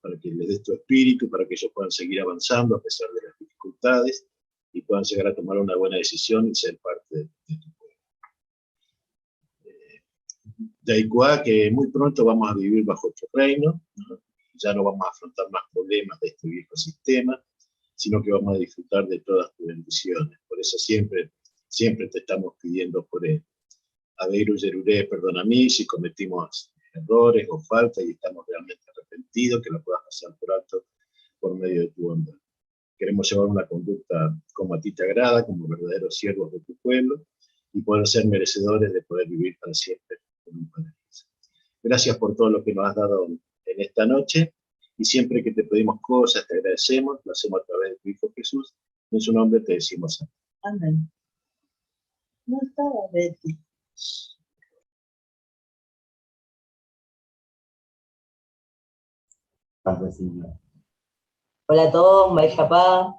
Speaker 2: para que les des tu espíritu, para que ellos puedan seguir avanzando a pesar de las dificultades y puedan llegar a tomar una buena decisión y ser parte de tu pueblo. De Aikuá, que muy pronto vamos a vivir bajo tu reino, ¿no? Ya no vamos a afrontar más problemas de este viejo sistema, sino que vamos a disfrutar de todas tus bendiciones. Por eso siempre, siempre te estamos pidiendo por él. Abeiru Yeruré, perdona a mí si cometimos errores o faltas y estamos realmente arrepentidos, que lo puedas pasar por alto por medio de tu bondad. Queremos llevar una conducta como a ti te agrada, como verdaderos siervos de tu pueblo, y poder ser merecedores de poder vivir para siempre en un paraíso. Gracias por todo lo que nos has dado en esta noche, y siempre que te pedimos cosas, te agradecemos, lo hacemos a través de tu Hijo Jesús, en su nombre te decimos amén.
Speaker 17: Amén. No estaba Betty.
Speaker 8: Hola a todos, Maijapá.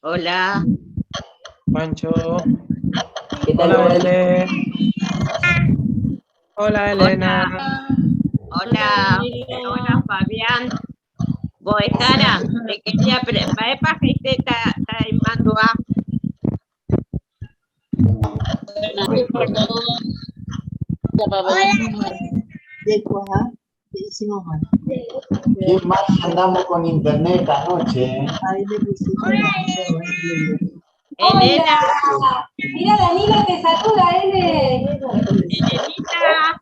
Speaker 21: Hola.
Speaker 12: Pancho.
Speaker 8: ¿Qué tal,
Speaker 12: Hola,
Speaker 8: Abel?
Speaker 12: Ele. Hola, Elena.
Speaker 21: Hola. Hola, Fabián. Boetara, te quería preguntar, ¿qué ta mandua?
Speaker 17: De Cuajá, te hicimos mal.
Speaker 14: Qué mal andamos con internet anoche, ¿eh?
Speaker 17: Ahí le pusiste
Speaker 21: Elena.
Speaker 19: Hola. Mira, Danilo te saluda, Ele.
Speaker 21: Elenita.